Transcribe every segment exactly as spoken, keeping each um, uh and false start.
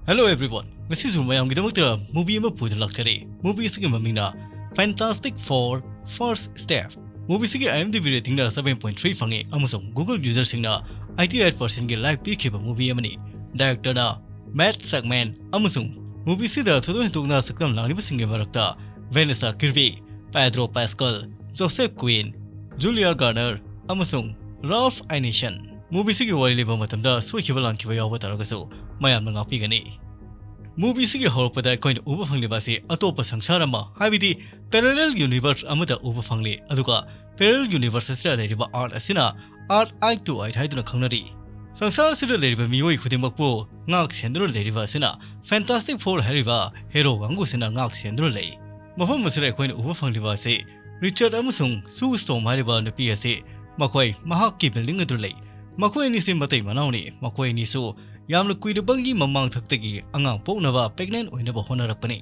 Hello everyone, ꯉꯁꯤꯁꯨ ꯃꯌꯥꯝꯒꯤꯗꯃꯛꯇ movie ꯑꯃ ꯄꯨꯗꯨꯅ ꯂꯥꯛꯆꯔꯤ꯫ Movie ꯑꯁꯤꯒꯤ ꯃꯃꯤꯡꯅ Fantastic Four First Step꯫ Movie ꯑꯁꯤꯒꯤ IMDb ratingꯅ seven point three ꯐꯪꯉꯤ ꯑꯃꯁꯨꯡ Google userꯁꯤꯡꯅ eighty eight percentꯒꯤ like ꯄꯤꯈꯤꯕ movie ꯑꯃꯅꯤ꯫ Directorꯅ Matt Shakman ꯑꯃꯁꯨꯡ movie ꯑꯁꯤꯗ ꯊꯣꯏꯗꯣꯛ ꯍꯦꯟꯗꯣꯛꯅ ꯁꯛꯇꯝ ꯂꯥꯡꯂꯤꯕꯁꯤꯡꯒꯤ ꯃꯔꯛꯇ Vanessa Kirby, Pedro Pascal, Joseph Quinn, Julia Garner ꯑꯃꯁꯨꯡ Ralph Ineson꯫ Movie ꯑꯁꯤꯒꯤ ꯋꯥꯔꯤ ꯂꯤꯕ ꯃꯇꯝꯗ ꯁꯣꯏꯈꯤꯕ ꯂꯥꯟꯈꯤꯕ ꯌꯥꯎꯕ ꯇꯥꯔꯒꯁꯨ ꯃꯌꯥꯝꯅ ꯉꯥꯛꯄꯤꯒꯅꯤ꯫ Movie ꯑꯁꯤꯒꯤ ꯍꯧꯔꯛꯄꯗ ꯑꯩꯈꯣꯏꯅ ꯎꯕ ꯐꯪꯂꯤꯕ ꯑꯁꯤ ꯑꯇꯣꯞꯄ ꯁꯪꯁꯥꯔ ꯑꯃ, ꯍꯥꯏꯕꯗꯤ parallel universe ꯑꯃꯗ ꯎꯕ ꯐꯪꯂꯤ꯫ ꯑꯗꯨꯒ parallel universe ꯑꯁꯤꯗ ꯂꯩꯔꯤꯕ Earth ꯑꯁꯤꯅ Earth eight two eight ꯍꯥꯏꯗꯨꯅ ꯈꯪꯅꯔꯤ꯫ ꯁꯪꯁꯥꯔ ꯑꯁꯤꯗ ꯂꯩꯔꯤꯕ ꯃꯤꯑꯣꯏ ꯈꯨꯗꯤꯡꯃꯛꯄꯨ ꯉꯥꯛ ꯁꯦꯟꯗꯨꯅ ꯂꯩꯔꯤꯕ ꯑꯁꯤꯅ Fantastic Four ꯍꯥꯏꯔꯤꯕ hero ꯀꯥꯡꯕꯨꯁꯤꯅ ꯉꯥꯛ ꯁꯦꯟꯗꯨꯅ ꯂꯩ꯫ ꯃꯐꯝ ꯑꯁꯤꯗ ꯑꯩꯈꯣꯏꯅ ꯎꯕ ꯐꯪꯂꯤꯕ ꯑꯁꯤ Richard ꯑꯃꯁꯨꯡ Sue Storm ꯍꯥꯏꯔꯤꯕ ꯅꯨꯄꯤ ꯑꯁꯤ ꯃꯈꯣꯏ ꯃꯍꯥꯛꯀꯤ building ꯑꯗꯨ ꯂꯩ꯫ ꯃꯈꯣꯏ ꯑꯅꯤꯁꯤ ꯃꯇꯩ ꯃꯅꯥꯎꯅꯤ꯫ ꯃꯈꯣꯏ ꯑꯅꯤꯁꯨ ꯌꯥꯝꯅ ꯀꯨꯏꯔꯕꯒꯤ ꯃꯃꯥꯡꯊꯛꯇꯒꯤ ꯑꯉꯥꯡ ꯄꯣꯛꯅꯕ pregnant ꯑꯣꯏꯅꯕ ꯍꯣꯠꯅꯔꯛꯄꯅꯤ꯫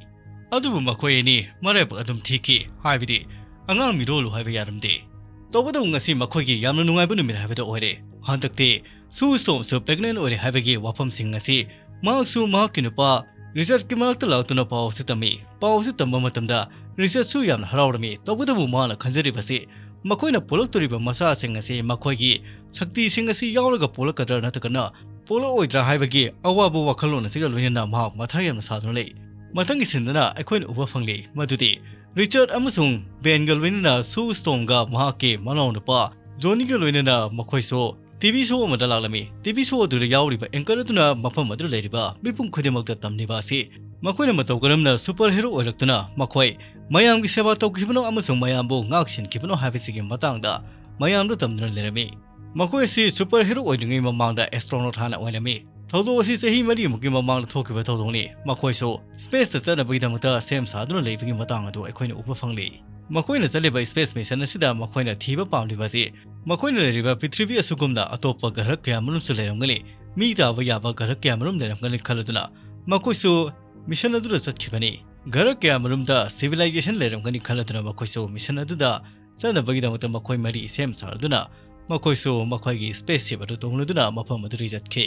ꯑꯗꯨꯕꯨ ꯃꯈꯣꯏ ꯑꯅꯤ ꯃꯔꯥꯏꯕꯛ ꯑꯗꯨꯝ ꯊꯤꯈꯤ, ꯍꯥꯏꯕꯗꯤ ꯑꯉꯥꯡ ꯃꯤꯔꯣꯜꯂꯨ ꯍꯥꯏꯕ ꯌꯥꯔꯝꯗꯦ꯫ ꯇꯧꯕꯇꯕꯨ ꯉꯁꯤ ꯃꯈꯣꯏꯒꯤ ꯌꯥꯝꯅ ꯅꯨꯡꯉꯥꯏꯕ ꯅꯨꯃꯤꯠ ꯍꯥꯏꯕꯗꯨ ꯑꯣꯏꯔꯦ꯫ ꯍꯟꯗꯛꯇꯤ Sue Stormꯁꯨ pregnant ꯑꯣꯏꯔꯦ ꯍꯥꯏꯕꯒꯤ ꯋꯥꯐꯝꯁꯤꯡ ꯑꯁꯤ ꯃꯍꯥꯛꯁꯨ ꯃꯍꯥꯛꯀꯤ ꯅꯨꯄꯥ Richardꯀꯤ ꯃꯅꯥꯛꯇ ꯂꯥꯛꯇꯨꯅ ꯄꯥꯎ ꯑꯁꯤ ꯇꯝꯃꯤ꯫ ꯄꯥꯎ ꯑꯁꯤ ꯇꯝꯕ ꯃꯇꯝꯗ Richardꯁꯨ ꯌꯥꯝꯅ ꯍꯔꯥꯎꯔꯝꯃꯤ꯫ ꯇꯧꯕꯇꯕꯨ ꯃꯍꯥꯛꯅ ꯈꯟꯖꯔꯤꯕꯁꯤ ꯃꯈꯣꯏꯅ ꯄꯣꯛꯂꯛꯇꯣꯔꯤꯕ ꯃꯆꯥꯁꯤꯡ ꯑꯁꯤ ꯃꯈꯣꯏꯒꯤ ꯁꯛꯇꯤꯁꯤꯡ ꯑꯁꯤ ꯌꯥꯎꯔꯒ ꯄꯣꯛꯂꯛꯀꯗ꯭ꯔꯥ ꯅꯠꯇ꯭ꯔꯒꯅ ꯄꯣꯛꯂꯛꯑꯣꯏꯗ꯭ꯔꯥ ꯍꯥꯏꯕꯒꯤ ꯑꯋꯥꯕ ꯋꯥꯈꯜꯂꯣꯟ ꯑꯁꯤꯒ ꯂꯣꯏꯅꯅ ꯃꯍꯥꯛ ꯃꯊꯥ ꯌꯥꯝꯅ ꯁꯥꯗꯨꯅ ꯂꯩ꯫ ꯃꯊꯪꯒꯤ sceneꯗꯅ ꯑꯩꯈꯣꯏꯅ ꯎꯕ ꯐꯪꯂꯤ ꯃꯗꯨꯗꯤ Richard ꯑꯃꯁꯨꯡ Benꯒ ꯂꯣꯏꯅꯅ Sue Stormꯒ ꯃꯍꯥꯛꯀꯤ ꯃꯅꯥꯎꯅꯨꯄꯥ Johnnyꯒ ꯂꯣꯏꯅꯅ ꯃꯈꯣꯏꯁꯨ TV show ꯑꯃꯗ ꯂꯥꯛꯂꯝꯃꯤ꯫ TV show ꯑꯗꯨꯗ ꯌꯥꯎꯔꯤꯕ anchor ꯑꯗꯨꯅ ꯃꯐꯝ ꯑꯗꯨꯗ ꯂꯩꯔꯤꯕ ꯃꯤꯄꯨꯝ ꯈꯨꯗꯤꯡꯃꯛꯇ ꯇꯝꯂꯤꯕ ꯑꯁꯤ ꯃꯈꯣꯏꯅ ꯃꯇꯧ ꯀꯔꯝꯅ super hero ꯑꯣꯏꯔꯛꯇꯨꯅ ꯃꯈꯣꯏ ꯃꯌꯥꯝꯒꯤ ꯁꯦꯕꯥ ꯇꯧꯈꯤꯕꯅꯣ ꯑꯃꯁꯨꯡ ꯃꯌꯥꯝꯕꯨ ꯉꯥꯛ ꯁꯦꯟꯈꯤꯕꯅꯣ ꯍꯥꯏꯕꯁꯤꯒꯤ ꯃꯇꯥꯡꯗ ꯃꯌꯥꯝꯗ ꯇꯝꯗꯨꯅ ꯂꯩꯔꯝꯃꯤ꯫ ꯃꯈꯣꯏ ꯑꯁꯤ super hero ꯑꯣꯏꯗ꯭ꯔꯤꯉꯩ ꯃꯃꯥꯡꯗ astronaut ꯍꯥꯟꯅ ꯑꯣꯏꯔꯝꯃꯤ꯫ ꯊꯧꯗꯣꯛ ꯑꯁꯤ ꯆꯍꯤ ꯃꯔꯤꯃꯨꯛꯀꯤ ꯃꯃꯥꯡꯗ ꯊꯣꯛꯈꯤꯕ ꯊꯧꯗꯣꯛꯅꯤ꯫ ꯃꯈꯣꯏꯁꯨ spaceꯇ ꯆꯠꯅꯕꯒꯤꯗꯃꯛꯇ ꯁꯦꯝ ꯁꯥꯗꯨꯅ ꯂꯩꯕꯒꯤ ꯃꯇꯥꯡ ꯑꯗꯨ ꯑꯩꯈꯣꯏꯅ ꯎꯕ ꯐꯪꯂꯤ꯫ ꯃꯈꯣꯏꯅ ꯆꯠꯂꯤꯕ space mission ꯑꯁꯤꯗ ꯃꯈꯣꯏꯅ ꯊꯤꯕ ꯄꯥꯝꯂꯤꯕ ꯑꯁꯤ ꯃꯈꯣꯏꯅ ꯂꯩꯔꯤꯕ ꯄ꯭ꯔꯤꯊꯤꯕꯤ ꯑꯁꯤꯒꯨꯝꯅ ꯑꯇꯣꯞꯄ ꯒ꯭ꯔꯍ ꯀꯌꯥꯃꯔꯨꯝꯁꯨ ꯂꯩꯔꯝꯒꯅꯤ, ꯃꯤ ꯇꯥꯕ ꯌꯥꯕ ꯒ꯭ꯔꯍ ꯀꯌꯥꯃꯔꯨꯝ ꯂꯩꯔꯝꯒꯅꯤ ꯈꯜꯂꯗꯨꯅ ꯃꯈꯣꯏꯁꯨ mission ꯑꯗꯨꯗ ꯆꯠꯈꯤꯕꯅꯤ꯫ ꯒ꯭ꯔꯍ ꯀꯌꯥꯃꯔꯨꯝꯗ civilization ꯂꯩꯔꯝꯒꯅꯤ ꯈꯜꯂꯗꯨꯅ ꯃꯈꯣꯏꯁꯨ mission ꯑꯗꯨꯗ ꯆꯠꯅꯕꯒꯤꯗꯃꯛꯇ ꯃꯈꯣꯏ ꯃꯔꯤ ꯁꯦꯝ ꯁꯥꯔꯗꯨꯅ ꯃꯈꯣꯏꯁꯨ ꯃꯈꯣꯏꯒꯤ spaceship ꯑꯗꯨ ꯇꯣꯡꯂꯗꯨꯅ ꯃꯐꯝ ꯑꯗꯨꯗꯒꯤ ꯆꯠꯈꯤ꯫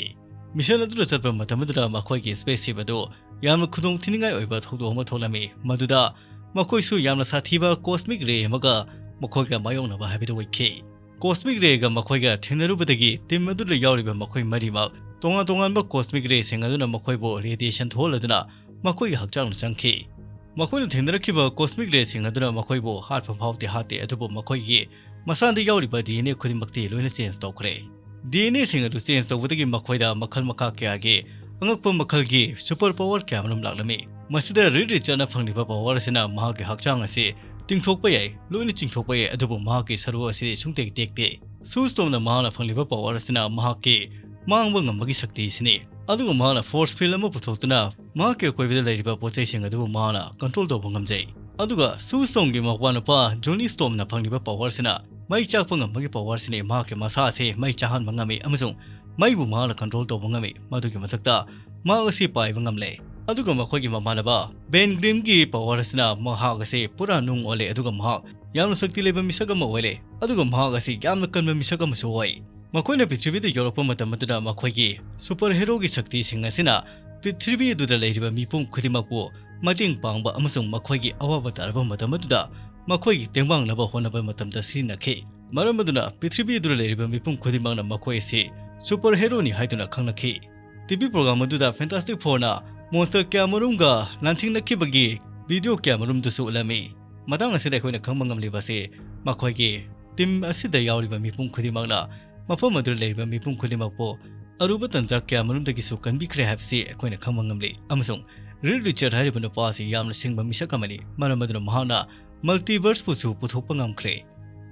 ꯃꯤꯁꯟ ꯑꯗꯨꯗ ꯆꯠꯄ ꯃꯇꯝ ꯑꯗꯨꯗ ꯃꯈꯣꯏꯒꯤ ꯁ꯭ꯄꯦꯁ ꯁꯤꯞ ꯑꯗꯨ ꯌꯥꯝꯅ ꯈꯨꯗꯣꯡ ꯊꯤꯅꯤꯡꯉꯥꯏ ꯑꯣꯏꯕ ꯊꯧꯗꯣꯛ ꯑꯃ ꯊꯣꯛꯂꯝꯃꯤ, ꯃꯗꯨꯗ ꯃꯈꯣꯏꯁꯨ ꯌꯥꯝꯅ ꯁꯥꯊꯤꯕ ꯀꯣꯁꯃꯤꯛ ꯔꯦ ꯑꯃꯒ ꯃꯈꯣꯏꯒ ꯃꯥꯌꯣꯛꯅꯕ ꯍꯥꯏꯕꯗꯨ ꯑꯣꯏꯈꯤ꯫ ꯀꯣꯁꯃꯤꯛ ꯔꯦꯒ ꯃꯈꯣꯏꯒ ꯊꯦꯡꯅꯔꯨꯕꯗꯒꯤ ꯇꯤꯝ ꯑꯗꯨꯗ ꯌꯥꯎꯔꯤꯕ ꯃꯈꯣꯏ ꯃꯔꯤꯃꯛ ꯇꯣꯉꯥꯟ ꯇꯣꯉꯥꯟꯕ ꯀꯣꯁꯃꯤꯛ ꯔꯦꯁꯤꯡ ꯑꯗꯨꯅ ꯃꯈꯣꯏꯕꯨ ꯔꯦꯗꯤꯌꯦꯁꯟ ꯊꯣꯛꯍꯜꯂꯗꯨꯅ ꯃꯈꯣꯏꯒꯤ ꯍꯛꯆꯥꯡꯗ ꯆꯪꯈꯤ꯫ ꯃꯈꯣꯏꯅ ꯊꯦꯡꯅꯔꯛꯈꯤꯕ ꯀꯣꯁꯃꯤꯛ ꯔꯦꯁꯤꯡ ꯑꯗꯨꯅ ꯃꯈꯣꯏꯕꯨ ꯍꯥꯠꯄ ꯐꯥꯎꯗꯤ ꯍꯥꯠꯇꯦ, ꯑꯗꯨꯕꯨ ꯃꯈꯣꯏꯒꯤ ꯃꯁꯥꯗ ꯌꯥꯎꯔꯤꯕ ꯗꯤ ꯑꯦꯟ ꯑꯦ ꯈꯨꯗꯤꯡꯃꯛꯇꯤ ꯂꯣꯏꯅ ꯆꯦꯟꯖ ꯇꯧꯈ꯭ꯔꯦ꯫ ꯗꯤ ꯑꯦꯟ ꯑꯦꯁꯤꯡ ꯑꯗꯨ ꯆꯦꯟꯖ ꯇꯧꯕꯗꯒꯤ ꯃꯈꯣꯏꯗ ꯃꯈꯜ ꯃꯈꯥ ꯀꯌꯥꯒꯤ ꯑꯉꯛꯄ ꯃꯈꯜꯒꯤ ꯁꯨꯄꯔ ꯄꯥꯋꯔ ꯀꯌꯥ ꯑꯃꯔꯣꯝ ꯂꯥꯛꯂꯝꯃꯤ꯫ ꯃꯁꯤꯗ ꯔꯤꯗ ꯔꯤꯆꯥꯔꯗꯅ ꯐꯪꯂꯤꯕ ꯄꯥꯋꯔ ꯑꯁꯤꯅ ꯃꯍꯥꯛꯀꯤ ꯍꯛꯆꯥꯡ ꯑꯁꯤ ꯇꯤꯡꯊꯣꯛꯄ ꯌꯥꯏ, ꯂꯣꯏꯅ ꯆꯤꯡꯊꯣꯛꯄ ꯌꯥꯏ, ꯑꯗꯨꯕꯨ ꯃꯍꯥꯛꯀꯤ ꯁꯔꯨ ꯑꯁꯤ ꯁꯨꯡꯇꯦꯛ ꯇꯦꯛꯇꯦ꯫ ꯁꯨ ꯁ꯭ꯇꯣꯝꯅ ꯃꯍꯥꯛꯅ ꯐꯪꯂꯤꯕ ꯄꯥꯋꯔ ꯑꯁꯤꯅ ꯃꯍꯥꯛꯀꯤ ꯃꯥꯡꯕ ꯉꯝꯕꯒꯤ ꯁꯛꯇꯤ ꯑꯁꯤꯅꯤ꯫ ꯑꯗꯨꯒ ꯃꯍꯥꯛꯅ ꯐꯣꯔꯁ ꯐꯤꯜꯗ ꯑꯃ ꯄꯨꯊꯣꯛꯇꯨꯅ ꯃꯍꯥꯛꯀꯤ ꯑꯀꯣꯏꯕꯗ ꯂꯩꯔꯤꯕ ꯄꯣꯠ ꯆꯩꯁꯤꯡ ꯑꯗꯨꯕꯨ ꯃꯍꯥꯛꯅ ꯀꯟꯇ꯭ꯔꯣꯜ ꯇꯧꯕ ꯉꯝꯖꯩ꯫ ꯑꯗꯨꯒ ꯁꯨ ꯁ꯭ꯇꯣꯝꯒꯤ ꯃꯄꯥꯅꯨꯄꯥ ꯖꯣꯅꯤ ꯁ꯭ꯇꯣꯝꯅ ꯐꯪꯂꯤꯕ ꯄꯥꯋꯔꯁꯤꯅ ꯃꯩ ꯆꯥꯛꯄ ꯉꯝꯕꯒꯤ ꯄꯥꯋꯔꯁꯤꯅꯤ꯫ ꯃꯍꯥꯛꯀꯤ ꯃꯁꯥ ꯑꯁꯤ ꯃꯩ ꯆꯥꯍꯟꯕ ꯉꯝꯃꯤ ꯑꯃꯁꯨꯡ ꯃꯩꯕꯨ ꯃꯍꯥꯛꯅ ꯀꯟꯇ꯭ꯔꯣꯜ ꯇꯧꯕ ꯉꯝꯃꯤ꯫ ꯃꯗꯨꯒꯤ ꯃꯊꯛꯇ ꯃꯍꯥꯛ ꯑꯁꯤ ꯄꯥꯏꯕ ꯉꯝꯂꯦ꯫ ꯑꯗꯨꯒ ꯃꯈꯣꯏꯒꯤ ꯃꯃꯥꯟꯅꯕ ꯕꯦꯟ ꯒ꯭ꯔꯤꯝꯒꯤ ꯄꯥꯋꯔ ꯑꯁꯤꯅ ꯃꯍꯥꯛ ꯑꯁꯤ ꯄꯨꯔꯥ ꯅꯨꯡ ꯑꯣꯜꯂꯦ, ꯑꯗꯨꯒ ꯃꯍꯥꯛ ꯌꯥꯝꯅ ꯁꯛꯇꯤ ꯂꯩꯕ ꯃꯤꯁꯛ ꯑꯃ ꯑꯣꯏꯔꯦ꯫ ꯑꯗꯨꯒ ꯃꯍꯥꯛ ꯑꯁꯤ ꯌꯥꯝꯅ ꯀꯟꯕ ꯃꯤꯁꯛ ꯑꯃꯁꯨ ꯑꯣꯏ꯫ ꯃꯈꯣꯏꯅ ꯄ꯭ꯔꯤꯊꯤꯕꯤꯗ ꯌꯧꯔꯛꯄ ꯃꯇꯝ ꯑꯗꯨꯗ ꯃꯈꯣꯏꯒꯤ ꯁꯨꯄꯔ ꯍꯦꯔꯣꯒꯤ ꯁꯛꯇꯤꯁꯤꯡ ꯑꯁꯤꯅ ꯄ꯭ꯔꯤꯊꯤꯕꯤ ꯑꯗꯨꯗ ꯂꯩꯔꯤꯕ ꯃꯤꯄꯨꯝ ꯈꯨꯗꯤꯡꯃꯛꯄꯨ ꯃꯇꯦꯡ ꯄꯥꯡꯕ ꯑꯃꯁꯨꯡ ꯃꯈꯣꯏꯒꯤ ꯑꯋꯥꯕ ꯇꯥꯔꯕ ꯃꯇꯝ ꯑꯗꯨꯗ ꯃꯈꯣꯏꯒꯤ ꯇꯦꯡꯕꯥꯡꯅꯕ ꯍꯣꯠꯅꯕ ꯃꯇꯝꯗ ꯁꯤꯖꯤꯟꯅꯈꯤ꯫ ꯃꯔꯝ ꯑꯗꯨꯅ ꯄ꯭ꯔꯤꯊꯤꯕꯤ ꯑꯗꯨꯗ ꯂꯩꯔꯤꯕ ꯃꯤꯄꯨꯝ ꯈꯨꯗꯤꯡꯃꯛꯅ ꯃꯈꯣꯏ ꯑꯁꯤ ꯁꯨꯄꯔ ꯍꯦꯔꯣꯅꯤ ꯍꯥꯏꯗꯨꯅ ꯈꯪꯅꯈꯤ꯫ ꯇꯤ ꯚꯤ ꯄ꯭ꯔꯣꯒ꯭ꯔꯥꯝ ꯑꯗꯨꯗ ꯐꯦꯟꯇꯥꯁꯇꯤꯛ ꯐꯣꯔꯅ ꯃꯣꯟꯁꯇꯔ ꯀꯌꯥꯃꯔꯨꯝꯒ ꯂꯥꯟꯊꯦꯡꯅꯈꯤꯕꯒꯤ ꯚꯤꯗꯤꯑꯣ ꯀꯌꯥꯃꯔꯨꯝꯗꯨꯁꯨ ꯎꯠꯂꯝꯃꯤ꯫ ꯃꯇꯥꯡ ꯑꯁꯤꯗ ꯑꯩꯈꯣꯏꯅ ꯈꯪꯕ ꯉꯝꯂꯤꯕ ꯑꯁꯤ ꯃꯈꯣꯏꯒꯤ ꯇꯤꯝ ꯑꯁꯤꯗ ꯌꯥꯎꯔꯤꯕ ꯃꯤꯄꯨꯝ ꯈꯨꯗꯤꯡꯃꯛꯅ ꯃꯐꯝ ꯑꯗꯨꯗ ꯂꯩꯔꯤꯕ ꯃꯤꯄꯨꯝ ꯈꯨꯗꯤꯡꯃꯛꯄꯨ ꯑꯔꯨꯕ ꯇꯟꯖꯥ ꯀꯌꯥꯃꯔꯨꯝꯗꯒꯤꯁꯨ ꯀꯟꯕꯤꯈ꯭ꯔꯦ ꯍꯥꯏꯕꯁꯤ ꯑꯩꯈꯣꯏꯅ ꯈꯪꯕ ꯉꯝꯂꯤ꯫ ꯑꯃꯁꯨꯡ ꯔꯤꯗ ꯔꯤꯆꯥꯔꯗ ꯍꯥꯏꯔꯤꯕ ꯅꯨꯄꯥ ꯑꯁꯤ ꯌꯥꯝꯅ ꯁꯤꯡꯕ ꯃꯤꯁꯛ ꯑꯃꯅꯤ, ꯃꯔꯝ ꯑꯗꯨꯅ ꯃꯍꯥꯛꯅ ꯃꯜꯇꯤꯚꯔꯁꯄꯨꯁꯨ ꯄꯨꯊꯣꯛꯄ ꯉꯝꯈ꯭ꯔꯦ꯫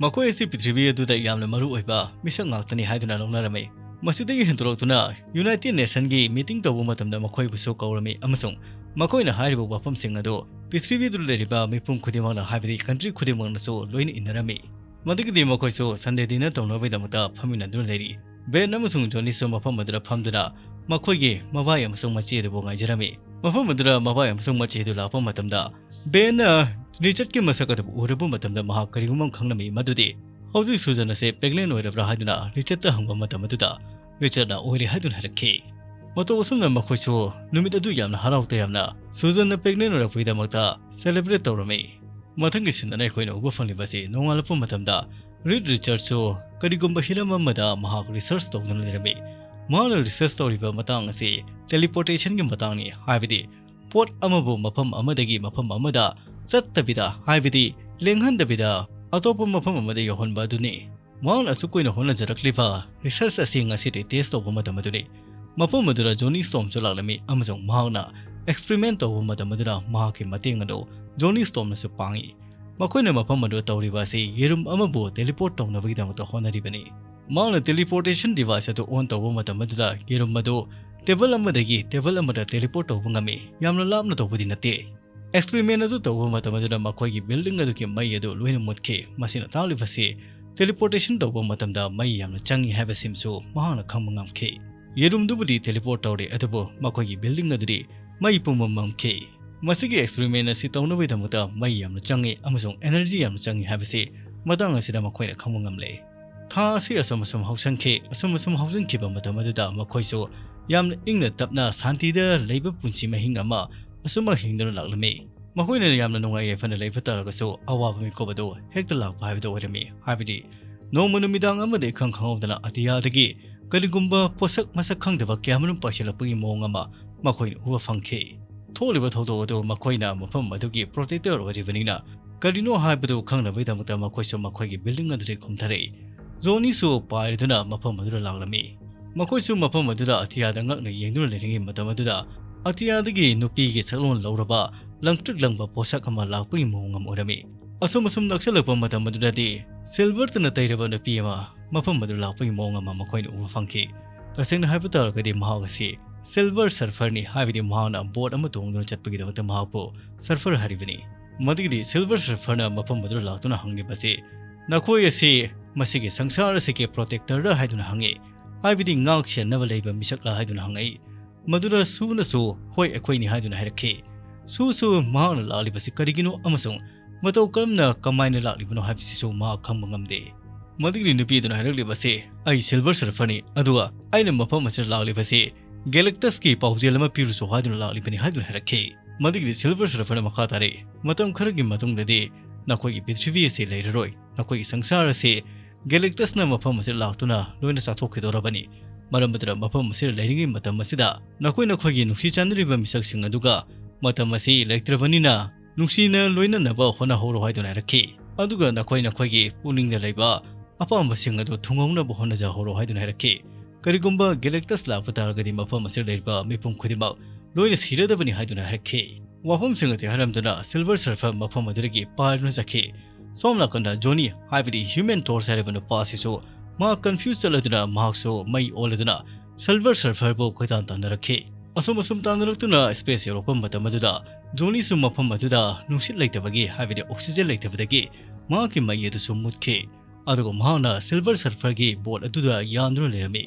ꯃꯈꯣꯏ ꯑꯁꯤ ꯄ꯭ꯔꯤꯊꯤꯕꯤ ꯑꯗꯨꯗ ꯌꯥꯝꯅ ꯃꯔꯨ ꯑꯣꯏꯕ ꯃꯤꯁꯛ ꯉꯥꯛꯇꯅꯤ ꯍꯥꯏꯗꯨꯅ ꯂꯧꯅꯔꯝꯃꯤ꯫ ꯃꯁꯤꯗꯒꯤ ꯍꯦꯟꯗꯣꯔꯛꯇꯨꯅ ꯌꯨꯅꯥꯏꯇꯦꯗ ꯅꯦꯁꯟꯒꯤ ꯃꯤꯇꯤꯡ ꯇꯧꯕ ꯃꯇꯝꯗ ꯃꯈꯣꯏꯕꯨꯁꯨ ꯀꯧꯔꯝꯃꯤ ꯑꯃꯁꯨꯡ ꯃꯈꯣꯏꯅ ꯍꯥꯏꯔꯤꯕ ꯋꯥꯐꯝꯁꯤꯡ ꯑꯗꯨ ꯄ꯭ꯔꯤꯊꯤꯕꯤꯗ ꯂꯩꯔꯤꯕ ꯃꯤꯄꯨꯝ ꯈꯨꯗꯤꯡꯃꯛꯅ, ꯍꯥꯏꯕꯗꯤ ꯀꯟꯇ꯭ꯔꯤ ꯈꯨꯗꯤꯡꯃꯛꯅꯁꯨ ꯂꯣꯏꯅ ꯏꯟꯅꯔꯝꯃꯤ꯫ ꯃꯗꯨꯒꯤꯗꯤ ꯃꯈꯣꯏꯁꯨ ꯁꯟꯗꯦ ꯗꯤꯅꯔ ꯇꯧꯅꯕꯒꯤꯗꯃꯛꯇ ꯐꯝꯃꯤꯟꯅꯗꯨꯅ ꯂꯩꯔꯤ꯫ ꯕꯦꯟ ꯑꯃꯁꯨꯡ ꯖꯣꯅꯤꯁꯨ ꯃꯐꯝ ꯑꯗꯨꯗ ꯐꯝꯗꯨꯅ ꯃꯈꯣꯏꯒꯤ ꯃꯕꯥꯏ ꯑꯃꯁꯨꯡ ꯃꯆꯦ ꯑꯗꯨꯕꯨ ꯉꯥꯏꯖꯔꯝꯃꯤ꯫ ꯃꯐꯝ ꯑꯗꯨꯗ ꯃꯕꯥꯏ ꯑꯃꯁꯨꯡ ꯃꯆꯦ ꯑꯗꯨ ꯂꯥꯛꯄ ꯃꯇꯝꯗ, ꯕꯦꯟꯅ ꯔꯤꯆꯥꯔꯗꯀꯤ ꯃꯁꯛ ꯑꯗꯨꯕꯨ ꯎꯔꯕ ꯃꯇꯝꯗ ꯃꯍꯥꯛ ꯀꯔꯤꯒꯨꯝꯕ ꯑꯃ ꯈꯪꯂꯝꯃꯤ, ꯃꯗꯨꯗꯤ ꯍꯧꯖꯤꯛ ꯁꯨꯖꯟ ꯑꯁꯤ ꯄ꯭ꯔꯦꯒꯅꯦꯟ ꯑꯣꯏꯔꯕ꯭ꯔꯥ ꯍꯥꯏꯗꯨꯅ ꯔꯤꯆꯥꯔꯗꯇ ꯍꯪꯕ ꯃꯇꯝ ꯑꯗꯨꯗ, ꯔꯤꯆꯥꯔꯗꯅ ꯑꯣꯏꯔꯦ ꯍꯥꯏꯗꯨꯅ ꯍꯥꯏꯔꯛꯈꯤ꯫ ꯃꯇꯧ ꯑꯁꯨꯝꯅ ꯃꯈꯣꯏꯁꯨ ꯅꯨꯃꯤꯠ ꯑꯗꯨ ꯌꯥꯝꯅ ꯍꯔꯥꯎ ꯇꯌꯥꯝꯅ ꯁꯨꯖꯟꯅ pregnant ꯑꯣꯏꯔꯛꯄꯒꯤꯗꯃꯛꯇ celebrate ꯇꯧꯔꯝꯃꯤ꯫ ꯃꯊꯪꯒꯤ scene ꯗꯅ ꯑꯩꯈꯣꯏꯅ ꯎꯕ ꯐꯪꯂꯤꯕꯁꯤ ꯅꯣꯡꯉꯥꯜꯂꯛꯄ ꯃꯇꯝꯗ ꯔꯤꯗ ꯔꯤꯆꯥꯔꯗꯁꯨ ꯀꯔꯤꯒꯨꯝꯕ ꯍꯤꯔꯝ ꯑꯃꯗ ꯃꯍꯥꯛ research ꯇꯧꯗꯨꯅ ꯂꯩꯔꯝꯃꯤ꯫ ꯃꯍꯥꯛꯅ research ꯇꯧꯔꯤꯕ ꯃꯇꯥꯡ ꯑꯁꯤ teleportation ꯒꯤ ꯃꯇꯥꯡꯅꯤ, ꯍꯥꯏꯕꯗꯤ ꯄꯣꯠ ꯑꯃꯕꯨ ꯃꯐꯝ ꯑꯃꯗꯒꯤ ꯃꯐꯝ ꯑꯃꯗ ꯆꯠꯇꯕꯤꯗ, ꯍꯥꯏꯕꯗꯤ ꯂꯦꯡꯍꯟꯗꯕꯤꯗ ꯑꯇꯣꯞꯄ ꯃꯐꯝ ꯑꯃꯗ ꯌꯧꯍꯟꯕ ꯑꯗꯨꯅꯤ꯫ ꯃꯍꯥꯛꯅ ꯑꯁꯨꯛ ꯀꯨꯏꯅ ꯍꯣꯠꯅꯖꯔꯛꯂꯤꯕ research ꯑꯁꯤ ꯉꯁꯤꯗꯤ test ꯇꯧꯕ ꯃꯇꯝ ꯑꯗꯨꯅꯤ꯫ ꯃꯐꯝ ꯑꯗꯨꯗ ꯖꯣꯅꯤ ꯁ꯭ꯇꯣꯔꯝꯁꯨ ꯂꯥꯛꯂꯝꯃꯤ ꯑꯃꯁꯨꯡ ꯃꯍꯥꯛꯅ experiment ꯇꯧꯕ ꯃꯇꯝ ꯑꯗꯨꯗ ꯃꯍꯥꯛꯀꯤ ꯃꯇꯦꯡ ꯑꯗꯨ ꯖꯣꯅꯤ ꯁ꯭ꯇꯣꯔꯝꯅꯁꯨ ꯄꯥꯡꯏ꯫ ꯃꯈꯣꯏꯅ ꯃꯐꯝ ꯑꯗꯨꯗ ꯇꯧꯔꯤꯕ ꯑꯁꯤ ꯌꯦꯔꯨꯝ ꯑꯃꯕꯨ teleport ꯇꯧꯅꯕꯒꯤꯗꯃꯛꯇ ꯍꯣꯠꯅꯔꯤꯕꯅꯤ꯫ ꯃꯍꯥꯛꯅ teleportation device ꯑꯗꯨ on ꯇꯧꯕ ꯃꯇꯝ ꯑꯗꯨꯗ ꯌꯦꯔꯨꯝ ꯑꯗꯨ table ꯑꯃꯗꯒꯤ table ꯑꯃꯗ teleport ꯇꯧꯕ ꯉꯝꯃꯤ, ꯌꯥꯝꯅ ꯂꯥꯞꯅ ꯇꯧꯕꯗꯤ ꯅꯠꯇꯦ꯫ Experiment ꯑꯗꯨ ꯇꯧꯕ ꯃꯇꯝ ꯑꯗꯨꯗ ꯃꯈꯣꯏꯒꯤ building ꯑꯗꯨꯒꯤ ꯃꯩ ꯑꯗꯨ ꯂꯣꯏꯅ ꯃꯨꯠꯈꯤ꯫ ꯃꯁꯤꯅ ꯇꯥꯛꯂꯤꯕꯁꯤ teleportation ꯇꯧꯕ ꯃꯇꯝꯗ ꯃꯩ ꯌꯥꯝꯅ ꯆꯪꯏ ꯍꯥꯏꯕꯁꯤꯃꯁꯨ ꯃꯍꯥꯛꯅ ꯈꯪꯕ ꯉꯝꯈꯤ꯫ ꯌꯦꯔꯨꯝꯗꯨꯕꯨꯗꯤ teleport ꯇꯧꯔꯦ, ꯑꯗꯨꯕꯨ ꯃꯈꯣꯏꯒꯤ building ꯑꯗꯨꯗꯤ ꯃꯩ ꯄꯨꯝꯕ ꯃꯝꯈꯤ꯫ ꯃꯁꯤꯒꯤ experiment ꯑꯁꯤ ꯇꯧꯅꯕꯒꯤꯗꯃꯛꯇ ꯃꯩ ꯌꯥꯝꯅ ꯆꯪꯏ ꯑꯃꯁꯨꯡ energy ꯌꯥꯝꯅ ꯆꯪꯏ ꯍꯥꯏꯕꯁꯤ ꯃꯇꯥꯡ ꯑꯁꯤꯗ ꯃꯈꯣꯏꯅ ꯈꯪꯕ ꯉꯝꯂꯦ꯫ ꯊꯥ ꯑꯁꯤ ꯑꯁꯨꯝ ꯑꯁꯨꯝ ꯍꯧꯁꯟꯈꯤ꯫ ꯑꯁꯨꯝ ꯑꯁꯨꯝ ꯍꯧꯖꯤꯟꯈꯤꯕ ꯃꯇꯝ ꯑꯗꯨꯗ ꯃꯈꯣꯏꯁꯨ ꯌꯥꯝꯅ ꯏꯪꯅ ꯇꯞꯅ ꯁꯥꯟꯇꯤꯗ ꯂꯩꯕ ꯄꯨꯟꯁꯤ ꯃꯍꯤꯡ ꯑꯃ ꯑꯁꯨꯝꯃꯛ ꯍꯤꯡꯗꯨꯅ ꯂꯥꯛꯂꯝꯃꯤ꯫ ꯃꯈꯣꯏꯅ ꯌꯥꯝꯅ ꯅꯨꯡꯉꯥꯏ ꯌꯥꯏꯐꯅ ꯂꯩꯕ ꯇꯥꯔꯒꯁꯨ ꯑꯋꯥꯕ ꯃꯤꯀꯨꯞ ꯑꯗꯨ ꯍꯦꯛꯇ ꯂꯥꯛꯄ ꯍꯥꯏꯕꯗꯨ ꯑꯣꯏꯔꯝꯃꯤ꯫ ꯍꯥꯏꯕꯗꯤ ꯅꯣꯡꯃ ꯅꯨꯃꯤꯗꯥꯡ ꯑꯃꯗ ꯏꯈꯪ ꯈꯪꯍꯧꯗꯅ ꯑꯇꯤꯌꯥꯗꯒꯤ ꯀꯔꯤꯒꯨꯝꯕ ꯄꯣꯠꯁꯛ ꯃꯁꯛ ꯈꯪꯗꯕ ꯀꯌꯥꯃꯔꯨꯝ ꯄꯥꯏꯁꯤꯜꯂꯛꯄꯒꯤ ꯃꯑꯣꯡ ꯑꯃ ꯃꯈꯣꯏꯅ ꯎꯕ ꯐꯪꯈꯤ꯫ ꯊꯣꯛꯂꯤꯕ ꯊꯧꯗꯣꯛ ꯑꯗꯨ ꯃꯈꯣꯏꯅ ꯃꯐꯝ ꯑꯗꯨꯒꯤ protector ꯑꯣꯏꯔꯤꯕꯅꯤꯅ ꯀꯔꯤꯅꯣ ꯍꯥꯏꯕꯗꯨ ꯈꯪꯅꯕꯒꯤꯗꯃꯛꯇ ꯃꯈꯣꯏꯁꯨ ꯃꯈꯣꯏꯒꯤ building ꯑꯗꯨꯗꯒꯤ ꯀꯨꯝꯊꯔꯛꯏ꯫ ꯖꯣꯅꯤꯁꯨ ꯄꯥꯏꯔꯗꯨꯅ ꯃꯐꯝ ꯑꯗꯨꯗ ꯂꯥꯛꯂꯝꯃꯤ꯫ ꯃꯈꯣꯏꯁꯨ ꯃꯐꯝ ꯑꯗꯨꯗ ꯑꯇꯤꯌꯥꯗ ꯉꯛꯅ ꯌꯦꯡꯗꯨꯅ ꯂꯩꯔꯤꯉꯩ ꯃꯇꯝ ꯑꯗꯨꯗ ꯑꯇꯤꯌꯥꯗꯒꯤ ꯅꯨꯄꯤꯒꯤ ꯁꯛꯂꯣꯟ ꯂꯧꯔꯕ ꯂꯪꯇ꯭ꯔꯤꯛ ꯂꯪꯕ ꯄꯣꯠꯁꯛ ꯑꯃ ꯂꯥꯛꯄꯒꯤ ꯃꯑꯣꯡ ꯑꯃ ꯎꯔꯝꯃꯤ꯫ ꯑꯁꯨꯝ ꯑꯁꯨꯝ ꯅꯛꯁꯜꯂꯛꯄ ꯃꯇꯝ ꯑꯗꯨꯗꯗꯤ ꯁꯤꯜꯚꯔꯇꯅ ꯇꯩꯔꯕ ꯅꯨꯄꯤ ꯑꯃ ꯃꯐꯝ ꯑꯗꯨꯗ ꯂꯥꯛꯄꯒꯤ ꯃꯑꯣꯡ ꯑꯃ ꯃꯈꯣꯏꯅ ꯎꯕ ꯐꯪꯈꯤ꯫ ꯇꯁꯦꯡꯅ ꯍꯥꯏꯕ ꯇꯥꯔꯒꯗꯤ ꯃꯍꯥꯛ ꯑꯁꯤ ꯁꯤꯜꯚꯔ ꯁꯔꯐꯔꯅꯤ, ꯍꯥꯏꯕꯗꯤ ꯃꯍꯥꯛꯅ ꯕꯣꯠ ꯑꯃ ꯇꯣꯡꯗꯨꯅ ꯆꯠꯄꯒꯤꯗꯃꯛꯇ ꯃꯍꯥꯛꯄꯨ ꯁꯔꯐꯔ ꯍꯥꯏꯔꯤꯕꯅꯤ꯫ ꯃꯗꯨꯒꯤꯗꯤ ꯁꯤꯜꯚꯔ ꯁꯔꯐꯔꯅ ꯃꯐꯝ ꯑꯗꯨꯗ ꯂꯥꯛꯇꯨꯅ ꯍꯪꯂꯤꯕꯁꯤ, "ꯅꯈꯣꯏ ꯑꯁꯤ ꯃꯁꯤꯒꯤ ꯁꯪꯁꯥꯔ ꯑꯁꯤꯒꯤ protectorꯔ?" ꯍꯥꯏꯗꯨꯅ ꯍꯪꯉꯤ, ꯍꯥꯏꯕꯗꯤ ꯉꯥꯛ ꯁꯦꯟꯅꯕ ꯂꯩꯕ ꯃꯤꯁꯛꯂ ꯍꯥꯏꯗꯨꯅ ꯍꯪꯉꯛꯏ꯫ ꯃꯗꯨꯗ ꯁꯨꯅꯁꯨ, "ꯍꯣꯏ, ꯑꯩꯈꯣꯏꯅꯤ" ꯍꯥꯏꯗꯨꯅ ꯍꯥꯏꯔꯛꯈꯤ꯫ ꯁꯨꯁꯨ ꯃꯍꯥꯛꯅ ꯂꯥꯛꯂꯤꯕꯁꯤ ꯀꯔꯤꯒꯤꯅꯣ ꯑꯃꯁꯨꯡ ꯃꯇꯧ ꯀꯔꯝꯅ, ꯀꯃꯥꯏꯅ ꯂꯥꯛꯂꯤꯕꯅꯣ ꯍꯥꯏꯕꯁꯤꯁꯨ ꯃꯍꯥꯛ ꯈꯪꯕ ꯉꯝꯗꯦ꯫ ꯃꯗꯨꯒꯤ ꯅꯨꯄꯤ ꯑꯗꯨꯅ ꯍꯥꯏꯔꯛꯂꯤꯕꯁꯤ, "ꯑꯩ Silver Surferꯅꯤ, ꯑꯗꯨꯒ ꯑꯩꯅ ꯃꯐꯝ ꯑꯁꯤꯗ ꯂꯥꯛꯂꯤꯕꯁꯤ Galactusꯀꯤ ꯄꯥꯎꯖꯦꯜ ꯑꯃ ꯄꯤꯔꯨꯁꯨ ꯍꯥꯏꯗꯨꯅ ꯂꯥꯛꯂꯤꯕꯅꯤ" ꯍꯥꯏꯗꯨꯅ ꯍꯥꯏꯔꯛꯈꯤ꯫ ꯃꯗꯨꯒꯤꯗꯤ Silver Surferꯅ ꯃꯈꯥ ꯇꯥꯔꯛꯏ, "ꯃꯇꯝ ꯈꯔꯒꯤ ꯃꯇꯨꯡꯗꯗꯤ ꯅꯈꯣꯏꯒꯤ ꯄ꯭ꯔꯤꯊꯤꯕꯤ ꯑꯁꯤ ꯂꯩꯔꯔꯣꯏ, ꯅꯈꯣꯏꯒꯤ ꯁꯪꯁꯥꯔ ꯑꯁꯤ Galactusꯅ ꯃꯐꯝ ꯑꯁꯤꯗ ꯂꯥꯛꯇꯨꯅ ꯂꯣꯏꯅ ꯆꯥꯊꯣꯛꯈꯤꯗꯧꯔꯕꯅꯤ꯫ ꯃꯔꯝ ꯑꯗꯨꯅ ꯃꯐꯝ ꯑꯁꯤꯗ ꯂꯩꯔꯤꯉꯩ ꯃꯇꯝ ꯑꯁꯤꯗ ꯅꯈꯣꯏ ꯅꯈꯣꯏꯒꯤ ꯅꯨꯡꯁꯤ ꯆꯥꯟꯅꯔꯤꯕ ꯃꯤꯁꯛꯁꯤꯡ ꯑꯗꯨꯒ ꯃꯇꯝ ꯑꯁꯤ ꯂꯩꯇ꯭ꯔꯕꯅꯤꯅ ꯅꯨꯡꯁꯤꯅ ꯂꯣꯏꯅꯅꯕ ꯍꯣꯠꯅꯍꯧꯔꯣ" ꯍꯥꯏꯗꯨꯅ ꯍꯥꯏꯔꯛꯈꯤ꯫ ꯑꯗꯨꯒ ꯅꯈꯣꯏ ꯅꯈꯣꯏꯒꯤ ꯄꯨꯛꯅꯤꯡꯗ ꯂꯩꯕ ꯑꯄꯥꯝꯕꯁꯤꯡ ꯑꯗꯨ ꯊꯨꯡꯍꯧꯅꯕ ꯍꯣꯠꯅꯖꯍꯧꯔꯣ ꯍꯥꯏꯗꯨꯅ ꯍꯥꯏꯔꯛꯈꯤ꯫ ꯀꯔꯤꯒꯨꯝꯕ Galactus ꯂꯥꯛꯄ ꯇꯥꯔꯒꯗꯤ ꯃꯐꯝ ꯑꯁꯤꯗ ꯂꯩꯔꯤꯕ ꯃꯤꯄꯨꯝ ꯈꯨꯗꯤꯡꯃꯛ ꯂꯣꯏꯅ ꯁꯤꯔꯗꯕꯅꯤ ꯍꯥꯏꯗꯨꯅ ꯍꯥꯏꯔꯛꯈꯤ꯫ ꯋꯥꯐꯝꯁꯤꯡ ꯑꯁꯤ ꯍꯥꯏꯔꯝꯗꯨꯅ Silver Surfer ꯃꯐꯝ ꯑꯗꯨꯗꯒꯤ ꯄꯥꯏꯗꯨꯅ ꯆꯠꯈꯤ꯫ ꯁꯣꯝ ꯅꯥꯀꯟꯗ Johnny, ꯍꯥꯏꯕꯗꯤ Human Torch ꯍꯥꯏꯔꯤꯕ ꯅꯨꯄꯥ ꯑꯁꯤꯁꯨ ꯃꯍꯥꯛ confuse ꯆꯠꯂꯗꯨꯅ ꯃꯍꯥꯛꯁꯨ ꯃꯩ ꯑꯣꯜꯂꯗꯨꯅ Silver Surferꯕꯨ ꯀꯣꯏꯇꯥꯟ ꯇꯥꯟꯅꯔꯛꯈꯤ꯫ ꯑꯁꯨꯝ ꯑꯁꯨꯝ ꯇꯥꯟꯅꯔꯛꯇꯨꯅ space ꯌꯧꯔꯛꯄ ꯃꯇꯝ ꯑꯗꯨꯗ Johnnyꯁꯨ ꯃꯐꯝ ꯑꯗꯨꯗ ꯅꯨꯡꯁꯤꯠ ꯂꯩꯇꯕꯒꯤ, ꯍꯥꯏꯕꯗꯤ oxygen ꯂꯩꯇꯕꯗꯒꯤ ꯃꯍꯥꯛꯀꯤ ꯃꯩ ꯑꯗꯨꯁꯨ ꯃꯨꯠꯈꯤ꯫ ꯑꯗꯨꯒ ꯃꯍꯥꯛꯅ Silver Surferꯒꯤ boat ꯑꯗꯨꯗ ꯌꯥꯟꯗꯨꯅ ꯂꯩꯔꯝꯃꯤ꯫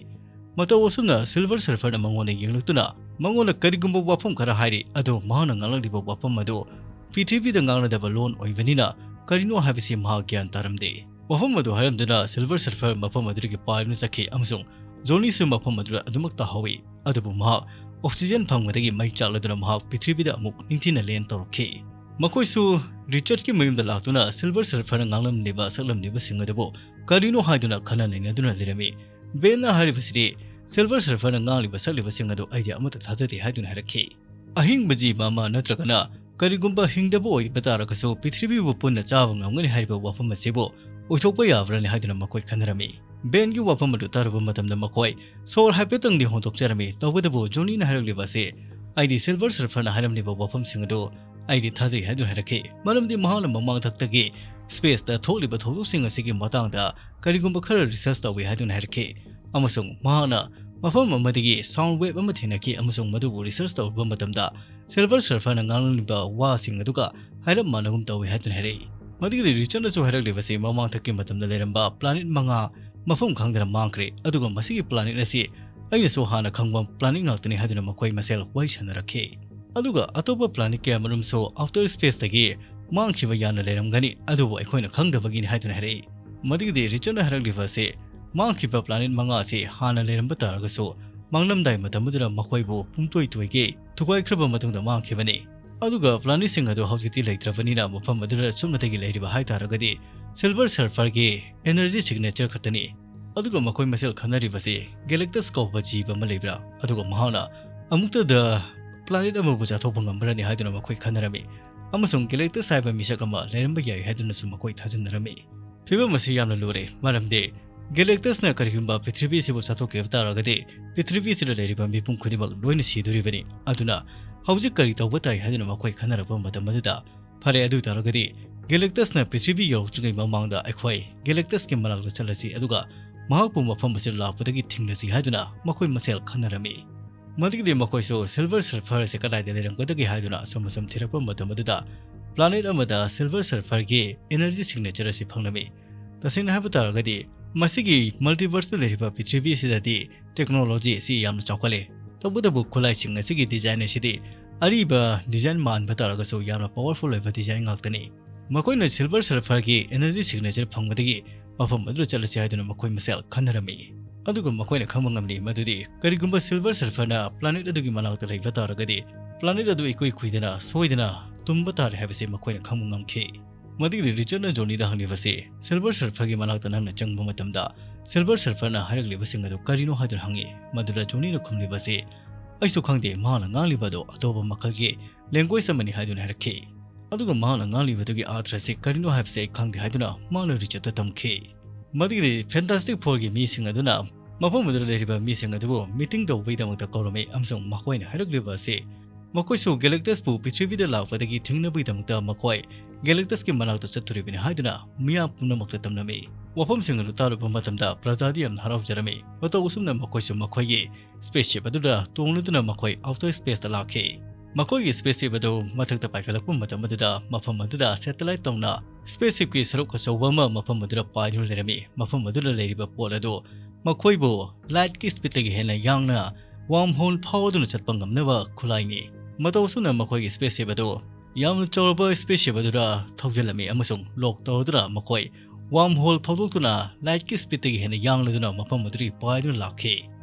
ꯃꯇꯧ ꯑꯁꯨꯝꯅ Silver Surferꯅ ꯃꯉꯣꯟꯗ ꯌꯦꯡꯂꯛꯇꯨꯅ ꯃꯉꯣꯟꯗ ꯀꯔꯤꯒꯨꯝꯕ ꯋꯥꯐꯝ ꯈꯔ ꯍꯥꯏꯔꯤ, ꯑꯗꯨ ꯃꯍꯥꯛꯅ ꯉꯥꯡꯂꯛꯂꯤꯕ ꯋꯥꯐꯝ ꯑꯗꯨ ꯄ꯭ꯔꯤꯊꯤꯕꯤꯗ ꯉꯥꯡꯅꯗꯕ ꯂꯣꯟ ꯑꯣꯏꯕꯅꯤꯅ ꯀꯔꯤꯅꯣ ꯍꯥꯏꯕꯁꯤ ꯃꯍꯥꯛ ꯒ꯭ꯌꯥꯟ ꯇꯥꯔꯝꯗꯦ꯫ ꯋꯥꯐꯝ ꯑꯗꯨ ꯍꯥꯏꯔꯝꯗꯨꯅ Silver Surfer ꯃꯐꯝ ꯑꯗꯨꯗꯒꯤ ꯄꯥꯏꯗꯨꯅ ꯆꯠꯈꯤ ꯑꯃꯁꯨꯡ Johnnyꯁꯨ ꯃꯐꯝ ꯑꯗꯨꯗ ꯑꯗꯨꯃꯛ ꯇꯥꯍꯧꯏ꯫ ꯑꯗꯨꯕꯨ ꯃꯍꯥꯛ oxygen ꯐꯪꯕꯗꯒꯤ ꯃꯩ ꯆꯥꯛꯂꯗꯨꯅ ꯃꯍꯥꯛ ꯄ꯭ꯔꯤꯊꯤꯕꯤꯗ ꯑꯃꯨꯛ ꯅꯤꯡꯊꯤꯅ land ꯇꯧꯔꯛꯈꯤ꯫ ꯃꯈꯣꯏꯁꯨ Richardꯀꯤ ꯃꯌꯨꯝꯗ ꯂꯥꯛꯇꯨꯅ Silver Surferꯅ ꯉꯥꯡꯂꯝꯂꯤꯕ ꯁꯛꯂꯝꯂꯤꯕꯁꯤꯡ ꯑꯗꯨꯕꯨ ꯀꯔꯤꯅꯣ ꯍꯥꯏꯗꯨꯅ ꯈꯟꯅ ꯅꯩꯅꯗꯨꯅ ꯂꯩꯔꯝꯃꯤ꯫ Benꯅ ꯍꯥꯏꯔꯤꯕꯁꯤꯗꯤ, "Silver Surferꯅ ꯉꯥꯡꯂꯤꯕ ꯁꯛꯂꯤꯕꯁꯤꯡ ꯑꯗꯨ ꯑꯩꯗꯤ ꯑꯃꯠꯇ ꯊꯥꯖꯗꯦ" ꯍꯥꯏꯗꯨꯅ ꯍꯥꯏꯔꯛꯈꯤ꯫ ꯑꯍꯤꯡꯕ ꯖꯤꯕ ꯑꯃ ꯅꯠꯇ꯭ꯔꯒꯅ ꯀꯔꯤꯒꯨꯝꯕ ꯍꯤꯡꯗꯕ ꯑꯣꯏꯕ ꯇꯥꯔꯒꯁꯨ ꯄ꯭ꯔꯤꯊꯤꯕꯤꯕꯨ ꯄꯨꯟꯅ ꯆꯥꯕ ꯉꯝꯒꯅꯤ ꯍꯥꯏꯔꯤꯕ ꯋꯥꯐꯝ ꯑꯁꯤꯕꯨ ꯑꯣꯏꯊꯣꯛꯄ ꯌꯥꯕ꯭ꯔꯅꯤ ꯍꯥꯏꯗꯨꯅ ꯃꯈꯣꯏ ꯈꯟꯅꯔꯝꯃꯤ꯫ Benꯒꯤ ꯋꯥꯐꯝ ꯑꯗꯨ ꯇꯥꯔꯨꯕ ꯃꯇꯝꯗ ꯃꯈꯣꯏ ꯁꯣꯔ ꯍꯥꯏꯐꯦꯠꯇꯪꯗꯤ ꯍꯣꯟꯗꯣꯛꯆꯔꯝꯃꯤ꯫ ꯇꯧꯕꯇꯕꯨ Johnnyꯅ ꯍꯥꯏꯔꯛꯂꯤꯕ ꯑꯁꯤ, "ꯑꯩꯗꯤ Silver Surferꯅ ꯍꯥꯏꯔꯝꯂꯤꯕ ꯋꯥꯐꯝꯁꯤꯡ ꯑꯗꯨ ꯑꯩꯗꯤ ꯊꯥꯖꯩ" ꯍꯥꯏꯗꯨꯅ ꯍꯥꯏꯔꯛꯈꯤ꯫ ꯃꯔꯝꯗꯤ ꯃꯍꯥꯛꯅ ꯃꯃꯥꯡꯊꯛꯇꯒꯤ spaceꯇ ꯊꯣꯛꯂꯤꯕ ꯊꯧꯗꯣꯛꯁꯤꯡ ꯑꯁꯤꯒꯤ ꯃꯇꯥꯡꯗ ꯀꯔꯤꯒꯨꯝꯕ ꯈꯔ research ꯇꯧꯏ ꯍꯥꯏꯗꯨꯅ ꯍꯥꯏꯔꯛꯈꯤ꯫ ꯑꯃꯁꯨꯡ ꯃꯍꯥꯛꯅ ꯃꯐꯝ ꯑꯃꯗꯒꯤ sound wave ꯑꯃ ꯊꯦꯡꯅꯈꯤ ꯑꯃꯁꯨꯡ ꯃꯗꯨꯕꯨ research ꯇꯧꯔꯨꯕ ꯃꯇꯝꯗ Silver Surferꯅ ꯉꯥꯡꯂꯝꯂꯤꯕ ꯋꯥꯁꯤꯡ ꯑꯗꯨꯒ ꯍꯥꯏꯔꯞ ꯃꯥꯟꯅꯒꯨꯝ ꯇꯧꯏ ꯍꯥꯏꯗꯨꯅ ꯍꯥꯏꯔꯛꯏ꯫ ꯃꯗꯨꯒꯤꯗꯤ Richardꯅꯁꯨ ꯍꯥꯏꯔꯛꯂꯤꯕꯁꯤ ꯃꯃꯥꯡꯊꯛꯀꯤ ꯃꯇꯝꯗ ꯂꯩꯔꯝꯕ planet ꯃꯉꯥ ꯃꯐꯝ ꯈꯪꯗꯅ ꯃꯥꯡꯈ꯭ꯔꯦ, ꯑꯗꯨꯒ ꯃꯁꯤꯒꯤ planet ꯑꯁꯤ ꯑꯩꯅꯁꯨ ꯍꯥꯟꯅ ꯈꯪꯕ planet ꯉꯥꯛꯇꯅꯤ ꯍꯥꯏꯗꯨꯅ ꯃꯈꯣꯏ ꯃꯁꯦꯜ ꯋꯥꯔꯤ ꯁꯥꯟꯅꯔꯛꯈꯤ꯫ ꯑꯗꯨꯒ ꯑꯇꯣꯞꯄ planet ꯀꯌꯥꯃꯔꯨꯝꯁꯨ outer spaceꯇꯒꯤ ꯃꯥꯡꯈꯤꯕ ꯌꯥꯅ ꯂꯩꯔꯝꯒꯅꯤ, ꯑꯗꯨꯕꯨ ꯑꯩꯈꯣꯏꯅ ꯈꯪꯗꯕꯒꯤꯅꯤ ꯍꯥꯏꯗꯨꯅ ꯍꯥꯏꯔꯛꯏ꯫ ꯃꯗꯨꯒꯤꯗꯤ ꯔꯤꯆꯔꯗꯅ ꯍꯥꯏꯔꯛꯂꯤꯕ ꯑꯁꯤ, ꯃꯥꯡꯈꯤꯕ ꯄ꯭ꯂꯥꯅꯦꯠ ꯃꯉꯥ ꯑꯁꯤ ꯍꯥꯟꯅ ꯂꯩꯔꯝꯕ ꯇꯥꯔꯒꯁꯨ, ꯃꯥꯡꯂꯝꯗꯥꯏ ꯃꯇꯝ ꯑꯗꯨꯗ ꯃꯈꯣꯏꯕꯨ ꯄꯨꯝꯇꯣꯏ ꯇꯣꯏꯒꯦ ꯊꯨꯒꯥꯏꯈ꯭ꯔꯕ ꯃꯇꯨꯡꯗ ꯃꯥꯡꯈꯤꯕꯅꯤ꯫ ꯑꯗꯨꯒ ꯄ꯭ꯂꯥꯅꯦꯠꯁꯤꯡ ꯑꯗꯨ ꯍꯧꯖꯤꯛꯇꯤ ꯂꯩꯇ꯭ꯔꯕꯅꯤꯅ, ꯃꯐꯝ ꯑꯗꯨꯗ ꯁꯨꯞꯅꯇꯒꯤ ꯂꯩꯔꯤꯕ ꯍꯥꯏ ꯇꯥꯔꯒꯗꯤ ꯁꯤꯜꯚꯔ ꯁꯜꯐꯔꯒꯤ ꯑꯦꯅꯔꯖꯤ ꯁꯤꯒꯅꯦꯆꯔ ꯈꯛꯇꯅꯤ꯫ ꯑꯗꯨꯒ ꯃꯈꯣꯏ ꯃꯁꯦꯜ ꯈꯟꯅꯔꯤꯕꯁꯤ ꯒꯦꯂꯦꯛꯇꯁ ꯀꯧꯕ ꯖꯤꯕ ꯑꯃ ꯂꯩꯕ꯭ꯔꯥ, ꯑꯗꯨꯒ ꯃꯍꯥꯛꯅ ꯑꯃꯨꯛꯇꯗ ꯄ꯭ꯂꯥꯅꯦꯠ ꯑꯃꯕꯨ ꯆꯥꯊꯣꯛꯄ ꯉꯝꯕ꯭ꯔꯅꯤ ꯍꯥꯏꯗꯨꯅ ꯃꯈꯣꯏ ꯈꯟꯅꯔꯝꯃꯤ꯫ ꯑꯃꯁꯨꯡ ꯒꯦꯂꯦꯛꯇꯁ ꯍꯥꯏꯕ ꯃꯤꯁꯛ ꯑꯃ ꯂꯩꯔꯝꯕ ꯌꯥꯏ ꯍꯥꯏꯗꯨꯅꯁꯨ ꯃꯈꯣꯏ ꯊꯥꯖꯅꯔꯝꯃꯤ꯫ ꯐꯤꯕꯝ ꯑꯁꯤ ꯌꯥꯝꯅ ꯂꯨꯔꯦ, ꯃꯔꯝꯗꯤ ꯒꯦꯂꯦꯛꯇꯁꯅ ꯀꯔꯤꯒꯨꯝꯕ ꯄ꯭ꯔꯤꯊꯤꯕꯤꯁꯤꯕꯨ ꯆꯥꯊꯣꯛꯈꯤꯕ ꯇꯥꯔꯒꯗꯤ, ꯄ꯭ꯔꯤꯊꯤꯕꯤꯁꯤꯗ ꯂꯩꯔꯤꯕ ꯃꯤꯄꯨꯝ ꯈꯨꯗꯤꯡꯃꯛ ꯂꯣꯏꯅ ꯁꯤꯗꯣꯔꯤꯕꯅꯤ꯫ ꯑꯗꯨꯅ ꯍꯧꯖꯤꯛ ꯀꯔꯤ ꯇꯧꯕ ꯇꯥꯏ ꯍꯥꯏꯗꯨꯅ ꯃꯈꯣꯏ ꯈꯟꯅꯔꯛꯄ ꯃꯇꯝ ꯑꯗꯨꯗ, "ꯐꯔꯦ, ꯑꯗꯨ ꯇꯥꯔꯒꯗꯤ ꯒꯦꯂꯦꯛꯇꯁꯅ ꯄ꯭ꯔꯤꯊꯤꯕꯤ ꯌꯧꯔꯛꯇ꯭ꯔꯤꯉꯩ ꯃꯃꯥꯡꯗ ꯑꯩꯈꯣꯏ ꯒꯦꯂꯦꯛꯇꯁꯀꯤ ꯃꯅꯥꯛꯇ ꯆꯠꯂꯁꯤ, ꯑꯗꯨꯒ ꯃꯍꯥꯛꯄꯨ ꯃꯐꯝ ꯑꯁꯤꯗ ꯂꯥꯛꯄꯗꯒꯤ ꯊꯤꯡꯂꯁꯤ" ꯍꯥꯏꯗꯨꯅ ꯃꯈꯣꯏ ꯃꯁꯦꯜ ꯈꯟꯅꯔꯝꯃꯤ꯫ ꯃꯗꯨꯒꯤꯗꯤ ꯃꯈꯣꯏꯁꯨ ꯁꯤꯜꯚꯔ ꯁꯜꯐꯔ ꯑꯁꯤ ꯀꯗꯥꯏꯗ ꯂꯩꯔꯝꯒꯗꯒꯦ ꯍꯥꯏꯗꯨꯅ ꯑꯁꯨꯝ ꯑꯁꯨꯝ ꯊꯤꯔꯛꯄ ꯃꯇꯝ ꯑꯗꯨꯗ, ꯄ꯭ꯂꯥꯅꯦꯠ ꯑꯃꯗ ꯁꯤꯜꯚꯔ ꯁꯜꯐꯔꯒꯤ ꯑꯦꯅꯔꯖꯤ ꯁꯤꯒꯅꯦꯆꯔ ꯑꯁꯤ ꯐꯪꯂꯝꯃꯤ꯫ ꯇꯁꯦꯡꯅ ꯍꯥꯏꯕ ꯇꯥꯔꯒꯗꯤ, ꯃꯁꯤꯒꯤ ꯃꯜꯇꯤꯚꯔꯁꯇ ꯂꯩꯔꯤꯕ ꯄ꯭ꯔꯤꯊꯤꯕꯤ ꯑꯁꯤꯗꯗꯤ ꯇꯦꯛꯅꯣꯂꯣꯖꯤ ꯑꯁꯤ ꯌꯥꯝꯅ ꯆꯥꯎꯈꯠꯂꯦ꯫ ꯇꯧꯕꯇꯕꯨ ꯈꯨꯠꯂꯥꯏꯁꯤꯡ ꯑꯁꯤꯒꯤ ꯗꯤꯖꯥꯏꯟ ꯑꯁꯤꯗꯤ ꯑꯔꯤꯕ ꯗꯤꯖꯥꯏꯟ ꯃꯥꯟꯕ ꯇꯥꯔꯒꯁꯨ, ꯌꯥꯝꯅ ꯄꯥꯋꯔꯐꯨꯜ ꯑꯣꯏꯕ ꯗꯤꯖꯥꯏꯟ ꯉꯥꯛꯇꯅꯤ꯫ ꯃꯈꯣꯏꯅ ꯁꯤꯜꯚꯔ ꯁꯜꯐꯔꯒꯤ ꯑꯦꯅꯔꯖꯤ ꯁꯤꯒꯅꯦꯆꯔ ꯐꯪꯕꯗꯒꯤ ꯃꯐꯝ ꯑꯗꯨꯗ ꯆꯠꯂꯁꯤ ꯍꯥꯏꯗꯨꯅ ꯃꯈꯣꯏ ꯃꯁꯦꯜ ꯈꯟꯅꯔꯝꯃꯤ꯫ ꯑꯗꯨꯒ ꯃꯈꯣꯏꯅ ꯈꯪꯕ ꯉꯝꯂꯤ ꯃꯗꯨꯗꯤ, ꯀꯔꯤꯒꯨꯝꯕ ꯁꯤꯜꯚꯔ ꯁꯜꯐꯔꯅ ꯄ꯭ꯂꯥꯅꯦꯠ ꯑꯗꯨꯒꯤ ꯃꯅꯥꯛꯇ ꯂꯩꯕ ꯇꯥꯔꯒꯗꯤ, ꯄ꯭ꯂꯥꯅꯦꯠ ꯑꯗꯨ ꯏꯀꯨꯏ ꯀꯨꯏꯗꯅ ꯁꯣꯏꯗꯅ ꯇꯨꯝꯕ ꯇꯥꯔꯦ ꯍꯥꯏꯕꯁꯤ ꯃꯈꯣꯏꯅ ꯈꯪꯕ ꯉꯝꯈꯤ꯫ ꯃꯗꯨꯒꯤꯗꯤ ꯔꯤꯆꯔꯗꯅ ꯖꯣꯅꯤꯗ ꯍꯪꯂꯤꯕꯁꯤ, "ꯁꯤꯜꯚꯔ ꯁꯜꯐꯔꯒꯤ ꯃꯅꯥꯛꯇ ꯅꯪꯅ ꯆꯪꯕ ꯃꯇꯝꯗ, ꯁꯤꯜꯚꯔ ꯁꯜꯐꯔꯅ ꯍꯥꯏꯔꯛꯂꯤꯕꯁꯤꯡ ꯑꯗꯨ ꯀꯔꯤꯅꯣ?" ꯍꯥꯏꯗꯨꯅ ꯍꯪꯉꯤ꯫ ꯃꯗꯨꯗ ꯖꯣꯅꯤꯅ ꯈꯨꯝꯂꯤꯕꯁꯤ, "ꯑꯩꯁꯨ ꯈꯪꯗꯦ, ꯃꯍꯥꯛꯅ ꯉꯥꯡꯂꯤꯕ ꯑꯗꯨ ꯑꯇꯣꯞꯄ ꯃꯈꯜꯒꯤ ꯂꯦꯡꯒ꯭ꯋꯦꯖ ꯑꯃꯅꯤ" ꯍꯥꯏꯗꯨꯅ ꯍꯥꯏꯔꯛꯈꯤ꯫ ꯑꯗꯨꯒ ꯃꯍꯥꯛꯅ ꯉꯥꯡꯂꯤꯕꯗꯨꯒꯤ ꯑꯥꯔꯊ ꯑꯁꯤ ꯀꯔꯤꯅꯣ ꯍꯥꯏꯕꯁꯤ ꯑꯩ ꯈꯪꯗꯦ ꯍꯥꯏꯗꯨꯅ ꯃꯍꯥꯛꯅ ꯔꯤꯆꯔꯗꯇ ꯇꯝꯈꯤ꯫ ꯃꯗꯨꯒꯤꯗꯤ ꯐꯦꯟꯇꯥꯁꯇꯤꯛ ꯐꯣꯔꯒꯤ ꯃꯤꯁꯤꯡ ꯑꯗꯨꯅ ꯃꯐꯝ ꯑꯗꯨꯗ ꯂꯩꯔꯤꯕ ꯃꯤꯁꯤꯡ ꯑꯗꯨꯕꯨ ꯃꯤꯇꯤꯡ ꯇꯧꯕꯒꯤꯗꯃꯛꯇ ꯀꯧꯔꯝꯃꯤ, ꯑꯃꯁꯨꯡ ꯃꯈꯣꯏꯅ ꯍꯥꯏꯔꯛꯂꯤꯕ ꯑꯁꯤ, ꯃꯈꯣꯏꯁꯨ ꯒꯦꯂꯦꯛꯇꯁꯄꯨ ꯄ꯭ꯔꯤꯊꯤꯕꯤꯗ ꯂꯥꯛꯄꯗꯒꯤ ꯊꯤꯡꯅꯕꯒꯤꯗꯃꯛꯇ ꯃꯈꯣꯏ ꯒꯦꯂꯦꯛꯇꯁꯀꯤ ꯃꯅꯥꯛꯇ ꯆꯠꯇꯣꯔꯤꯕꯅꯤ ꯍꯥꯏꯗꯨꯅ ꯃꯤꯌꯥꯝ ꯄꯨꯝꯅꯃꯛꯇ ꯇꯝꯂꯝꯃꯤ꯫ ꯋꯥꯐꯝꯁꯤꯡ ꯑꯗꯨ ꯇꯥꯔꯨꯕ ꯃꯇꯝꯗ ꯄ꯭ꯔꯖꯥꯗꯤ ꯌꯥꯝꯅ ꯍꯔꯥꯎꯖꯔꯝꯃꯤ꯫ ꯃꯇꯧ ꯑꯁꯨꯝꯅ ꯃꯈꯣꯏꯁꯨ ꯃꯈꯣꯏꯒꯤ ꯁ꯭ꯄꯦꯁꯁꯤꯞ ꯑꯗꯨꯗ ꯇꯣꯡꯂꯗꯨꯅ ꯃꯈꯣꯏ ꯑꯥꯎꯇꯔ ꯁ꯭ꯄꯦꯁꯇ ꯂꯥꯛꯈꯤ꯫ ꯃꯈꯣꯏꯒꯤ ꯁ꯭ꯄꯦꯁꯁꯤꯞ ꯑꯗꯨ ꯃꯊꯛꯇ ꯄꯥꯏꯈꯠꯂꯛꯄ ꯃꯇꯝ ꯑꯗꯨꯗ, ꯃꯐꯝ ꯑꯗꯨꯗ ꯁꯦꯇꯦꯂꯥꯏꯠ ꯇꯧꯅ ꯁ꯭ꯄꯦꯁꯁꯤꯞꯀꯤ ꯁꯔꯨꯛ ꯑꯆꯧꯕ ꯑꯃ ꯃꯐꯝ ꯑꯗꯨꯗ ꯄꯥꯏꯗꯨꯅ ꯂꯩꯔꯝꯃꯤ꯫ ꯃꯐꯝ ꯑꯗꯨꯗ ꯂꯩꯔꯤꯕ ꯄꯣꯠ ꯑꯗꯨ ꯃꯈꯣꯏꯕꯨ ꯂꯥꯏꯠꯀꯤ ꯁ꯭ꯄꯤꯗꯇꯒꯤ ꯍꯦꯟꯅ ꯌꯥꯡꯅ ꯋꯥꯔꯝ ꯍꯣꯜ ꯐꯥꯎꯗꯨꯅ ꯆꯠꯄ ꯉꯝꯅꯕ ꯈꯨꯠꯂꯥꯏꯅꯤ꯫ ꯃꯇꯧ ꯑꯁꯨꯝꯅ ꯃꯈꯣꯏꯒꯤ ꯁ꯭ꯄꯦꯁꯁꯤꯞ ꯑꯗꯨ ꯌꯥꯝꯅ ꯆꯥꯎꯔꯕ ꯁ꯭ꯄꯦꯁꯁꯤꯞ ꯑꯗꯨꯗ ꯊꯧꯖꯤꯜꯂꯝꯃꯤ ꯑꯃꯁꯨꯡ ꯂꯣꯛ ꯇꯧꯔꯗꯨꯅ ꯃꯈꯣꯏ ꯋꯥꯔꯝ ꯍꯣꯜ ꯐꯥꯎꯗꯣꯛꯇꯨꯅ ꯂꯥꯏꯠꯀꯤ ꯁ꯭ꯄꯤꯠꯇꯒꯤ ꯍꯦꯟꯅ ꯌꯥꯡꯂꯗꯨꯅ ꯃꯐꯝ ꯑꯗꯨꯗꯒꯤ ꯄꯥꯏꯗꯨꯅ ꯂꯥꯛꯈꯤ꯫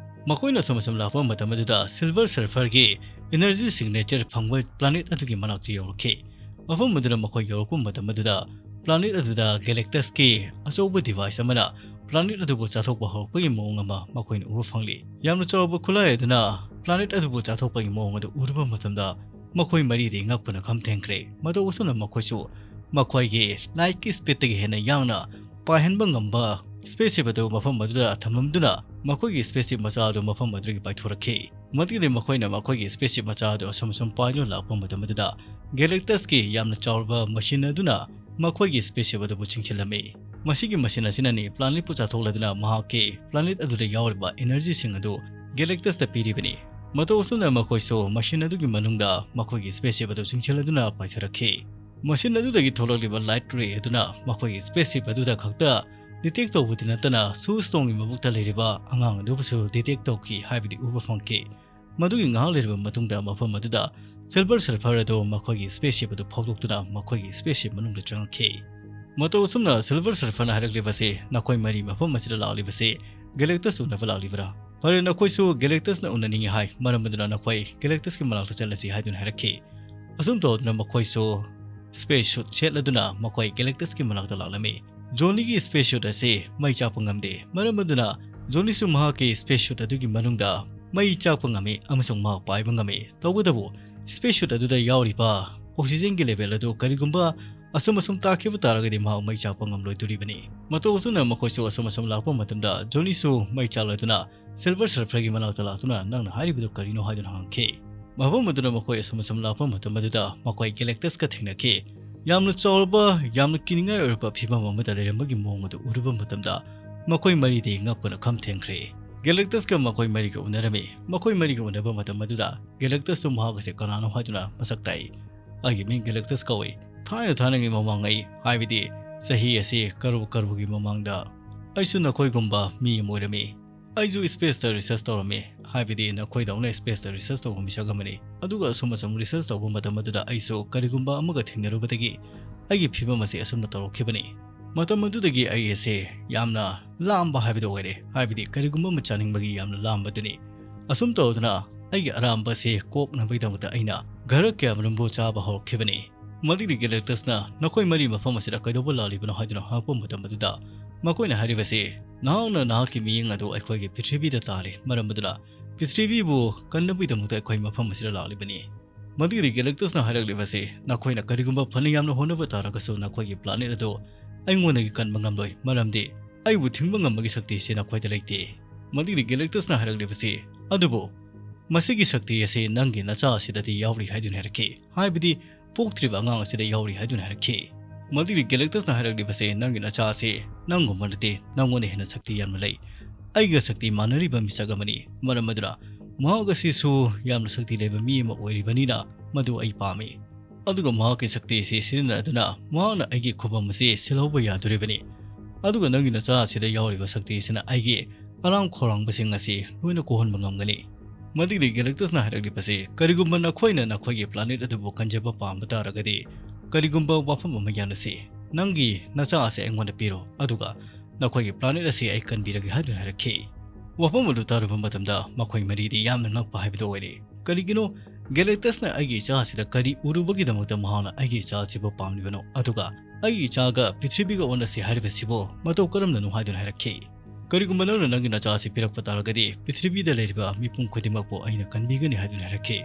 ꯃꯈꯣꯏꯅ ꯑꯁꯨꯝ ꯑꯁꯨꯝ ꯂꯥꯛꯄ ꯃꯇꯝ ꯑꯗꯨꯗ ꯁꯤꯜꯚꯔ ꯁꯔꯐꯔꯒꯤ ꯏꯅꯔꯖꯤ ꯁꯤꯒꯅꯦꯆꯔ ꯐꯪꯕ ꯄ꯭ꯂꯥꯅꯦꯠ ꯑꯗꯨꯒꯤ ꯃꯅꯥꯛꯇ ꯌꯧꯔꯛꯈꯤ꯫ ꯃꯐꯝ ꯑꯗꯨꯗ ꯃꯈꯣꯏ ꯌꯧꯔꯛꯄ ꯃꯇꯝ ꯑꯗꯨꯗ ꯄ꯭ꯂꯥꯅꯦꯠ ꯑꯗꯨꯗ ꯒꯦꯂꯦꯛꯇꯁꯀꯤ ꯑꯆꯧꯕ ꯗꯤꯚꯥꯏꯁ ꯑꯃꯅ ꯄ꯭ꯂꯥꯅꯦꯠ ꯑꯗꯨꯕꯨ ꯆꯥꯊꯣꯛꯄ ꯍꯧꯔꯛꯄꯒꯤ ꯃꯑꯣꯡ ꯑꯃ ꯃꯈꯣꯏꯅ ꯎꯕ ꯐꯪꯂꯤ꯫ ꯌꯥꯝꯅ ꯆꯥꯎꯕ ꯈꯨꯠꯂꯥꯏ ꯑꯗꯨꯅ ꯄ꯭ꯂꯥꯅꯦꯠ ꯑꯗꯨꯕꯨ ꯆꯥꯊꯣꯛꯄꯒꯤ ꯃꯑꯣꯡ ꯑꯗꯨ ꯎꯔꯨꯕ ꯃꯇꯝꯗ ꯃꯈꯣꯏ ꯃꯔꯤꯗꯤ ꯉꯛꯄꯅ ꯈꯝ ꯊꯦꯡꯈ꯭ꯔꯦ꯫ ꯃꯇꯧ ꯑꯁꯨꯝꯅ ꯃꯈꯣꯏꯁꯨ ꯃꯈꯣꯏꯒꯤ ꯂꯥꯏꯠꯀꯤ ꯁ꯭ꯄꯤꯠꯇꯒꯤ ꯍꯦꯟꯅ ꯌꯥꯡꯅ ꯄꯥꯏꯍꯟꯕ ꯉꯝꯕ ꯁ꯭ꯄꯦꯁꯁꯤꯞ ꯑꯗꯨ ꯃꯐꯝ ꯑꯗꯨꯗ ꯊꯝꯂꯝꯗꯨꯅ ꯃꯈꯣꯏꯒꯤ ꯁ꯭ꯄꯦꯁꯁꯤꯞ ꯃꯆꯥ ꯑꯗꯨ ꯃꯐꯝ ꯑꯗꯨꯗꯒꯤ ꯄꯥꯏꯊꯣꯔꯛꯈꯤ꯫ ꯃꯗꯨꯒꯤꯗꯤ ꯃꯈꯣꯏꯅ ꯃꯈꯣꯏꯒꯤ ꯁ꯭ꯄꯦꯁꯁꯤꯞ ꯃꯆꯥ ꯑꯗꯨ ꯑꯁꯨꯝ ꯑꯁꯨꯝ ꯄꯥꯏꯗꯨꯅ ꯂꯥꯛꯄ ꯃꯇꯝ ꯑꯗꯨꯗ ꯒꯦꯂꯦꯛꯇꯁꯀꯤ ꯌꯥꯝꯅ ꯆꯥꯎꯔꯕ ꯃꯁꯤꯟ ꯑꯗꯨꯅ ꯃꯈꯣꯏꯒꯤ ꯁ꯭ꯄꯦꯁꯁꯤꯞ ꯑꯗꯨꯕꯨ ꯆꯤꯡꯁꯤꯜꯂꯝꯃꯤ꯫ ꯃꯁꯤꯒꯤ ꯃꯁꯤꯟ ꯑꯁꯤꯅꯅꯤ ꯄ꯭ꯂꯥꯅꯦꯠꯄꯨ ꯆꯥꯊꯣꯛꯂꯗꯨꯅ ꯃꯍꯥꯛꯀꯤ ꯄ꯭ꯂꯥꯅꯦꯠ ꯑꯗꯨꯗ ꯌꯥꯎꯔꯤꯕ ꯏꯅꯔꯖꯤꯁꯤꯡ ꯑꯗꯨ ꯒꯦꯂꯦꯛꯇꯁꯇ ꯄꯤꯔꯤꯕꯅꯤ꯫ ꯃꯇꯧ ꯑꯁꯨꯝꯅ ꯃꯈꯣꯏꯁꯨ ꯃꯁꯤꯟ ꯑꯗꯨꯒꯤ ꯃꯅꯨꯡꯗ ꯃꯈꯣꯏꯒꯤ ꯁ꯭ꯄꯦꯁꯁꯤꯞ ꯑꯗꯨ ꯆꯤꯡꯁꯤꯜꯂꯗꯨꯅ ꯄꯥꯏꯊꯔꯛꯈꯤ꯫ ꯃꯁꯤꯟ ꯑꯗꯨꯗꯒꯤ ꯊꯣꯛꯂꯛꯂꯤꯕ ꯂꯥꯏꯠ ꯔꯦ ꯑꯗꯨꯅ ꯃꯈꯣꯏꯒꯤ ꯁ꯭ꯄꯦꯁꯁꯤꯞ ꯑꯗꯨꯗ ꯈꯛꯇ ꯗꯤꯇꯦꯛ ꯇꯧꯕꯗꯤ ꯅꯠꯇꯅ ꯁꯨ ꯁ꯭ꯇꯣꯡꯒꯤ ꯃꯕꯨꯛꯇ ꯂꯩꯔꯤꯕ ꯑꯉꯥꯡ ꯑꯗꯨꯕꯨꯁꯨ ꯗꯤꯇꯦꯛ ꯇꯧꯈꯤ ꯍꯥꯏꯕꯗꯤ ꯎꯕ ꯐꯪꯈꯤ꯫ ꯃꯗꯨꯒꯤ ꯉꯥꯏꯍꯥꯛ ꯂꯩꯔꯕ ꯃꯇꯨꯡꯗ ꯃꯐꯝ ꯑꯗꯨꯗ ꯁꯤꯜꯚꯔ ꯁꯔꯐꯔ ꯑꯗꯨ ꯃꯈꯣꯏꯒꯤ ꯁ꯭ꯄꯦꯁꯁꯤꯞ ꯑꯗꯨ ꯐꯥꯎꯗꯣꯛꯇꯨꯅ ꯃꯈꯣꯏꯒꯤ ꯁ꯭ꯄꯦꯁꯁꯤꯞ ꯃꯅꯨꯡꯗ ꯆꯪꯉꯛꯈꯤ꯫ ꯃꯇꯧ ꯑꯁꯨꯝꯅ ꯁꯤꯜꯚꯔ ꯁꯔꯐꯔꯅ ꯍꯥꯏꯔꯛꯂꯤꯕꯁꯤ, "ꯅꯈꯣꯏ ꯃꯔꯤ ꯃꯐꯝ ꯑꯁꯤꯗ ꯂꯥꯛꯂꯤꯕꯁꯤ ꯒꯦꯂꯦꯛꯇꯁ ꯎꯅꯕ ꯂꯥꯛꯂꯤꯕ꯭ꯔꯥ? ꯐꯔꯦ, ꯅꯈꯣꯏꯁꯨ ꯒꯦꯂꯦꯛꯇꯁꯅ ꯎꯅꯅꯤꯡꯉꯤ ꯍꯥꯏ, ꯃꯔꯝ ꯑꯗꯨꯅ ꯅꯈꯣꯏ ꯒꯦꯂꯦꯛꯇꯁꯀꯤ ꯃꯅꯥꯛꯇ ꯆꯠꯂꯁꯤ" ꯍꯥꯏꯗꯨꯅ ꯍꯥꯏꯔꯛꯈꯤ꯫ ꯑꯁꯨꯝ ꯇꯧꯗꯨꯅ ꯃꯈꯣꯏꯁꯨ ꯁ꯭ꯄꯦꯁ ꯁꯨꯠ ꯁꯦꯠꯂꯗꯨꯅ ꯃꯈꯣꯏ ꯒꯦꯂꯦꯛꯇꯁꯀꯤ ꯃꯅꯥꯛꯇ ꯂꯥꯛꯂꯝꯃꯤ꯫ ꯖꯣꯅꯤꯒꯤ ꯁ꯭ꯄꯦꯁ ꯁꯨꯠ ꯑꯁꯤ ꯃꯩ ꯆꯥꯛꯄ ꯉꯝꯗꯦ, ꯃꯔꯝ ꯑꯗꯨꯅ ꯖꯣꯅꯤꯁꯨ ꯃꯍꯥꯛꯀꯤ ꯁ꯭ꯄꯦꯁ ꯁꯨꯠ ꯑꯗꯨꯒꯤ ꯃꯅꯨꯡꯗ ꯃꯩ ꯆꯥꯛꯄ ꯉꯝꯃꯤ ꯑꯃꯁꯨꯡ ꯃꯍꯥꯛ ꯄꯥꯏꯕ ꯉꯝꯃꯤ꯫ ꯇꯧꯕꯇꯕꯨ ꯁ꯭ꯄꯦꯁ ꯁꯨꯠ ꯑꯗꯨꯗ ꯌꯥꯎꯔꯤꯕ ꯑꯣꯛꯁꯤꯖꯦꯟꯒꯤ ꯂꯦꯚꯦꯜ ꯑꯗꯨ ꯀꯔꯤꯒꯨꯝꯕ ꯑꯁꯨꯝ ꯑꯁꯨꯝ ꯇꯥꯈꯤꯕ ꯇꯥꯔꯒꯗꯤ ꯃꯍꯥꯛ ꯃꯩ ꯆꯥꯛꯄ ꯉꯝꯂꯣꯏꯗꯣꯔꯤꯕꯅꯤ꯫ ꯃꯇꯧ ꯑꯁꯨꯝꯅ ꯃꯈꯣꯏꯁꯨ ꯑꯁꯨꯝ ꯑꯁꯨꯝ ꯂꯥꯛꯄ ꯃꯇꯝꯗ ꯖꯣꯅꯤꯁꯨ ꯃꯩ ꯆꯥꯛꯂꯗꯨꯅ ꯁꯤꯜꯚꯔ ꯁꯔꯐꯔꯒꯤ ꯃꯅꯥꯛꯇ ꯂꯥꯛꯇꯨꯅ, "ꯅꯪꯅ ꯍꯥꯏꯔꯤꯕꯗꯨ ꯀꯔꯤꯅꯣ?" ꯍꯥꯏꯗꯨꯅ ꯍꯪꯈꯤ꯫ ꯃꯐꯝ ꯑꯗꯨꯗ ꯃꯈꯣꯏ ꯑꯁꯨꯝ ꯑꯁꯨꯝ ꯂꯥꯛꯄ ꯃꯇꯝ ꯑꯗꯨꯗ ꯃꯈꯣꯏ ꯒꯦꯂꯦꯛꯇꯁꯀ ꯊꯦꯡꯅꯈꯤ꯫ ꯌꯥꯝꯅ ꯆꯥꯎꯔꯕ, ꯌꯥꯝꯅ ꯀꯤꯅꯤꯡꯉꯥꯏ ꯑꯣꯏꯔꯕ ꯐꯤꯕꯝ ꯑꯃꯗ ꯂꯩꯔꯝꯕꯒꯤ ꯃꯑꯣꯡ ꯑꯗꯨ ꯎꯔꯨꯕ ꯃꯇꯝꯗ ꯃꯈꯣꯏ ꯃꯔꯤꯗꯤ ꯉꯛꯄꯅ ꯈꯝ ꯊꯦꯡꯈ꯭ꯔꯦ꯫ ꯒꯦꯂꯦꯛꯇꯁꯀ ꯃꯈꯣꯏ ꯃꯔꯤꯒ ꯎꯅꯔꯝꯃꯤ꯫ ꯃꯈꯣꯏ ꯃꯔꯤꯒ ꯎꯅꯕ ꯃꯇꯝ ꯑꯗꯨꯗ ꯒꯦꯂꯦꯛꯇꯁꯇꯨ ꯃꯍꯥꯛ ꯑꯁꯤ ꯀꯅꯥꯅꯣ ꯍꯥꯏꯗꯨꯅ ꯃꯁꯛ ꯇꯥꯛꯏ꯫ "ꯑꯩꯒꯤ ꯃꯤꯡ ꯒꯦꯂꯦꯛꯇꯁ ꯀꯧꯏ꯫ ꯊꯥꯏꯅ ꯊꯥꯏꯅꯒꯤ ꯃꯃꯥꯡꯉꯩ, ꯍꯥꯏꯕꯗꯤ ꯆꯍꯤ ꯑꯁꯤ ꯀꯔꯣꯔ ꯀꯔꯣꯔꯒꯤ ꯃꯃꯥꯡꯗ ꯑꯩꯁꯨ ꯅꯈꯣꯏꯒꯨꯝꯕ ꯃꯤ ꯑꯃ ꯑꯣꯏꯔꯝꯃꯤ꯫ ꯑꯩꯁꯨ ꯁ꯭ꯄꯦꯁꯇ ꯔꯤꯁꯔꯆ ꯇꯧꯔꯝꯃꯤ, ꯍꯥꯏꯕꯗꯤ ꯅꯈꯣꯏꯗꯧꯅ ꯁ꯭ꯄꯦꯁꯇ ꯔꯤꯁꯔꯆ ꯇꯧꯕ ꯃꯤꯁꯛ ꯑꯃꯅꯤ꯫ ꯑꯗꯨꯒ ꯑꯁꯨꯝ ꯑꯁꯨꯝ ꯔꯤꯁꯔꯆ ꯇꯧꯕ ꯃꯇꯝ ꯑꯗꯨꯗ ꯑꯩꯁꯨ ꯀꯔꯤꯒꯨꯝꯕ ꯑꯃꯒ ꯊꯦꯡꯅꯔꯨꯕꯗꯒꯤ ꯑꯩꯒꯤ ꯐꯤꯕꯝ ꯑꯁꯤ ꯑꯁꯨꯝꯅ ꯇꯧꯔꯛꯈꯤꯕꯅꯤ"꯫ ꯃꯇꯝ ꯑꯗꯨꯗꯒꯤ ꯑꯩ ꯑꯁꯦ ꯌꯥꯝꯅ ꯂꯥꯝꯕ ꯍꯥꯏꯕꯗꯨ ꯑꯣꯏꯔꯦ, ꯍꯥꯏꯕꯗꯤ ꯀꯔꯤꯒꯨꯝꯕ ꯑꯃ ꯆꯥꯅꯤꯡꯕꯒꯤ ꯌꯥꯝꯅ ꯂꯥꯝꯕꯗꯨꯅꯤ꯫ ꯑꯁꯨꯝ ꯇꯧꯗꯅ ꯑꯩꯒꯤ ꯑꯔꯥꯝꯕ ꯑꯁꯤ ꯀꯣꯛꯅꯕꯒꯤꯗꯃꯛꯇ ꯑꯩꯅ ꯘꯔ ꯀꯌꯥꯃꯔꯨꯝꯕꯨ ꯆꯥꯕ ꯍꯧꯔꯛꯈꯤꯕꯅꯤ꯫ ꯃꯗꯨꯒꯤ ꯒꯦꯂꯦꯛꯇꯁꯅ ꯅꯈꯣꯏ ꯃꯔꯤ ꯃꯐꯝ ꯑꯁꯤꯗ ꯀꯩꯗꯧꯕ ꯂꯥꯛꯂꯤꯕꯅꯣ ꯍꯥꯏꯗꯨꯅ ꯍꯪꯉꯛꯄ ꯃꯇꯝ ꯑꯗꯨꯗ ꯃꯈꯣꯏꯅ ꯍꯥꯏꯔꯤꯕꯁꯤ, "ꯅꯍꯥꯛꯅ ꯅꯍꯥꯛꯀꯤ ꯃꯤꯠꯌꯦꯡ ꯑꯗꯨ ꯑꯩꯈꯣꯏꯒꯤ ꯄ꯭ꯔꯤꯊꯤꯕꯤꯗ ꯇꯥꯔꯤ, ꯃꯔꯝ ꯑꯗꯨꯅ ꯄ꯭ꯔꯤꯊꯤꯕꯤꯕꯨ ꯀꯟꯅꯕꯒꯤꯗꯃꯛꯇ ꯑꯩꯈꯣꯏ ꯃꯐꯝ ꯑꯁꯤꯗ ꯂꯥꯛꯂꯤꯕꯅꯤ"꯫ ꯃꯗꯨꯒꯤꯗꯤ ꯒꯦꯂꯦꯛꯇꯁꯅ ꯍꯥꯏꯔꯛꯂꯤꯕꯁꯤ, "ꯅꯈꯣꯏꯅ ꯀꯔꯤꯒꯨꯝꯕ ꯐꯅ ꯌꯥꯝꯅ ꯍꯣꯠꯅꯕ ꯇꯥꯔꯒꯁꯨ ꯅꯈꯣꯏꯒꯤ ꯄ꯭ꯂꯥꯅꯦꯠ ꯑꯗꯨ ꯑꯩꯉꯣꯟꯗꯒꯤ ꯀꯟꯕ ꯉꯝꯂꯣꯏ, ꯃꯔꯝꯗꯤ ꯑꯩꯕꯨ ꯊꯤꯡꯕ ꯉꯝꯕꯒꯤ ꯁꯛꯇꯤ ꯑꯁꯤ ꯅꯈꯣꯏꯗ ꯂꯩꯇꯦ"꯫ ꯃꯗꯨꯒꯤꯗꯤ ꯒꯦꯂꯦꯛꯇꯁꯅ ꯍꯥꯏꯔꯛꯂꯤꯕꯁꯤ, "ꯑꯗꯨꯕꯨ ꯃꯁꯤꯒꯤ ꯁꯛꯇꯤ ꯑꯁꯤ ꯅꯪꯒꯤ ꯅꯆꯥ ꯑꯁꯤꯗꯗꯤ ꯌꯥꯎꯔꯤ" ꯍꯥꯏꯗꯨꯅ ꯍꯥꯏꯔꯛꯈꯤ꯫ ꯍꯥꯏꯕꯗꯤ ꯄꯣꯛꯇ꯭ꯔꯤꯕ ꯑꯉꯥꯡ ꯑꯁꯤꯗ ꯌꯥꯎꯔꯤ ꯍꯥꯏꯗꯨꯅ ꯍꯥꯏꯔꯛꯈꯤ꯫ ꯃꯗꯨꯒꯤ ꯒꯦꯂꯦꯛꯇꯁꯅ ꯍꯥꯏꯔꯛꯂꯤꯕꯁꯤ, "ꯅꯪꯒꯤ ꯅꯆꯥ ꯑꯁꯤ ꯅꯪꯒꯨꯝꯕ ꯅꯠꯇꯦ, ꯅꯪꯉꯣꯟꯗ ꯍꯦꯟꯅ ꯁꯛꯇꯤ ꯌꯥꯝꯅ ꯂꯩ꯫ ꯑꯩꯒ ꯁꯛꯇꯤ ꯃꯥꯟꯅꯔꯤꯕ ꯃꯤꯁꯛ ꯑꯃꯅꯤ, ꯃꯔꯝ ꯑꯗꯨꯅ ꯃꯍꯥꯛ ꯑꯁꯤꯁꯨ ꯌꯥꯝꯅ ꯁꯛꯇꯤ ꯂꯩꯕ ꯃꯤ ꯑꯃ ꯑꯣꯏꯔꯤꯕꯅꯤꯅ ꯃꯗꯨ ꯑꯩ ꯄꯥꯝꯃꯤ꯫ ꯑꯗꯨꯒ ꯃꯍꯥꯛꯀꯤ ꯁꯛꯇꯤ ꯑꯁꯤ ꯁꯤꯖꯤꯟꯅꯗꯨꯅ ꯃꯍꯥꯛꯅ ꯑꯩꯒꯤ ꯈꯨꯕꯝ ꯑꯁꯤ ꯁꯤꯜꯍꯧꯕ ꯌꯥꯗꯣꯔꯤꯕꯅꯤ꯫ ꯑꯗꯨꯒ ꯅꯪꯒꯤ ꯅꯆꯥ ꯑꯁꯤꯗ ꯌꯥꯎꯔꯤꯕ ꯁꯛꯇꯤ ꯑꯁꯤꯅ ꯑꯩꯒꯤ ꯑꯔꯥꯝ ꯈꯧꯔꯥꯡꯕꯁꯤꯡ ꯑꯁꯤ ꯂꯣꯏꯅ ꯀꯣꯛꯍꯟꯕ ꯉꯝꯒꯅꯤ"꯫ ꯃꯗꯨꯒꯤꯗꯤ ꯒꯦꯂꯦꯛꯇꯁꯅ ꯍꯥꯏꯔꯛꯂꯤꯕꯁꯤ, "ꯀꯔꯤꯒꯨꯝꯕ ꯅꯈꯣꯏꯅ ꯅꯈꯣꯏꯒꯤ ꯄ꯭ꯂꯥꯅꯦꯠ ꯑꯗꯨꯕꯨ ꯀꯟꯖꯕ ꯄꯥꯝꯕ ꯇꯥꯔꯒꯗꯤ, ꯀꯔꯤꯒꯨꯝꯕ ꯋꯥꯐꯝ ꯑꯃ ꯌꯥꯅꯁꯤ꯫ ꯅꯪꯒꯤ ꯅꯆꯥ ꯑꯁꯤ ꯑꯩꯉꯣꯟꯗ ꯄꯤꯔꯣ, ꯑꯗꯨꯒ ꯅꯈꯣꯏꯒꯤ ꯄ꯭ꯂꯥꯅꯦꯠ ꯑꯁꯤ ꯑꯩ ꯀꯟꯕꯤꯔꯒꯦ" ꯍꯥꯏꯗꯨꯅ ꯍꯥꯏꯔꯛꯈꯤ꯫ ꯋꯥꯐꯝ ꯑꯗꯨ ꯇꯥꯔꯨꯕ ꯃꯇꯝꯗ ꯃꯈꯣꯏ ꯃꯔꯤꯗꯤ ꯌꯥꯝꯅ ꯉꯛꯄ ꯍꯥꯏꯕꯗꯨ ꯑꯣꯏꯔꯦ꯫ ꯀꯔꯤꯒꯤꯅꯣ ꯒꯦꯂꯦꯛꯇꯁꯅ ꯑꯩꯒꯤ ꯏꯆꯥ ꯑꯁꯤꯗ ꯀꯔꯤ ꯎꯔꯨꯕꯒꯤꯗꯃꯛꯇ ꯃꯍꯥꯛꯅ ꯑꯩꯒꯤ ꯏꯆꯥ ꯑꯁꯤꯕꯨ ꯄꯥꯝꯂꯤꯕꯅꯣ? ꯑꯗꯨꯒ ꯑꯩꯒꯤ ꯏꯆꯥꯒ ꯄ꯭ꯔꯤꯊꯤꯕꯤꯒ ꯑꯣꯟꯅꯁꯤ ꯍꯥꯏꯔꯤꯕꯁꯤꯕꯨ ꯃꯇꯧ ꯀꯔꯝꯅꯅꯣ ꯍꯥꯏꯗꯨꯅ ꯍꯥꯏꯔꯛꯈꯤ꯫ "ꯀꯔꯤꯒꯨꯝꯕ ꯅꯪꯅ ꯅꯪꯒꯤ ꯅꯆꯥ ꯑꯁꯤ ꯄꯤꯔꯛꯄ ꯇꯥꯔꯒꯗꯤ, ꯄ꯭ꯔꯤꯊꯤꯕꯤꯗ ꯂꯩꯔꯤꯕ ꯃꯤꯄꯨꯝ ꯈꯨꯗꯤꯡꯃꯛꯄꯨ ꯑꯩꯅ ꯀꯟꯕꯤꯒꯅꯤ" ꯍꯥꯏꯗꯨꯅ ꯍꯥꯏꯔꯛꯈꯤ꯫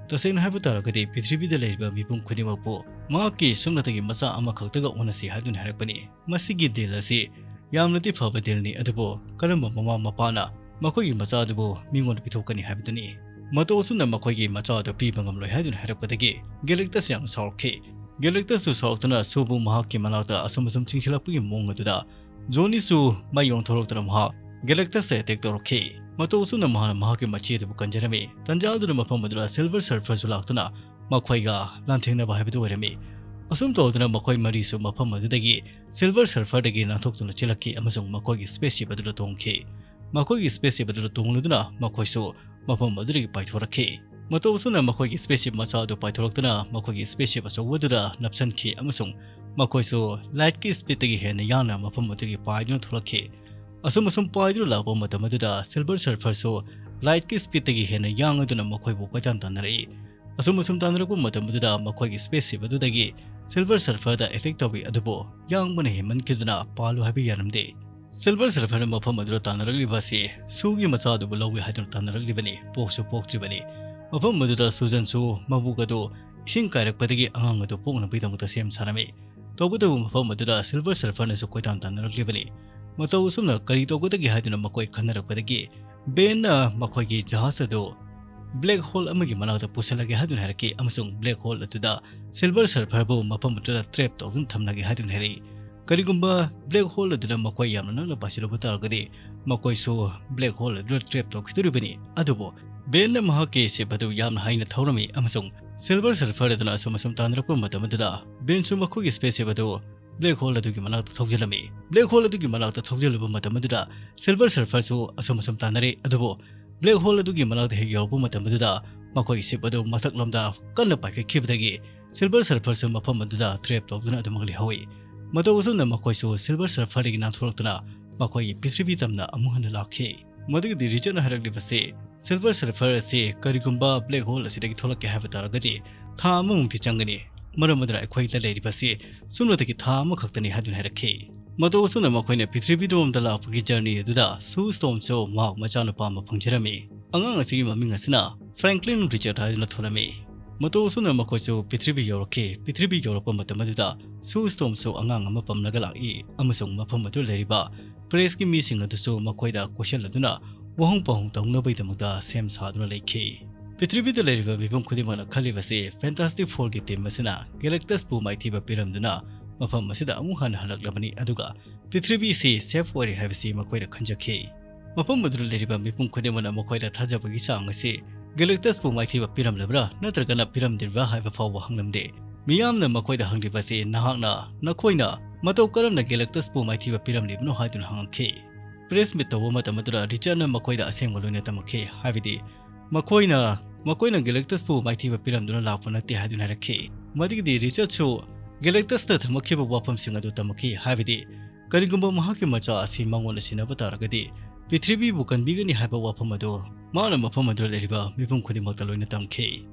ꯇꯁꯦꯡꯅ ꯍꯥꯏꯕ ꯇꯥꯔꯒꯗꯤ, ꯄ꯭ꯔꯤꯊꯤꯕꯤꯗ ꯂꯩꯔꯤꯕ ꯃꯤꯄꯨꯝ ꯈꯨꯗꯤꯡꯃꯛꯄꯨ ꯃꯍꯥꯛꯀꯤ ꯁꯨꯞꯅꯇꯒꯤ ꯃꯆꯥ ꯑꯃꯈꯛꯇꯒ ꯑꯣꯟꯅꯁꯤ ꯍꯥꯏꯗꯨꯅ ꯍꯥꯏꯔꯛꯄꯅꯤ꯫ ꯃꯁꯤꯒꯤ ꯗꯤꯜ ꯑꯁꯤ ꯌꯥꯝꯅꯗꯤ ꯐꯕ ꯗꯤꯜꯅꯤ, ꯑꯗꯨꯕꯨ ꯀꯔꯝꯕ ꯃꯃꯥ ꯃꯄꯥꯅ ꯃꯈꯣꯏꯒꯤ ꯃꯆꯥ ꯑꯗꯨꯕꯨ ꯃꯤꯉꯣꯟꯗ ꯄꯤꯊꯣꯛꯀꯅꯤ ꯍꯥꯏꯕꯗꯨꯅꯤ꯫ ꯃꯇꯧ ꯑꯁꯨꯝꯅ ꯃꯈꯣꯏꯒꯤ ꯃꯆꯥ ꯑꯗꯨ ꯄꯤꯕ ꯉꯝꯂꯣꯏ ꯍꯥꯏꯗꯨꯅ ꯍꯥꯏꯔꯛꯄꯗꯒꯤ ꯒꯦꯂꯦꯛꯇꯁ ꯌꯥꯝꯅ ꯁꯥꯎꯔꯛꯈꯤ꯫ ꯒꯦꯂꯦꯛꯇꯁꯁꯨ ꯁꯥꯎꯔꯛꯇꯨꯅ ꯁꯨꯕꯨ ꯃꯍꯥꯛꯀꯤ ꯃꯅꯥꯛꯇ ꯑꯁꯨꯝ ꯑꯁꯨꯝ ꯆꯤꯡꯁꯤꯜꯂꯛꯄꯒꯤ ꯃꯑꯣꯡ ꯑꯗꯨꯗ ꯖꯣꯅꯤꯁꯨ ꯃꯩ ꯑꯣꯟꯊꯣꯔꯛꯇꯨꯅ ꯃꯍꯥꯛ ꯒꯦꯂꯦꯛꯇꯁꯇ ꯑꯦꯇꯦꯛ ꯇꯧꯔꯛꯈꯤ꯫ ꯃꯇꯧ ꯑꯁꯨꯝꯅ ꯃꯍꯥꯛꯅ ꯃꯍꯥꯛꯀꯤ ꯃꯆꯦ ꯑꯗꯨꯕꯨ ꯀꯟꯖꯔꯝꯃꯤ꯫ ꯇꯟꯖꯥ ꯑꯗꯨꯗ ꯃꯐꯝ ꯑꯗꯨꯗ ꯁꯤꯜꯚꯔ ꯁꯔꯐꯔꯁꯨ ꯂꯥꯛꯇꯨꯅ ꯃꯈꯣꯏꯒ ꯂꯥꯟꯊꯦꯡꯅꯕ ꯍꯥꯏꯕꯗꯨ ꯑꯣꯏꯔꯝꯃꯤ꯫ ꯑꯁꯨꯝ ꯇꯧꯗꯨꯅ ꯃꯈꯣꯏ ꯃꯔꯤꯁꯨ ꯃꯐꯝ ꯑꯗꯨꯗꯒꯤ ꯁꯤꯜꯚꯔ ꯁꯔꯐꯔꯗꯒꯤ ꯅꯥꯟꯊꯣꯛꯇꯨꯅ ꯆꯦꯜꯂꯛꯈꯤ ꯑꯃꯁꯨꯡ ꯃꯈꯣꯏꯒꯤ ꯁ꯭ꯄꯦꯁꯁꯤꯞ ꯑꯗꯨꯗ ꯇꯣꯡꯈꯤ꯫ ꯃꯈꯣꯏꯒꯤ ꯁ꯭ꯄꯦꯁꯁꯤꯞ ꯑꯗꯨꯗ ꯇꯣꯡꯂꯗꯨꯅ ꯃꯈꯣꯏꯁꯨ ꯃꯐꯝ ꯑꯗꯨꯗꯒꯤ ꯄꯥꯏꯊꯣꯔꯛꯈꯤ꯫ ꯃꯇꯧ ꯑꯁꯨꯝꯅ ꯃꯈꯣꯏꯒꯤ ꯁ꯭ꯄꯦꯁꯁꯤꯞ ꯃꯆꯥ ꯑꯗꯨ ꯄꯥꯏꯊꯣꯔꯛꯇꯨꯅ ꯃꯈꯣꯏꯒꯤ ꯁ꯭ꯄꯦꯁꯁꯤꯞ ꯑꯆꯧꯕ ꯑꯗꯨꯗ ꯅꯞꯁꯤꯟꯈꯤ ꯑꯃꯁꯨꯡ ꯃꯈꯣꯏꯁꯨ ꯂꯥꯏꯠꯀꯤ ꯁ꯭ꯄꯤꯠꯇꯒꯤ ꯍꯦꯟꯅ ꯌꯥꯡꯅ ꯃꯐꯝ ꯑꯗꯨꯒꯤ ꯄꯥꯏꯗꯨꯅ ꯊꯣꯛꯂꯛꯈꯤ꯫ ꯑꯁꯨꯝ ꯑꯁꯨꯝ ꯄꯥꯏꯗꯨꯅ ꯂꯥꯛꯄ ꯃꯇꯝ ꯑꯗꯨꯗ ꯁꯤꯜꯚꯔ ꯁꯔꯐꯔꯁꯨ ꯂꯥꯏꯠꯀꯤ ꯁ꯭ꯄꯤꯠꯇꯒꯤ ꯍꯦꯟꯅ ꯌꯥꯡꯂꯗꯨꯅ ꯃꯈꯣꯏꯕꯨ ꯀꯣꯏꯇꯥꯟ ꯇꯥꯟꯅꯔꯛꯏ꯫ ꯑꯁꯨꯝ ꯑꯁꯨꯝ ꯇꯥꯟꯅꯔꯛꯄ ꯃꯇꯝ ꯑꯗꯨꯗ ꯃꯈꯣꯏꯒꯤ ꯁ꯭ꯄꯦꯁ ꯁꯤꯞ ꯑꯗꯨꯗꯒꯤ ꯁꯤꯜꯚꯔ ꯁꯔꯐꯔꯗ ꯑꯦꯇꯦꯛ ꯇꯧꯏ, ꯑꯗꯨꯕꯨ ꯌꯥꯡꯕꯅ ꯍꯦꯟꯃꯟꯈꯤꯗꯨꯅ ꯄꯥꯜꯂꯨ ꯍꯥꯏꯕ ꯌꯥꯔꯝꯗꯦ꯫ ꯁꯤꯜꯚꯔ ꯁꯔꯐꯔꯅ ꯃꯐꯝ ꯑꯗꯨꯗ ꯇꯥꯟꯅꯔꯛꯂꯤꯕ ꯑꯁꯤ ꯁꯨꯒꯤ ꯃꯆꯥ ꯑꯗꯨꯕꯨ ꯂꯧꯒꯦ ꯍꯥꯏꯗꯨꯅ ꯇꯥꯟꯅꯔꯛꯂꯤꯕꯅꯤ꯫ ꯄꯣꯛꯁꯨ ꯄꯣꯛꯇ꯭ꯔꯤꯕꯅꯤ꯫ ꯃꯐꯝ ꯑꯗꯨꯗ ꯁꯨꯖꯟꯁꯨ ꯃꯕꯨꯛ ꯑꯗꯨ ꯏꯁꯤꯡ ꯀꯥꯏꯔꯛꯄꯗꯒꯤ ꯑꯉꯥꯡ ꯑꯗꯨ ꯄꯣꯛꯅꯕꯒꯤꯗꯃꯛꯇ ꯁꯦꯝ ꯁꯥꯔꯝꯃꯤ꯫ ꯇꯧꯕꯇꯕꯨ ꯃꯐꯝ ꯑꯗꯨꯗ ꯁꯤꯜꯚꯔ ꯁꯔꯐꯔꯅꯁꯨ ꯀꯣꯏꯇꯥꯟ ꯇꯥꯟꯅꯔꯛꯂꯤꯕꯅꯤ꯫ ꯃꯇꯧ ꯑꯁꯨꯝꯅ ꯀꯔꯤ ꯇꯧꯒꯗꯒꯦ ꯍꯥꯏꯗꯨꯅ ꯃꯈꯣꯏ ꯈꯟꯅꯔꯛꯄꯗꯒꯤ ꯕꯦꯟꯅ ꯃꯈꯣꯏꯒꯤ ꯖꯍꯥꯖ ꯑꯗꯨ ꯕ꯭ꯂꯦꯛ ꯍꯣꯜ ꯑꯃꯒꯤ ꯃꯅꯥꯛꯇ ꯄꯨꯁꯤꯜꯂꯒꯦ ꯍꯥꯏꯗꯨꯅ ꯍꯥꯏꯔꯛꯈꯤ, ꯑꯃꯁꯨꯡ ꯕ꯭ꯂꯦꯛ ꯍꯣꯜ ꯑꯗꯨꯗ ꯁꯤꯜꯚꯔ ꯁꯔꯐꯔꯕꯨ ꯃꯐꯝ ꯑꯗꯨꯗ ꯇ꯭ꯔꯦꯞ ꯇꯧꯗꯨꯅ ꯊꯝꯂꯒꯦ ꯍꯥꯏꯗꯨꯅ ꯍꯥꯏꯔꯛꯏ꯫ ꯀꯔꯤꯒꯨꯝꯕ ꯕ꯭ꯂꯦꯛ ꯍꯣꯜ ꯑꯗꯨꯗ ꯃꯈꯣꯏ ꯌꯥꯝꯅ ꯅꯛꯅ ꯄꯥꯏꯁꯤꯜꯂꯨꯕ ꯇꯥꯔꯒꯗꯤ, ꯃꯈꯣꯏꯁꯨ ꯕ꯭ꯂꯦꯛ ꯍꯣꯜ ꯑꯗꯨꯗ ꯇ꯭ꯔꯦꯞ ꯇꯧꯈꯤꯗꯣꯔꯤꯕꯅꯤ꯫ ꯑꯗꯨꯕꯨ ꯕꯦꯟꯅ ꯃꯍꯥꯛꯀꯤ ꯁꯤꯞ ꯑꯗꯨ ꯌꯥꯝꯅ ꯍꯩꯅ ꯊꯧꯔꯝꯃꯤ, ꯑꯃꯁꯨꯡ ꯁꯤꯜꯚꯔ ꯁꯔꯐꯔ ꯑꯗꯨꯅ ꯑꯁꯨꯝ ꯑꯁꯨꯝ ꯇꯥꯟꯅꯔꯛꯄ ꯃꯇꯝ ꯑꯗꯨꯗ ꯕꯦꯟꯁꯨ ꯃꯈꯣꯏꯒꯤ ꯁ꯭ꯄꯦꯁ ꯁꯤꯞ ꯑꯗꯨ ꯕ꯭ꯂꯦꯛ ꯍꯣꯜ ꯑꯗꯨꯒꯤ ꯃꯅꯥꯛꯇ ꯊꯧꯖꯤꯜꯂꯝꯃꯤ꯫ ꯕ꯭ꯂꯦꯛ ꯍꯣꯜ ꯑꯗꯨꯒꯤ ꯃꯅꯥꯛꯇ ꯊꯧꯖꯤꯜꯂꯨꯕ ꯃꯇꯝ ꯑꯗꯨꯗ ꯁꯤꯜꯚꯔ ꯁꯔꯐꯔꯁꯨ ꯑꯁꯨꯝ ꯑꯁꯨꯝ ꯇꯥꯟꯅꯔꯦ, ꯑꯗꯨꯕꯨ ꯕ꯭ꯂꯦꯛ ꯍꯣꯜ ꯑꯗꯨꯒꯤ ꯃꯅꯥꯛꯇ ꯍꯦꯛ ꯌꯧꯔꯛꯄ ꯃꯇꯝ ꯑꯗꯨꯗ ꯃꯈꯣꯏꯒꯤ ꯁꯤꯞ ꯑꯗꯨ ꯃꯊꯛꯂꯣꯝꯗ ꯀꯟꯅ ꯄꯥꯏꯈꯠꯈꯤꯕꯗꯒꯤ ꯁꯤꯜꯚꯔ ꯁꯔꯐꯔꯁꯨ ꯃꯐꯝ ꯑꯗꯨꯗ ꯇ꯭ꯔꯦꯞ ꯇꯧꯗꯨꯅ ꯑꯗꯨꯃꯛ ꯂꯩꯍꯧꯏ꯫ ꯃꯇꯧ ꯑꯁꯨꯝꯅ ꯃꯈꯣꯏꯁꯨ ꯁꯤꯜꯚꯔ ꯁꯔꯐꯔꯗꯒꯤ ꯅꯥꯟꯊꯣꯔꯛꯇꯨꯅ ꯃꯈꯣꯏꯒꯤ ꯄ꯭ꯔꯤꯊꯤꯕꯤ ꯇꯝꯅ ꯑꯃꯨꯛ ꯍꯟꯅ ꯂꯥꯛꯈꯤ꯫ ꯃꯗꯨꯒꯤꯗꯤ ꯔꯤꯆꯔꯗꯅ ꯍꯥꯏꯔꯛꯂꯤꯕꯁꯤ, ꯁꯤꯜꯚꯔ ꯁꯔꯐꯔ ꯑꯁꯤ ꯀꯔꯤꯒꯨꯝꯕ ꯕ꯭ꯂꯦꯛ ꯍꯣꯜ ꯑꯁꯤꯗꯒꯤ ꯊꯣꯛꯂꯛꯀꯦ ꯍꯥꯏꯕ ꯇꯥꯔꯒꯗꯤ ꯊꯥ ꯑꯃꯃꯨꯛꯇꯤ ꯆꯪꯒꯅꯤ꯫ ꯃꯔꯝ ꯑꯗꯨꯅ ꯑꯩꯈꯣꯏꯗ ꯂꯩꯔꯤꯕꯁꯤ ꯁꯨꯞꯅꯇꯒꯤ ꯊꯥ ꯑꯃꯈꯛꯇꯅꯤ ꯍꯥꯏꯗꯨꯅ ꯍꯥꯏꯔꯛꯈꯤ꯫ ꯃꯇꯧ ꯑꯁꯨꯝꯅ ꯃꯈꯣꯏꯅ ꯄ꯭ꯔꯤꯊꯤꯕꯤꯔꯣꯝꯗ ꯂꯥꯛꯄꯒꯤ ꯖꯔꯅꯤ ꯑꯗꯨꯗ ꯁꯨ ꯁ꯭ꯇꯣꯝꯁꯨ ꯃꯍꯥꯛ ꯃꯆꯥꯅꯨꯄꯥ ꯑꯃ ꯐꯪꯖꯔꯝꯃꯤ꯫ ꯑꯉꯥꯡ ꯑꯁꯤꯒꯤ ꯃꯃꯤꯡ ꯑꯁꯤꯅ ꯐ꯭ꯔꯦꯡꯀ꯭ꯂꯤꯟ ꯔꯤꯆꯔꯗ ꯍꯥꯏꯗꯨꯅ ꯊꯣꯜꯂꯝꯃꯤ꯫ ꯃꯇꯧ ꯑꯁꯨꯝꯅ ꯃꯈꯣꯏꯁꯨ ꯄ꯭ꯔꯤꯊꯤꯕꯤ ꯌꯧꯔꯛꯈꯤ꯫ ꯄ꯭ꯔꯤꯊꯤꯕꯤ ꯌꯧꯔꯛꯄ ꯃꯇꯝ ꯑꯗꯨꯗ ꯁꯨ ꯁ꯭ꯇꯣꯝꯁꯨ ꯑꯉꯥꯡ ꯑꯃ ꯄꯝꯂꯒ ꯂꯥꯛꯏ, ꯑꯃꯁꯨꯡ ꯃꯐꯝ ꯑꯗꯨꯗ ꯂꯩꯔꯤꯕ ꯄ꯭ꯔꯦꯁꯀꯤ ꯃꯤꯁꯤꯡ ꯑꯗꯨꯁꯨ ꯃꯈꯣꯏꯗ ꯀꯣꯏꯁꯤꯜꯂꯗꯨꯅ ꯋꯥꯍꯪ ꯄꯥꯎꯍꯪ ꯇꯧꯅꯕꯒꯤꯗꯃꯛꯇ ꯁꯦꯝ ꯁꯥꯗꯨꯅ ꯂꯩꯈꯤ꯫ ꯄ꯭ꯔꯤꯊꯤꯕꯤꯗ ꯂꯩꯔꯤꯕ ꯃꯤꯄꯨꯝ ꯈꯨꯗꯤꯡꯃꯛꯅ ꯈꯜꯂꯤꯕꯁꯤ, ꯐꯦꯟꯇꯥꯁꯇꯤꯛ ꯐꯣꯔꯒꯤ ꯇꯤꯝ ꯑꯁꯤꯅ ꯒꯦꯂꯦꯛꯇꯁꯄꯨ ꯃꯥꯏꯊꯤꯕ ꯄꯤꯔꯝꯗꯨꯅ ꯃꯐꯝ ꯑꯁꯤꯗ ꯑꯃꯨꯛ ꯍꯟꯅ ꯍꯜꯂꯛꯂꯕꯅꯤ, ꯑꯗꯨꯒ ꯄ꯭ꯔꯤꯊꯤꯕꯤꯁꯤ ꯁꯦꯐ ꯑꯣꯏꯔꯦ ꯍꯥꯏꯕꯁꯤ ꯃꯈꯣꯏꯅ ꯈꯟꯖꯈꯤ꯫ ꯃꯐꯝ ꯑꯗꯨꯗ ꯂꯩꯔꯤꯕ ꯃꯤꯄꯨꯝ ꯈꯨꯗꯤꯡꯃꯛꯅ ꯃꯈꯣꯏꯗ ꯊꯥꯖꯕꯒꯤ ꯆꯥꯡ ꯑꯁꯤ ꯒꯦꯂꯦꯛꯇꯁꯄꯨ ꯃꯥꯏꯊꯤꯕ ꯄꯤꯔꯝꯂꯕ꯭ꯔꯥ ꯅꯠꯇ꯭ꯔꯒꯅ ꯄꯤꯔꯝꯗ꯭ꯔꯤꯕ꯭ꯔꯥ ꯍꯥꯏꯕ ꯐꯥꯎꯕ ꯍꯪꯂꯝꯗꯦ꯫ ꯃꯤꯌꯥꯝꯅ ꯃꯈꯣꯏꯗ ꯍꯪꯂꯤꯕꯁꯤ, "ꯅꯍꯥꯛꯅ, ꯅꯈꯣꯏꯅ ꯃꯇꯧ ꯀꯔꯝꯅ ꯒꯦꯂꯦꯛꯇꯁꯄꯨ ꯃꯥꯏꯊꯤꯕ ꯄꯤꯔꯝꯂꯤꯕꯅꯣ?" ꯍꯥꯏꯗꯨꯅ ꯍꯪꯉꯛꯈꯤ꯫ ꯄ꯭ꯔꯦꯁ ꯃꯤꯠ ꯇꯧꯕ ꯃꯇꯝ ꯑꯗꯨꯗ ꯔꯤꯆꯔꯗꯅ ꯃꯈꯣꯏꯗ ꯑꯁꯦꯡꯕ ꯂꯣꯏꯅ ꯇꯝꯃꯛꯈꯤ, ꯍꯥꯏꯕꯗꯤ ꯃꯈꯣꯏꯅ, ꯃꯈꯣꯏꯅ ꯒꯦꯂꯦꯛꯇꯁꯄꯨ ꯃꯥꯏꯊꯤꯕ ꯄꯤꯔꯝꯗꯨꯅ ꯂꯥꯛꯄ ꯅꯠꯇꯦ ꯍꯥꯏꯗꯨꯅ ꯍꯥꯏꯔꯛꯈꯤ꯫ ꯃꯗꯨꯒꯤꯗꯤ ꯔꯤꯆꯔꯗꯁꯨ ꯒꯦꯂꯦꯛꯇꯁꯅ ꯊꯝꯃꯛꯈꯤꯕ ꯋꯥꯐꯝꯁꯤꯡ ꯑꯗꯨ ꯇꯝꯃꯛꯈꯤ, ꯍꯥꯏꯕꯗꯤ ꯀꯔꯤꯒꯨꯝꯕ ꯃꯍꯥꯛꯀꯤ ꯃꯆꯥ ꯑꯁꯤ ꯃꯉꯣꯟꯗ ꯁꯤꯟꯅꯕ ꯇꯥꯔꯒꯗꯤ ꯄ꯭ꯔꯤꯊꯤꯕꯤꯕꯨ ꯀꯟꯕꯤꯒꯅꯤ ꯍꯥꯏꯕ ꯋꯥꯐꯝ ꯑꯗꯨ ꯃꯍꯥꯛꯅ ꯃꯐꯝ ꯑꯗꯨꯗ ꯂꯩꯔꯤꯕ ꯃꯤꯄꯨꯝ ꯈꯨꯗꯤꯡꯃꯛꯇ ꯂꯣꯏꯅ ꯇꯝꯈꯤ꯫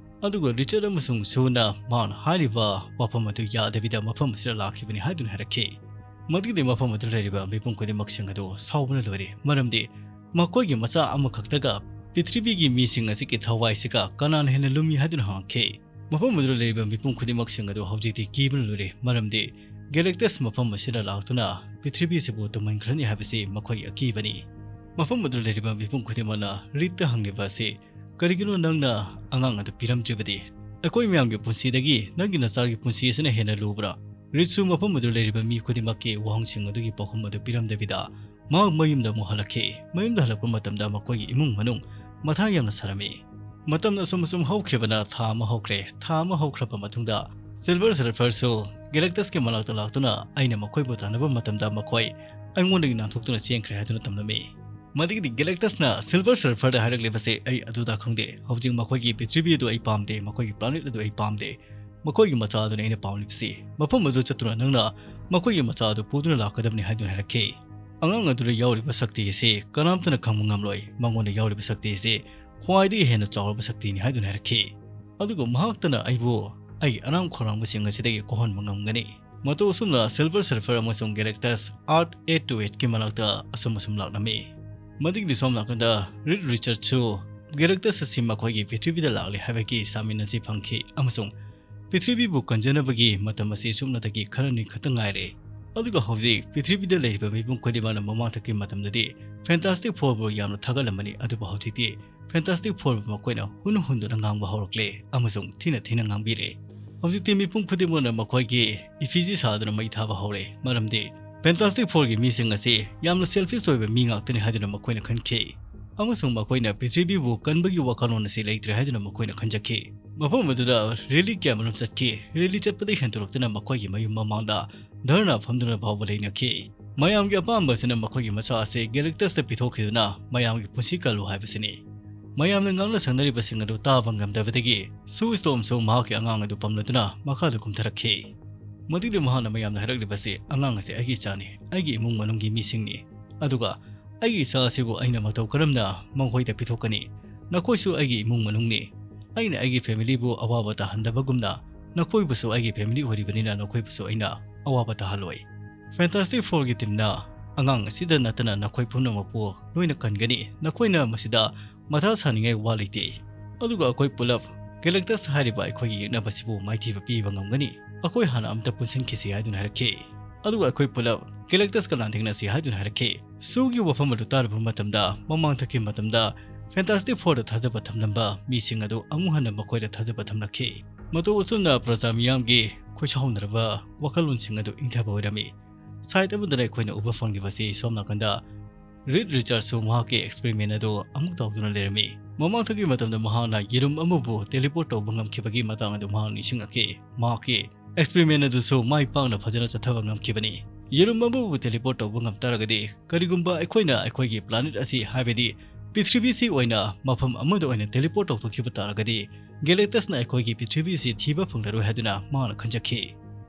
ꯑꯗꯨꯒ ꯔꯤꯆꯥꯔꯗ ꯑꯃꯁꯨꯡ ꯁꯨꯅ ꯃꯍꯥꯛꯅ ꯍꯥꯏꯔꯤꯕ ꯋꯥꯐꯝ ꯑꯗꯨ ꯌꯥꯗꯕꯤꯗ ꯃꯐꯝ ꯑꯁꯤꯗ ꯂꯥꯛꯈꯤꯕꯅꯤ ꯍꯥꯏꯗꯨꯅ ꯍꯥꯏꯔꯛꯈꯤ꯫ ꯃꯗꯨꯒꯤꯗꯤ ꯃꯐꯝ ꯑꯗꯨꯗ ꯂꯩꯔꯤꯕ ꯃꯤꯄꯨꯝ ꯈꯨꯗꯤꯡꯃꯛꯁꯤꯡ ꯑꯗꯨ ꯁꯥꯎꯕꯅ ꯂꯣꯏꯔꯦ, ꯃꯔꯝꯗꯤ ꯃꯈꯣꯏꯒꯤ ꯃꯆꯥ ꯑꯃꯈꯛꯇꯒ ꯄ꯭ꯔꯤꯊꯤꯕꯤꯒꯤ ꯃꯤꯁꯤꯡ ꯑꯁꯤꯒꯤ ꯊꯋꯥꯏꯁꯤꯒ ꯀꯅꯥꯅ ꯍꯦꯟꯅ ꯂꯨꯝꯃꯤ ꯍꯥꯏꯗꯨꯅ ꯍꯪꯉꯛꯈꯤ꯫ ꯃꯐꯝ ꯑꯗꯨꯗ ꯂꯩꯔꯤꯕ ꯃꯤꯄꯨꯝ ꯈꯨꯗꯤꯡꯃꯛꯁꯤꯡ ꯑꯗꯨ ꯍꯧꯖꯤꯛꯇꯤ ꯀꯤꯕꯅ ꯂꯣꯏꯔꯦ, ꯃꯔꯝꯗꯤ ꯒꯦꯂꯦꯛꯇꯁ ꯃꯐꯝ ꯑꯁꯤꯗ ꯂꯥꯛꯇꯨꯅ ꯄ꯭ꯔꯤꯊꯤꯕꯤꯁꯤꯕꯨ ꯇꯨꯝꯍꯟꯈ꯭ꯔꯅꯤ ꯍꯥꯏꯕꯁꯤ ꯃꯈꯣꯏꯒꯤ ꯑꯀꯤꯕꯅꯤ꯫ ꯃꯐꯝ ꯑꯗꯨꯗ ꯂꯩꯔꯤꯕ ꯃꯤꯄꯨꯝ ꯈꯨꯗꯤꯡꯃꯛꯅ ꯔꯤꯗꯇ ꯍꯪꯂꯤꯕ ꯑꯁꯤ, "ꯀꯔꯤꯒꯤꯅꯣ ꯅꯪꯅ ꯑꯉꯥꯡ ꯑꯗꯨ ꯄꯤꯔꯝꯗ꯭ꯔꯤꯕꯗꯤ? ꯑꯩꯈꯣꯏ ꯃꯌꯥꯝꯒꯤ ꯄꯨꯟꯁꯤꯗꯒꯤ ꯅꯪꯒꯤ ꯅꯆꯥꯒꯤ ꯄꯨꯟꯁꯤ ꯑꯁꯤꯅ ꯍꯦꯟꯅ ꯂꯨꯕ꯭ꯔꯥ?" ꯔꯤꯗꯁꯨ ꯃꯐꯝ ꯑꯗꯨꯗ ꯂꯩꯔꯤꯕ ꯃꯤ ꯈꯨꯗꯤꯡꯃꯛꯀꯤ ꯋꯥꯍꯪꯁꯤꯡ ꯑꯗꯨꯒꯤ ꯄꯥꯎꯈꯨꯝ ꯑꯗꯨ ꯄꯤꯔꯝꯗꯕꯤꯗ ꯃꯍꯥꯛ ꯃꯌꯨꯝꯗ ꯑꯃꯨꯛ ꯍꯜꯂꯛꯈꯤ꯫ ꯃꯌꯨꯝꯗ ꯍꯜꯂꯛꯄ ꯃꯇꯝꯗ ꯃꯈꯣꯏꯒꯤ ꯏꯃꯨꯡ ꯃꯅꯨꯡ ꯃꯊꯥ ꯌꯥꯝꯅ ꯁꯥꯔꯝꯃꯤ꯫ ꯃꯇꯝꯅ ꯑꯁꯨꯝ ꯑꯁꯨꯝ ꯍꯧꯈꯤꯕꯅ ꯊꯥ ꯑꯃ ꯍꯧꯈ꯭ꯔꯦ꯫ ꯊꯥ ꯑꯃ ꯍꯧꯈ꯭ꯔꯕ ꯃꯇꯨꯡꯗ ꯁꯤꯜꯚꯔ ꯁꯔꯐꯔꯁꯨ ꯒꯦꯂꯦꯛꯇꯁꯀꯤ ꯃꯅꯥꯛꯇ ꯂꯥꯛꯇꯨꯅ ꯑꯩꯅ ꯃꯈꯣꯏꯕꯨ ꯇꯥꯟꯅꯕ ꯃꯇꯝꯗ ꯃꯈꯣꯏ ꯑꯩꯉꯣꯟꯗꯒꯤ ꯅꯥꯟꯊꯣꯛꯇꯨꯅ ꯆꯦꯟꯈ꯭ꯔꯦ ꯍꯥꯏꯗꯨꯅ ꯇꯝꯂꯝꯃꯤ꯫ ꯃꯗꯨꯒꯤꯗꯤ ꯒꯦꯂꯦꯛꯇꯁꯅ ꯁꯤꯜꯚꯔ ꯁꯔꯐꯔꯗ ꯍꯥꯏꯔꯛꯂꯤꯕꯁꯦ ꯑꯩ ꯑꯗꯨꯗ ꯈꯪꯗꯦ꯫ ꯍꯧꯖꯤꯛ ꯃꯈꯣꯏꯒꯤ ꯄ꯭ꯔꯤꯊꯤꯕꯤ ꯑꯗꯨ ꯑꯩ ꯄꯥꯝꯗꯦ, ꯃꯈꯣꯏꯒꯤ ꯄ꯭ꯂꯥꯅꯦꯠ ꯑꯗꯨ ꯑꯩ ꯄꯥꯝꯗꯦ꯫ ꯃꯈꯣꯏꯒꯤ ꯃꯆꯥ ꯑꯗꯨꯅ ꯑꯩꯅ ꯄꯥꯝꯂꯤꯕꯁꯤ꯫ ꯃꯐꯝ ꯑꯗꯨꯗ ꯆꯠꯇꯨꯅ ꯅꯪꯅ ꯃꯈꯣꯏꯒꯤ ꯃꯆꯥ ꯑꯗꯨ ꯄꯨꯗꯨꯅ ꯂꯥꯛꯀꯗꯕꯅꯤ ꯍꯥꯏꯗꯨꯅ ꯍꯥꯏꯔꯛꯈꯤ꯫ ꯑꯉꯥꯡ ꯑꯗꯨꯗ ꯌꯥꯎꯔꯤꯕ ꯁꯛꯇꯤ ꯑꯁꯤ ꯀꯅꯥꯝꯇꯅ ꯈꯪꯕ ꯉꯝꯂꯣꯏ꯫ ꯃꯉꯣꯟꯗ ꯌꯥꯎꯔꯤꯕ ꯁꯛꯇꯤ ꯑꯁꯤ ꯈ꯭ꯋꯥꯏꯗꯒꯤ ꯍꯦꯟꯅ ꯆꯥꯎꯔꯕ ꯁꯛꯇꯤꯅꯤ ꯍꯥꯏꯗꯨꯅ ꯍꯥꯏꯔꯛꯈꯤ꯫ ꯑꯗꯨꯒ ꯃꯍꯥꯛꯇꯅ ꯑꯩꯕꯨ ꯑꯩꯒꯤ ꯑꯔꯥꯝ ꯈꯧꯔꯥꯡꯕꯁꯤꯡ ꯑꯁꯤꯗꯒꯤ ꯀꯣꯛꯍꯟꯕ ꯉꯝꯒꯅꯤ꯫ ꯃꯇꯧ ꯑꯁꯨꯝꯅ ꯁꯤꯜꯚꯔ ꯁꯔꯐꯔ ꯑꯃꯁꯨꯡ ꯒꯦꯂꯦꯛꯇꯁ ꯑꯥꯔꯊ ꯑꯦꯠ ꯇꯨ ꯑꯦꯠꯀꯤ ꯃꯅꯥꯛꯇ ꯑꯁꯨꯝ ꯑꯁꯨꯝ ꯂꯥꯛꯂꯝꯃꯤ꯫ ꯃꯗꯨꯒꯤꯗꯤ ꯁꯣꯝ ꯅꯥꯀꯟꯗ ꯔꯤꯗ ꯔꯤꯆꯥꯔꯗꯁꯨ ꯒꯦꯂꯦꯛꯇꯁ ꯑꯁꯤ ꯃꯈꯣꯏꯒꯤ ꯄ꯭ꯔꯤꯊꯤꯕꯤꯗ ꯂꯥꯛꯂꯦ ꯍꯥꯏꯕꯒꯤ ꯁꯥꯃꯤꯟ ꯑꯁꯤ ꯐꯪꯈꯤ ꯑꯃꯁꯨꯡ ꯄ꯭ꯔꯤꯊꯤꯕꯤꯕꯨ ꯀꯟꯖꯅꯕꯒꯤ ꯃꯇꯝ ꯑꯁꯤ ꯁꯨꯞꯅꯇꯒꯤ ꯈꯔꯅꯤ ꯈꯛꯇ ꯉꯥꯏꯔꯦ꯫ ꯑꯗꯨꯒ ꯍꯧꯖꯤꯛ ꯄ꯭ꯔꯤꯊꯤꯕꯤꯗ ꯂꯩꯔꯤꯕ ꯃꯤꯄꯨꯝ ꯈꯨꯗꯤꯡꯃꯛꯅ ꯃꯃꯥꯡꯊꯛꯀꯤ ꯃꯇꯝꯗꯗꯤ ꯐꯦꯟꯇꯥꯁꯇꯤꯛ ꯐꯣꯔꯕꯨ ꯌꯥꯝꯅ ꯊꯥꯒꯠꯂꯝꯕꯅꯤ, ꯑꯗꯨꯕꯨ ꯍꯧꯖꯤꯛꯇꯤ ꯐꯦꯟꯇꯥꯁꯇꯤꯛ ꯐꯣꯔꯕꯨ ꯃꯈꯣꯏꯅ ꯍꯨꯟ ꯍꯨꯟꯗꯨꯅ ꯉꯥꯡꯕ ꯍꯧꯔꯛꯂꯦ ꯑꯃꯁꯨꯡ ꯊꯤꯅ ꯊꯤꯅ ꯉꯥꯡꯕꯤꯔꯦ꯫ ꯍꯧꯖꯤꯛꯇꯤ ꯃꯤꯄꯨꯝ ꯈꯨꯗꯤꯡꯃꯛꯅ ꯃꯈꯣꯏꯒꯤ ꯏꯐꯤꯖꯤ ꯁꯥꯗꯨꯅ ꯃꯩ ꯊꯥꯕ ꯍꯧꯔꯦ, ꯃꯔꯝꯗꯤ ꯐꯦꯟꯇꯥꯁꯇꯤꯛ ꯐꯣꯔꯒꯤ ꯃꯤꯁꯤꯡ ꯑꯁꯤ ꯌꯥꯝꯅ ꯁꯦꯜꯐꯤꯁ ꯑꯣꯏꯕ ꯃꯤ ꯉꯥꯛꯇꯅꯤ ꯍꯥꯏꯗꯨꯅ ꯃꯈꯣꯏꯅ ꯈꯟꯈꯤ, ꯑꯃꯁꯨꯡ ꯃꯈꯣꯏꯅ ꯄ꯭ꯔꯤꯊꯤꯕꯤꯕꯨ ꯀꯟꯕꯒꯤ ꯋꯥꯈꯜꯂꯣꯟ ꯑꯁꯤ ꯂꯩꯇ꯭ꯔꯦ ꯍꯥꯏꯗꯨꯅ ꯃꯈꯣꯏꯅ ꯈꯟꯖꯈꯤ꯫ ꯃꯐꯝ ꯑꯗꯨꯗ ꯔꯦꯂꯤ ꯀꯌꯥꯃꯔꯨꯝ ꯆꯠꯈꯤ꯫ ꯔꯦꯂꯤ ꯆꯠꯄꯗꯒꯤ ꯍꯦꯟꯗꯣꯔꯛꯇꯨꯅ ꯃꯈꯣꯏꯒꯤ ꯃꯌꯨꯝ ꯃꯃꯥꯡꯗ ꯙꯔꯅꯥ ꯐꯝꯗꯨꯅ ꯐꯥꯎꯕ ꯂꯩꯅꯈꯤ꯫ ꯃꯌꯥꯝꯒꯤ ꯑꯄꯥꯝꯕ ꯑꯁꯤꯅ ꯃꯈꯣꯏꯒꯤ ꯃꯆꯥ ꯑꯁꯤ ꯒꯦꯂꯦꯛꯇꯁꯇ ꯄꯤꯊꯣꯛꯈꯤꯗꯨꯅ ꯃꯌꯥꯝꯒꯤ ꯄꯨꯟꯁꯤ ꯀꯜꯂꯨ ꯍꯥꯏꯕꯁꯤꯅꯤ꯫ ꯃꯌꯥꯝꯅ ꯉꯥꯡꯅ ꯁꯛꯅꯔꯤꯕꯁꯤꯡ ꯑꯗꯨ ꯇꯥꯕ ꯉꯝꯗꯕꯗꯒꯤ ꯁꯨ ꯁ꯭ꯇꯣꯝꯁꯨ ꯃꯍꯥꯛꯀꯤ ꯑꯉꯥꯡ ꯑꯗꯨ ꯄꯝꯂꯗꯨꯅ ꯃꯈꯥꯗ ꯀꯨꯝꯊꯔꯛꯈꯤ꯫ ꯃꯗꯨꯒꯤ ꯃꯍꯥꯛꯅ ꯃꯌꯥꯝꯗ ꯍꯥꯏꯔꯛꯂꯤꯕꯁꯤ, "ꯑꯉꯥꯡ ꯑꯁꯤ ꯑꯩꯒꯤ ꯏꯆꯥꯅꯤ, ꯑꯩꯒꯤ ꯏꯃꯨꯡ ꯃꯅꯨꯡꯒꯤ ꯃꯤꯁꯤꯡꯅꯤ, ꯑꯗꯨꯒ ꯑꯩꯒꯤ ꯏꯆꯥ ꯑꯁꯤꯕꯨ ꯑꯩꯅ ꯃꯇꯧ ꯀꯔꯝꯅ ꯃꯈꯣꯏꯗ ꯄꯤꯊꯣꯛꯀꯅꯤ? ꯅꯈꯣꯏꯁꯨ ꯑꯩꯒꯤ ꯏꯃꯨꯡ ꯃꯅꯨꯡꯅꯤ꯫ ꯑꯩꯅ ꯑꯩꯒꯤ familyꯕꯨ ꯑꯋꯥꯕ ꯇꯥꯍꯟꯗꯕꯒꯨꯝꯅ ꯅꯈꯣꯏꯕꯨꯁꯨ ꯑꯩꯒꯤ family ꯑꯣꯏꯔꯤꯕꯅꯤꯅ ꯅꯈꯣꯏꯕꯨꯁꯨ ꯑꯩꯅ ꯑꯋꯥꯕ ꯇꯥꯍꯜꯂꯣꯏ꯫ Fantastic Fourꯒꯤ teamꯅ ꯑꯉꯥꯡ ꯑꯁꯤꯗ ꯅꯠꯇꯅ ꯅꯈꯣꯏ ꯄꯨꯝꯅꯃꯛꯄꯨ ꯂꯣꯏꯅ ꯀꯟꯒꯅꯤ꯫ ꯅꯈꯣꯏꯅ ꯃꯁꯤꯗ ꯃꯊꯥ ꯁꯥꯅꯤꯡꯉꯥꯏ ꯋꯥ ꯂꯩꯇꯦ꯫ ꯑꯗꯨꯒ ꯑꯩꯈꯣꯏ ꯄꯨꯂꯞ Galactus ꯍꯥꯏꯔꯤꯕ ꯑꯩꯈꯣꯏꯒꯤ ꯌꯦꯛꯅꯕꯁꯤꯕꯨ ꯃꯥꯏꯊꯤꯕ ꯄꯤꯕ ꯉꯝꯒꯅꯤ꯫ ꯑꯩꯈꯣꯏ ꯍꯥꯟꯅ ꯑꯝꯇ ꯄꯨꯟꯁꯤꯟꯈꯤꯁꯤ" ꯍꯥꯏꯗꯨꯅ ꯍꯥꯏꯔꯛꯈꯤ꯫ ꯑꯗꯨꯒ ꯑꯩꯈꯣꯏ ꯄꯨꯂꯞ Galactusꯀ ꯂꯥꯟꯊꯦꯡꯅꯁꯤ ꯍꯥꯏꯗꯨꯅ ꯍꯥꯏꯔꯛꯈꯤ꯫ ꯁꯨꯒꯤ ꯋꯥꯐꯝ ꯑꯗꯨ ꯇꯥꯔꯨꯕ ꯃꯇꯝꯗ, ꯃꯃꯥꯡꯊꯛꯀꯤ ꯃꯇꯝꯗ Fantastic Fourꯗ ꯊꯥꯖꯕ ꯊꯝꯂꯝꯕ ꯃꯤꯁꯤꯡ ꯑꯗꯨ ꯑꯃꯨꯛ ꯍꯟꯅ ꯃꯈꯣꯏꯗ ꯊꯥꯖꯕ ꯊꯝꯂꯛꯈꯤ꯫ ꯃꯇꯧ ꯑꯁꯨꯝꯅ ꯄ꯭ꯔꯖꯥ ꯃꯤꯌꯥꯝꯒꯤ ꯈꯣꯏꯁꯥꯎꯅꯔꯕ ꯋꯥꯈꯜꯂꯣꯟꯁꯤꯡ ꯑꯗꯨ ꯏꯪꯊꯕ ꯑꯣꯏꯔꯝꯃꯤ꯫ Side ꯑꯃꯗꯅ ꯑꯩꯈꯣꯏꯅ ꯎꯕ ꯐꯪꯂꯤꯕꯁꯤ ꯁꯣꯝ ꯅꯥꯀꯟꯗ Reed Richardsꯁꯨ ꯃꯍꯥꯛꯀꯤ experiment ꯑꯗꯨ ꯑꯃꯨꯛ ꯇꯧꯗꯨꯅ ꯂꯩꯔꯝꯃꯤ꯫ ꯃꯃꯥꯡꯊꯛꯀꯤ ꯃꯇꯝꯗ ꯃꯍꯥꯛꯅ ꯌꯦꯔꯨꯝ ꯑꯃꯕꯨ teleport ꯇꯧꯕ ꯉꯝꯈꯤꯕꯒꯤ ꯃꯇꯥꯡ ꯑꯗꯨ ꯃꯍꯥꯛ ꯅꯤꯡꯁꯤꯡꯂꯛꯈꯤ꯫ ꯃꯍꯥꯛꯀꯤ experiment ꯑꯗꯨꯁꯨ ꯃꯥꯏ ꯄꯥꯛꯅ ꯐꯖꯅ ꯆꯠꯊꯕ ꯉꯝꯈꯤꯕꯅꯤ꯫ ꯌꯦꯔꯨꯝ ꯑꯃꯕꯨ teleport ꯇꯧꯕ ꯉꯝ ꯇꯥꯔꯒꯗꯤ, ꯀꯔꯤꯒꯨꯝꯕ ꯑꯩꯈꯣꯏꯅ ꯑꯩꯈꯣꯏꯒꯤ planet ꯑꯁꯤ, ꯍꯥꯏꯕꯗꯤ ꯄ꯭ꯔꯤꯊꯤꯕꯤꯁꯤ ꯑꯣꯏꯅ ꯃꯐꯝ ꯑꯃꯗ ꯑꯣꯏꯅ teleport ꯇꯧꯊꯣꯛꯈꯤꯕ ꯇꯥꯔꯒꯗꯤ, Galactusꯅ ꯑꯩꯈꯣꯏꯒꯤ ꯄ꯭ꯔꯤꯊꯤꯕꯤꯁꯤ ꯊꯤꯕ ꯐꯪꯂꯔꯣꯏ ꯍꯥꯏꯗꯨꯅ ꯃꯍꯥꯛꯅ ꯈꯟꯖꯈꯤ꯫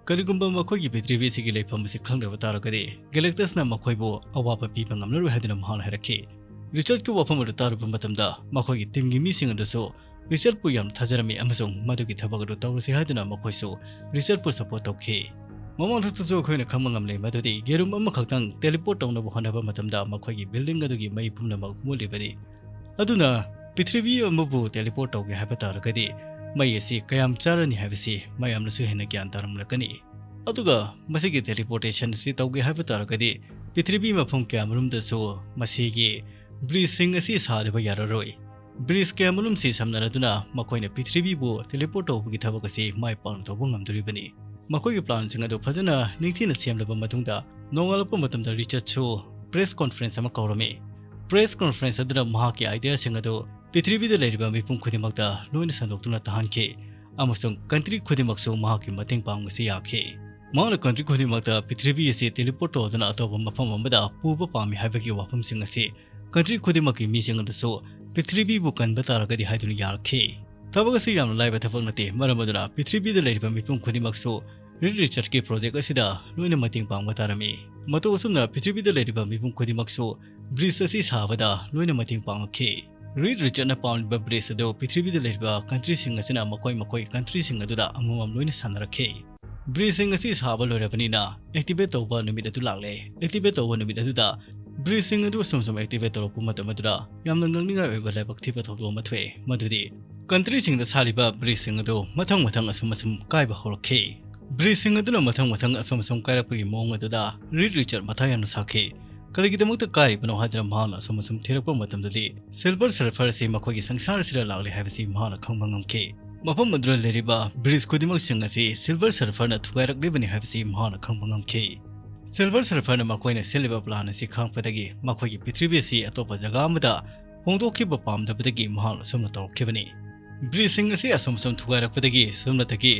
ꯀꯔꯤꯒꯨꯝꯕ ꯃꯈꯣꯏꯒꯤ ꯄ꯭ꯔꯤꯊꯤꯕꯤꯁꯤꯒꯤ ꯂꯩꯐꯝ ꯑꯁꯤ ꯈꯪꯂꯕ ꯇꯥꯔꯒꯗꯤ, Galactusꯅ ꯃꯈꯣꯏꯕꯨ ꯑꯋꯥꯕ ꯄꯤꯕ ꯉꯝꯂꯔꯣꯏ ꯍꯥꯏꯗꯨꯅ ꯃꯍꯥꯛꯅ ꯍꯥꯏꯔꯛꯈꯤ꯫ Richardꯀꯤ ꯋꯥꯐꯝ ꯑꯗꯨ ꯇꯥꯔꯨꯕ ꯃꯇꯝꯗ, ꯃꯈꯣꯏꯒꯤ teamꯒꯤ ꯃꯤꯁꯤꯡ ꯑꯗꯨꯁꯨ Richardꯄꯨ ꯌꯥꯝꯅ ꯊꯥꯖꯔꯝꯃꯤ ꯑꯃꯁꯨꯡ ꯃꯗꯨꯒꯤ ꯊꯕꯛ ꯑꯗꯨ ꯇꯧꯔꯁꯤ ꯍꯥꯏꯗꯨꯅ ꯃꯈꯣꯏꯁꯨ Richardꯄꯨ support ꯇꯧꯈꯤ꯫ ꯃꯃꯥꯡꯊꯛꯇꯁꯨ ꯑꯩꯈꯣꯏꯅ ꯈꯪꯕ ꯉꯝꯂꯦ ꯃꯗꯨꯗꯤ ꯌꯦꯔꯨꯝ ꯑꯃꯈꯛꯇꯪ teleport ꯇꯧꯅꯕ ꯍꯣꯠꯅꯕ ꯃꯇꯝꯗ ꯃꯈꯣꯏꯒꯤ building ꯑꯗꯨꯒꯤ ꯃꯩ ꯄꯨꯝꯅꯃꯛ ꯃꯨꯠꯂꯤꯕꯅꯤ꯫ ꯑꯗꯨꯅ ꯄ꯭ꯔꯤꯊꯤꯕꯤ ꯑꯃꯕꯨ teleport ꯇꯧꯒꯦ ꯍꯥꯏꯕ ꯇꯥꯔꯒꯗꯤ ꯃꯩ ꯑꯁꯤ ꯀꯌꯥꯝ ꯆꯥꯔꯅꯤ ꯍꯥꯏꯕꯁꯤ ꯃꯌꯥꯝꯅꯁꯨ ꯍꯦꯟꯅ ꯒ꯭ꯌꯥꯟ ꯇꯥꯔꯝꯂꯛꯀꯅꯤ꯫ ꯑꯗꯨꯒ ꯃꯁꯤꯒꯤ teleportation ꯑꯁꯤ ꯇꯧꯒꯦ ꯍꯥꯏꯕ ꯇꯥꯔꯒꯗꯤ ꯄ꯭ꯔꯤꯊꯤꯕꯤ ꯃꯐꯝ ꯀꯌꯥ ꯃꯔꯨꯝꯗꯁꯨ ꯃꯁꯤꯒꯤ bridgeꯁꯤꯡ ꯑꯁꯤ ꯁꯥꯗꯕ ꯌꯥꯔꯔꯣꯏ꯫ Bridge ꯀꯌꯥ ꯃꯔꯨꯝꯁꯤ ꯁꯝꯅꯔꯗꯨꯅ ꯃꯈꯣꯏꯅ ꯄ꯭ꯔꯤꯊꯤꯕꯤꯕꯨ teleport ꯇꯧꯕꯒꯤ ꯊꯕꯛ ꯑꯁꯤ ꯃꯥꯏ ꯄꯥꯛꯅ ꯇꯧꯕ ꯉꯝꯗꯣꯔꯤꯕꯅꯤ꯫ ꯃꯈꯣꯏꯒꯤ planꯁꯤꯡ ꯑꯗꯨ ꯐꯖꯅ ꯅꯤꯡꯊꯤꯅ ꯁꯦꯝꯂꯕ ꯃꯇꯨꯡꯗ, ꯅꯣꯡꯉꯥꯜꯂꯛꯄ ꯃꯇꯝꯗ Richardꯁꯨ press conference ꯑꯃ ꯀꯧꯔꯝꯃꯤ꯫ Press conference ꯑꯗꯨꯅ ꯃꯍꯥꯛꯀꯤ ideaꯁꯤꯡ ꯑꯗꯨ ꯄ꯭ꯔꯤꯊꯤꯕꯤꯗ ꯂꯩꯔꯤꯕ ꯃꯤꯄꯨꯝ ꯈꯨꯗꯤꯡꯃꯛꯇ ꯂꯣꯏꯅ ꯁꯟꯗꯣꯛꯇꯨꯅ ꯇꯥꯍꯟꯈꯤ, ꯑꯃꯁꯨꯡ country ꯈꯨꯗꯤꯡꯃꯛꯁꯨ ꯃꯍꯥꯛꯀꯤ ꯃꯇꯦꯡ ꯄꯥꯡꯕꯁꯤ ꯌꯥꯈꯤ꯫ ꯃꯍꯥꯛꯅ country ꯈꯨꯗꯤꯡꯃꯛꯇ ꯄ꯭ꯔꯤꯊꯤꯕꯤ ꯑꯁꯤ teleport ꯇꯧꯗꯨꯅ ꯑꯇꯣꯞꯄ ꯃꯐꯝ ꯑꯃꯗ ꯄꯨꯕ ꯄꯥꯝꯃꯤ ꯍꯥꯏꯕꯒꯤ ꯋꯥꯐꯝꯁꯤꯡ ꯑꯁꯤ country ꯈꯨꯗꯤꯡꯃꯛꯀꯤ ꯃꯤꯁꯤꯡ ꯑꯗꯨꯁꯨ ꯄ꯭ꯔꯤꯊꯤꯕꯤꯕꯨ ꯀꯟꯕ ꯇꯥꯔꯒꯗꯤ ꯍꯥꯏꯗꯨꯅ ꯌꯥꯔꯛꯈꯤ꯫ ꯊꯕꯛ ꯑꯁꯤ ꯌꯥꯝꯅ ꯂꯥꯏꯕ ꯊꯕꯛ ꯅꯠꯇꯦ, ꯃꯔꯝ ꯑꯗꯨꯅ ꯄ꯭ꯔꯤꯊꯤꯕꯤꯗ ꯂꯩꯔꯤꯕ ꯃꯤꯄꯨꯝ ꯈꯨꯗꯤꯡꯃꯛꯁꯨ Reed Richard-ꯀꯤ project ꯑꯁꯤꯗ ꯂꯣꯏꯅ ꯃꯇꯦꯡ ꯄꯥꯡꯕ ꯇꯥꯔꯝꯃꯤ꯫ ꯃꯇꯧ ꯑꯁꯨꯝꯅ ꯄ꯭ꯔꯤꯊꯤꯕꯤꯗ ꯂꯩꯔꯤꯕ ꯃꯤꯄꯨꯝ ꯈꯨꯗꯤꯡꯃꯛꯁꯨ bridge ꯑꯁꯤ ꯁꯥꯕꯗ ꯂꯣꯏꯅ ꯃꯇꯦꯡ ꯄꯥꯡꯂꯛꯈꯤ꯫ Reed Richard-ꯅ ꯄꯥꯝꯂꯤꯕ bridge ꯑꯗꯨ ꯄ꯭ꯔꯤꯊꯤꯕꯤꯗ ꯂꯩꯔꯤꯕ country-ꯁꯤꯡ ꯑꯁꯤꯅ ꯃꯈꯣꯏ ꯃꯈꯣꯏ country-ꯁꯤꯡ ꯑꯗꯨꯗ ꯑꯃꯃꯝ ꯂꯣꯏꯅ ꯁꯥꯟꯅꯔꯛꯈꯤ꯫ Bridge-ꯁꯤꯡ ꯑꯁꯤ ꯁꯥꯕ ꯂꯣꯏꯔꯕꯅꯤꯅ activate ꯇꯧꯕ ꯅꯨꯃꯤꯠ ꯑꯗꯨ ꯂꯥꯛꯂꯦ꯫ Activate ꯇꯧꯕ ꯅꯨꯃꯤꯠ ꯑꯗꯨꯗ bridge-ꯁꯤꯡ ꯑꯗꯨ ꯑꯁꯨꯝ ꯑꯁꯨꯝ activate ꯇꯧꯔꯛꯄ ꯃꯇꯝ ꯑꯗꯨꯗ ꯌꯥꯝꯅ ꯉꯛꯅꯤꯡꯉꯥꯏ ꯑꯣꯏꯕ ꯂꯥꯏꯕꯛ ꯊꯤꯕ ꯊꯧꯗꯣꯛ ꯑꯃ ꯊꯣꯛꯑꯦ, ꯃꯗꯨꯗꯤ country-ꯁꯤꯡꯗ ꯁꯥꯔꯤꯕ bridge-ꯁꯤꯡ ꯑꯗꯨ ꯃꯊꯪ ꯃꯊꯪ ꯑꯁꯨꯝ ꯑꯁꯨꯝ ꯀꯥꯏꯕ ꯍꯧꯔꯛꯈꯤ꯫ Bridge-ꯁꯤꯡ ꯑꯗꯨꯅ ꯃꯊꯪ ꯃꯊꯪ ꯑꯁꯨꯝ ꯑꯁꯨꯝ ꯀꯥꯏꯔꯛꯄꯒꯤ ꯃꯑꯣꯡ ꯑꯗꯨꯗ Reed Richard ꯃꯊꯥ ꯌꯥꯝꯅ ꯁꯥꯈꯤ꯫ ꯀꯔꯤꯒꯤꯗꯃꯛꯇ ꯀꯥꯏꯔꯤꯕꯅꯣ ꯍꯥꯏꯗꯨꯅ ꯃꯍꯥꯛꯅ ꯑꯁꯨꯝ ꯑꯁꯨꯝ ꯊꯤꯔꯛꯄ ꯃꯇꯝꯗꯗꯤ, Silver Surfer ꯑꯁꯤ ꯃꯈꯣꯏꯒꯤ ꯁꯪꯁꯥꯔꯁꯤꯗ ꯂꯥꯛꯂꯦ ꯍꯥꯏꯕꯁꯤ ꯃꯍꯥꯛꯅ ꯈꯪꯕ ꯉꯝꯈꯤ꯫ ꯃꯐꯝ ꯑꯗꯨꯗ ꯂꯩꯔꯤꯕ bridge ꯈꯨꯗꯤꯡꯃꯛꯁꯤꯡ ꯑꯁꯤ Silver Surfer-ꯅ ꯊꯨꯒꯥꯏꯔꯛꯂꯤꯕꯅꯤ ꯍꯥꯏꯕꯁꯤ ꯃꯍꯥꯛꯅ ꯈꯪꯕ ꯉꯝꯈꯤ꯫ Silver Surfer-ꯅ ꯃꯈꯣꯏꯅ ꯁꯤꯜꯂꯤꯕ plan ꯑꯁꯤ ꯈꯪꯂꯛꯄꯗꯒꯤ ꯃꯈꯣꯏꯒꯤ ꯄ꯭ꯔꯤꯊꯤꯕꯤ ꯑꯁꯤ ꯑꯇꯣꯞꯄ ꯖꯒꯥ ꯑꯃꯗ ꯍꯣꯡꯗꯣꯛꯈꯤꯕ ꯄꯥꯝꯗꯕꯗꯒꯤ ꯃꯍꯥꯛꯅ ꯑꯁꯨꯝꯅ ꯇꯧꯔꯛꯈꯤꯕꯅꯤ꯫ Bridge-ꯁꯤꯡ ꯑꯁꯤ ꯑꯁꯨꯝ ꯑꯁꯨꯝ ꯊꯨꯒꯥꯏꯔꯛꯄꯗꯒꯤ ꯁꯨꯞꯅꯇꯒꯤ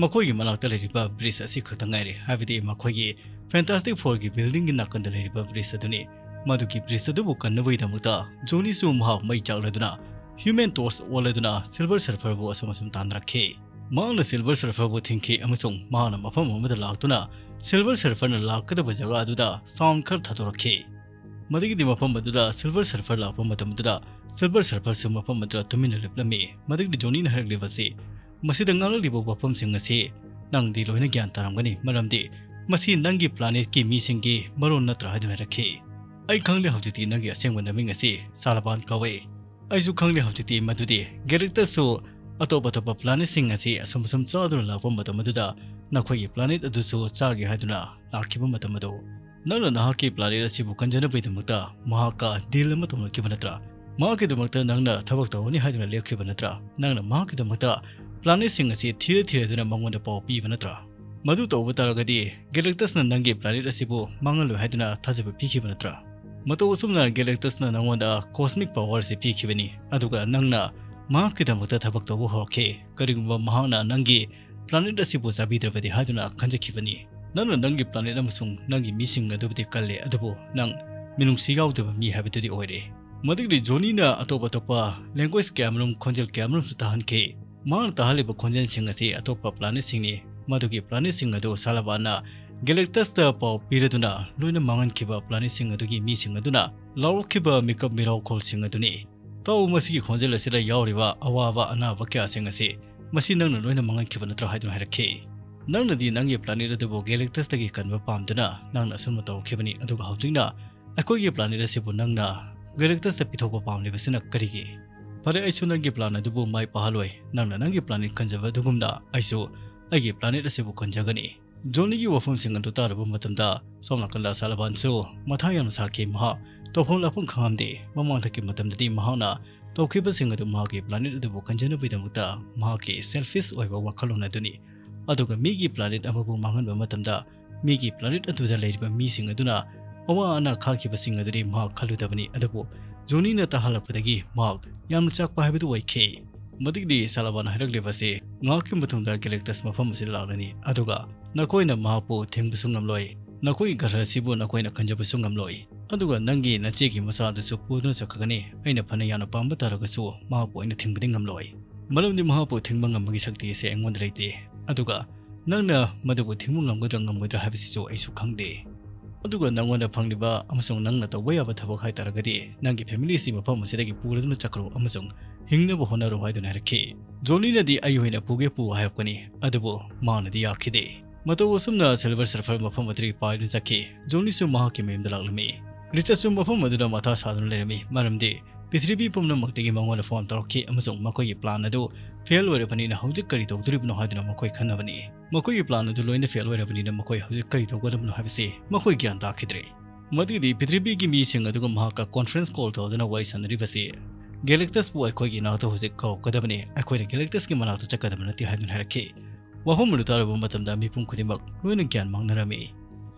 ꯃꯈꯣꯏꯒꯤ ꯃꯅꯥꯛꯇ ꯂꯩꯔꯤꯕ bridge ꯑꯁꯤ ꯈꯛꯇ ꯉꯥꯏꯔꯦ, ꯍꯥꯏꯕꯗꯤ ꯃꯈꯣꯏꯒꯤ Fantastic Four-ꯒꯤ building-ꯒꯤ ꯅꯥꯀꯟꯗ ꯂꯩꯔꯤꯕ bridge ꯑꯗꯨꯅꯤ꯫ ꯃꯗꯨꯒꯤ bridge ꯑꯗꯨꯕꯨ ꯀꯟꯅꯕꯒꯤꯗꯃꯛꯇ Johnny-ꯁꯨ ꯃꯍꯥꯛ ꯃꯩ ꯆꯥꯛꯂꯗꯨꯅ, Human Torch ꯑꯣꯜꯂꯗꯨꯅ Silver Surfer-ꯕꯨ ꯑꯁꯨꯝ ꯑꯁꯨꯝ ꯇꯥꯟꯅꯔꯛꯈꯤ꯫ ꯃꯍꯥꯛꯅ Silver Surfer-ꯕꯨ ꯊꯤꯡꯈꯤ ꯑꯃꯁꯨꯡ ꯃꯍꯥꯛꯅ ꯃꯐꯝ ꯑꯃꯗ ꯂꯥꯛꯇꯨꯅ Silver Surfer-ꯅ ꯂꯥꯛꯀꯗꯕ ꯖꯒꯥ ꯑꯗꯨꯗ sound ꯈꯔ ꯊꯥꯗꯣꯔꯛꯈꯤ꯫ ꯃꯗꯨꯒꯤꯗꯤ ꯃꯐꯝ ꯑꯗꯨꯗ Silver Surfer ꯂꯥꯛꯄ ꯃꯇꯝ ꯑꯗꯨꯗ Silver Surfer-ꯁꯨ ꯃꯐꯝ ꯑꯗꯨꯗ ꯇꯨꯃꯤꯟꯅ ꯂꯦꯞꯂꯝꯃꯤ꯫ ꯃꯗꯨꯒꯤꯗꯤ Johnny-ꯅ ꯍꯥꯏꯔꯛꯂꯤꯕ ꯑꯁꯤ, "ꯃꯁꯤꯗ ꯉꯥꯡꯂꯛꯂꯤꯕ ꯋꯥꯐꯝꯁꯤꯡ ꯑꯁꯤ ꯅꯪꯗꯤ ꯂꯣꯏꯅ ꯒ꯭ꯌꯥꯟ ꯇꯥꯔꯝꯒꯅꯤ, ꯃꯔꯝꯗꯤ ꯃꯁꯤ ꯅꯪꯒꯤ planet-ꯀꯤ ꯃꯤꯁꯤꯡꯒꯤ ꯃꯔꯣꯟ ꯅꯠꯇ꯭ꯔꯥ?" ꯍꯥꯏꯗꯨꯅ ꯍꯥꯏꯔꯛꯈꯤ꯫ "ꯑꯩ ꯈꯪꯂꯦ, ꯍꯧꯖꯤꯛꯇꯤ ꯅꯪꯒꯤ ꯑꯁꯦꯡꯕ ꯅꯃꯤꯡ ꯑꯁꯤ ꯁꯥꯂꯕꯥꯟ ꯀꯧꯏ꯫ ꯑꯩꯁꯨ ꯈꯪꯂꯦ ꯍꯧꯖꯤꯛꯇꯤ ꯃꯗꯨꯗꯤ Galactus-ꯁꯨ ꯑꯇꯣꯞ ꯑꯇꯣꯞꯄ planet-ꯁꯤꯡ ꯑꯁꯤ ꯑꯁꯨꯝ ꯑꯁꯨꯝ ꯆꯥꯗꯨꯅ ꯂꯥꯛꯄ ꯃꯇꯝ ꯑꯗꯨꯗ ꯅꯈꯣꯏꯒꯤ planet ꯑꯗꯨꯁꯨ ꯆꯥꯒꯦ ꯍꯥꯏꯗꯨꯅ ꯂꯥꯛꯈꯤꯕ ꯃꯇꯝ ꯑꯗꯨ꯫ ꯅꯪꯅ ꯅꯍꯥꯛꯀꯤ planet ꯑꯁꯤꯕꯨ ꯀꯟꯖꯅꯕꯒꯤꯗꯃꯛꯇ ꯃꯍꯥꯛꯀ deal ꯑꯃ ꯇꯧꯅꯈꯤꯕ ꯅꯠꯇ꯭ꯔꯥ? ꯃꯍꯥꯛꯀꯤꯗꯃꯛꯇ ꯅꯪꯅ ꯊꯕꯛ ꯇꯧꯒꯅꯤ ꯍꯥꯏꯗꯨꯅ ꯂꯦꯞꯈꯤꯕ ꯅꯠꯇ꯭ꯔꯥ? ꯅꯪꯅ ꯃꯍꯥꯛꯀꯤꯗꯃꯛꯇ planet-ꯁꯤꯡ ꯑꯁꯤ ꯊꯤꯔ ꯊꯤꯔꯗꯨꯅ ꯃꯉꯣꯟꯗ ꯄꯥꯎ ꯄꯤꯕ ꯅꯠꯇ꯭ꯔꯥ?" "ꯃꯗꯨ ꯇꯧꯕ ꯇꯥꯔꯒꯗꯤ Galactus-ꯅ ꯅꯪꯒꯤ planet ꯑꯁꯤꯕꯨ ꯃꯥꯡꯍꯜꯂꯣꯏ ꯍꯥꯏꯗꯨꯅ ꯊꯥꯖꯕ ꯄꯤꯈꯤꯕ ꯅꯠꯇ꯭ꯔꯥ? ꯃꯇꯧ ꯑꯁꯨꯝꯅ Galactus-ꯅ ꯅꯉꯣꯟꯗ cosmic power ꯑꯁꯤ ꯄꯤꯈꯤꯕꯅꯤ, ꯑꯗꯨꯒ ꯅꯪꯅ ꯃꯍꯥꯛꯀꯤꯗꯃꯛꯇ ꯊꯕꯛ ꯇꯧꯕ ꯍꯧꯔꯛꯈꯤ꯫ ꯀꯔꯤꯒꯨꯝꯕ ꯃꯍꯥꯛꯅ ꯅꯪꯒꯤ planet ꯑꯁꯤꯕꯨ ꯆꯥꯕꯤꯗ꯭ꯔꯕꯗꯤ ꯍꯥꯏꯗꯨꯅ ꯈꯟꯖꯈꯤꯕꯅꯤ꯫ ꯅꯪꯅ ꯅꯪꯒꯤ planet ꯑꯃꯁꯨꯡ ꯅꯪꯒꯤ ꯃꯤꯁꯤꯡ ꯑꯗꯨꯕꯨꯗꯤ ꯀꯜꯂꯦ, ꯑꯗꯨꯕꯨ ꯅꯪ ꯃꯤꯅꯨꯡꯁꯤ ꯌꯥꯎꯗꯕ ꯃꯤ ꯍꯥꯏꯕꯗꯨꯗꯤ ꯑꯣꯏꯔꯦ꯫" ꯃꯗꯨꯒꯤ Johnny-ꯅ ꯑꯇꯣꯞ ꯑꯇꯣꯞꯄ language ꯀꯌꯥꯃꯔꯨꯝ, ꯈꯣꯟꯖꯦꯜ ꯀꯌꯥꯃꯔꯨꯝꯁꯨ ꯇꯥꯍꯟꯈꯤ꯫ ꯃꯍꯥꯛꯅ ꯇꯥꯍꯜꯂꯤꯕ ꯈꯣꯟꯖꯦꯜꯁꯤꯡ ꯑꯁꯤ ꯑꯇꯣꯞꯄ planet-ꯁꯤꯡꯅꯤ꯫ ꯃꯗꯨꯒꯤ planetꯁꯤꯡ ꯑꯗꯨ ꯁꯥꯂꯕꯥꯟꯅ ꯒꯦꯂꯦꯛꯇꯁꯇ ꯄꯥꯎ ꯄꯤꯔꯗꯨꯅ ꯂꯣꯏꯅ ꯃꯥꯡꯍꯟꯈꯤꯕ planetꯁꯤꯡ ꯑꯗꯨꯒꯤ ꯃꯤꯁꯤꯡ ꯑꯗꯨꯅ ꯂꯥꯎꯔꯛꯈꯤꯕ ꯃꯤꯀꯞ ꯃꯤꯔꯥꯎꯈꯣꯜꯁꯤꯡ ꯑꯗꯨꯅꯤ꯫ ꯇꯥꯎ, ꯃꯁꯤꯒꯤ ꯈꯣꯟꯖꯦꯜ ꯑꯁꯤꯗ ꯌꯥꯎꯔꯤꯕ ꯑꯋꯥꯕ ꯑꯅꯥꯕ ꯀꯌꯥꯁꯤꯡ ꯑꯁꯤ, ꯃꯁꯤ ꯅꯪꯅ ꯂꯣꯏꯅ ꯃꯥꯡꯍꯟꯈꯤꯕ ꯅꯠꯇ꯭ꯔꯥ ꯍꯥꯏꯗꯨꯅ ꯍꯥꯏꯔꯛꯈꯤ꯫ ꯅꯪꯅꯗꯤ ꯅꯪꯒꯤ planet ꯑꯗꯨꯕꯨ ꯒꯦꯂꯦꯛꯇꯁꯇꯒꯤ ꯀꯟꯕ ꯄꯥꯝꯗꯨꯅ ꯅꯪꯅ ꯑꯁꯨꯝꯅ ꯇꯧꯔꯛꯈꯤꯕꯅꯤ, ꯑꯗꯨꯒ ꯍꯧꯖꯤꯛꯅ ꯑꯩꯈꯣꯏꯒꯤ planet ꯑꯁꯤꯕꯨ ꯅꯪꯅ ꯒꯦꯂꯦꯛꯇꯁꯇ ꯄꯤꯊꯣꯛꯄ ꯄꯥꯝꯂꯤꯕꯁꯤꯅ ꯀꯔꯤꯒꯤ? ꯐꯔꯦ, ꯑꯩꯁꯨ ꯅꯪꯒꯤ plan ꯑꯗꯨꯕꯨ ꯃꯥꯏ ꯄꯥꯛꯍꯜꯂꯣꯏ꯫ ꯅꯪꯅ ꯅꯪꯒꯤ planet ꯈꯟꯖꯕ ꯑꯗꯨꯒꯨꯝꯅ ꯑꯩꯁꯨ ꯑꯩꯒꯤ planet ꯑꯁꯤꯕꯨ ꯈꯟꯖꯒꯅꯤ꯫ ꯖꯣꯅꯤꯒꯤ ꯋꯥꯐꯝꯁꯤꯡ ꯑꯗꯨ ꯇꯥꯔꯨꯕ ꯃꯇꯝꯗ ꯁꯣꯝ ꯅꯥꯀꯟꯗ ꯁꯥꯂꯕꯥꯟꯁꯨ ꯃꯊꯥ ꯌꯥꯝꯅ ꯁꯥꯈꯤ꯫ ꯃꯍꯥꯛ ꯇꯧꯐꯝ ꯂꯥꯛꯐꯝ ꯈꯪꯉꯝꯗꯦ꯫ ꯃꯃꯥꯡꯊꯛꯀꯤ ꯃꯇꯝꯗꯗꯤ ꯃꯍꯥꯛꯅ ꯇꯧꯈꯤꯕꯁꯤꯡ ꯑꯗꯨ ꯃꯍꯥꯛꯀꯤ planet ꯑꯗꯨꯕꯨ ꯀꯟꯖꯅꯕꯒꯤꯗꯃꯛꯇ ꯃꯍꯥꯛꯀꯤ selfish ꯑꯣꯏꯕ ꯋꯥꯈꯜꯂꯣꯟ ꯑꯗꯨꯅꯤ꯫ ꯑꯗꯨꯒ ꯃꯤꯒꯤ planet ꯑꯃꯕꯨ ꯃꯥꯡꯍꯟꯕ ꯃꯇꯝꯗ ꯃꯤꯒꯤ planet ꯑꯗꯨꯗ ꯂꯩꯔꯤꯕ ꯃꯤꯁꯤꯡ ꯑꯗꯨꯅ ꯑꯋꯥ ꯑꯅꯥ ꯈꯥꯡꯈꯤꯕꯁꯤꯡ ꯑꯗꯨꯗꯤ ꯃꯍꯥꯛ ꯈꯜꯂꯨꯗꯕꯅꯤ꯫ ꯑꯗꯨꯕꯨ ꯖꯣꯅꯤꯅ ꯇꯥꯍꯜꯂꯛꯄꯗꯒꯤ ꯃꯍꯥꯛ ꯌꯥꯝꯅ ꯆꯥꯛꯄ ꯍꯥꯏꯕꯗꯨ ꯑꯣꯏꯈꯤ꯫ ꯃꯗꯨꯒꯤꯗꯤ ꯁꯥꯂꯕꯥꯟ ꯍꯥꯏꯔꯛꯂꯤꯕ ꯑꯁꯤ ꯉꯥꯏꯍꯥꯛꯀꯤ ꯃꯇꯨꯡꯗ ꯒꯦꯂꯦꯛꯇꯁ ꯃꯐꯝ ꯑꯁꯤꯗ ꯂꯥꯛꯂꯅꯤ, ꯑꯗꯨꯒ ꯅꯈꯣꯏꯅ ꯃꯍꯥꯛꯄꯨ ꯊꯤꯡꯕꯁꯨ ꯉꯝꯂꯣꯏ꯫ ꯅꯈꯣꯏꯒꯤ ꯒ꯭ꯔꯍ ꯑꯁꯤꯕꯨ ꯅꯈꯣꯏꯅ ꯀꯟꯖꯕꯁꯨ ꯉꯝꯂꯣꯏ꯫ ꯑꯗꯨꯒ ꯅꯪꯒꯤ ꯅꯆꯦꯒꯤ ꯃꯆꯥ ꯑꯗꯨꯁꯨ ꯄꯨꯗꯨꯅ ꯆꯠꯈ꯭ꯔꯒꯅꯤ꯫ ꯑꯩꯅ ꯐꯅ ꯌꯥꯝꯅ ꯄꯥꯝꯕ ꯇꯥꯔꯒꯁꯨ ꯃꯍꯥꯛꯄꯨ ꯑꯩꯅ ꯊꯤꯡꯕꯗꯤ ꯉꯝꯂꯣꯏ, ꯃꯔꯝꯗꯤ ꯃꯍꯥꯛꯄꯨ ꯊꯤꯡꯕ ꯉꯝꯕꯒꯤ ꯁꯛꯇꯤ ꯑꯁꯤ ꯑꯩꯉꯣꯟꯗ ꯂꯩꯇꯦ꯫ ꯑꯗꯨꯒ ꯅꯪꯅ ꯃꯗꯨꯕꯨ ꯊꯤꯡꯕ ꯉꯝꯒꯗ꯭ꯔꯥ ꯉꯝꯃꯣꯏꯗ꯭ꯔꯥ ꯍꯥꯏꯕꯁꯤꯁꯨ ꯑꯩꯁꯨ ꯈꯪꯗꯦ꯫ ꯑꯗꯨꯒ ꯅꯪꯉꯣꯟꯗ ꯐꯪꯂꯤꯕ ꯑꯃꯁꯨꯡ ꯅꯪꯅ ꯇꯧꯕ ꯌꯥꯕ ꯊꯕꯛ ꯍꯥꯏꯇꯥꯔꯒꯗꯤ ꯅꯪꯒꯤ family ꯑꯁꯤ ꯃꯐꯝ ꯑꯁꯤꯗꯒꯤ ꯄꯨꯔꯗꯨꯅ ꯆꯠꯈ꯭ꯔꯣ ꯑꯃꯁꯨꯡ ꯍꯤꯡꯅꯕ ꯍꯣꯠꯅꯔꯣ ꯍꯥꯏꯗꯨꯅ ꯍꯥꯏꯔꯛꯈꯤ꯫ ꯖꯣꯅꯤꯅꯗꯤ ꯑꯩ ꯑꯣꯏꯅ ꯄꯨꯒꯦ ꯄꯨ ꯍꯥꯏꯔꯛꯄꯅꯤ, ꯑꯗꯨꯕꯨ ꯃꯥꯅꯗꯤ ꯌꯥꯈꯤꯗꯦ꯫ ꯃꯇꯧ ꯑꯁꯨꯝꯅ Silver Surfer ꯃꯐꯝ ꯑꯗꯨꯗꯒꯤ ꯄꯥꯏꯗꯨꯅ ꯆꯠꯈꯤ꯫ ꯖꯣꯅꯤꯁꯨ ꯃꯍꯥꯛꯀꯤ ꯃꯌꯨꯝꯗ ꯂꯥꯛꯂꯝꯃꯤ꯫ ꯔꯤꯆꯥꯔꯗꯁꯨ ꯃꯐꯝ ꯑꯗꯨꯗ ꯃꯊꯥ ꯁꯥꯗꯨꯅ ꯂꯩꯔꯝꯃꯤ, ꯃꯔꯝꯗꯤ ꯄ꯭ꯔꯤꯊꯤꯕꯤ ꯄꯨꯝꯅꯃꯛꯇꯒꯤ ꯃꯉꯣꯟꯗ phone ꯇꯧꯔꯛꯈꯤ ꯑꯃꯁꯨꯡ ꯃꯈꯣꯏꯒꯤ plan ꯑꯗꯨ fail ꯑꯣꯏꯔꯕꯅꯤꯅ ꯍꯧꯖꯤꯛ ꯀꯔꯤ ꯇꯧꯗꯣꯔꯤꯕꯅꯣ ꯍꯥꯏꯗꯨꯅ ꯃꯈꯣꯏ ꯈꯟꯅꯕꯅꯤ꯫ ꯃꯈꯣꯏꯒꯤ plan ꯑꯗꯨ ꯂꯣꯏꯅ fail ꯑꯣꯏꯔꯕꯅꯤꯅ ꯃꯈꯣꯏ ꯍꯧꯖꯤꯛ ꯀꯔꯤ ꯇꯧꯒꯗꯕꯅꯣ ꯍꯥꯏꯕꯁꯤ ꯃꯈꯣꯏ ꯒ꯭ꯌꯥꯟ ꯇꯥꯈꯤꯗ꯭ꯔꯦ꯫ ꯃꯗꯨꯒꯤꯗꯤ ꯄ꯭ꯔꯤꯊꯤꯕꯤꯒꯤ ꯃꯤꯁꯤꯡ ꯑꯗꯨꯒ ꯃꯍꯥꯛꯀ conference call ꯇꯧꯗꯨꯅ ꯋꯥꯔꯤ ꯁꯥꯟꯅꯔꯤꯕꯁꯤ, "ꯒꯦꯂꯦꯛꯇꯁꯄꯨ ꯑꯩꯈꯣꯏꯒꯤ ꯏꯅꯥꯛꯇ ꯍꯧꯖꯤꯛ ꯀꯧꯔꯛꯀꯗꯕꯅꯤ, ꯑꯩꯈꯣꯏꯅ ꯒꯦꯂꯦꯛꯇꯁꯀꯤ ꯃꯅꯥꯛꯇ ꯆꯠꯀꯗꯕ ꯅꯠꯇꯦ" ꯍꯥꯏꯗꯨꯅ ꯍꯥꯏꯔꯛꯈꯤ꯫ ꯋꯥꯐꯝ ꯑꯗꯨ ꯇꯥꯔꯨꯕ ꯃꯇꯝꯗ ꯃꯤꯄꯨꯝ ꯈꯨꯗꯤꯡꯃꯛ ꯂꯣꯏꯅ ꯒ꯭ꯌꯥꯟ ꯃꯥꯡꯅꯔꯝꯃꯤ꯫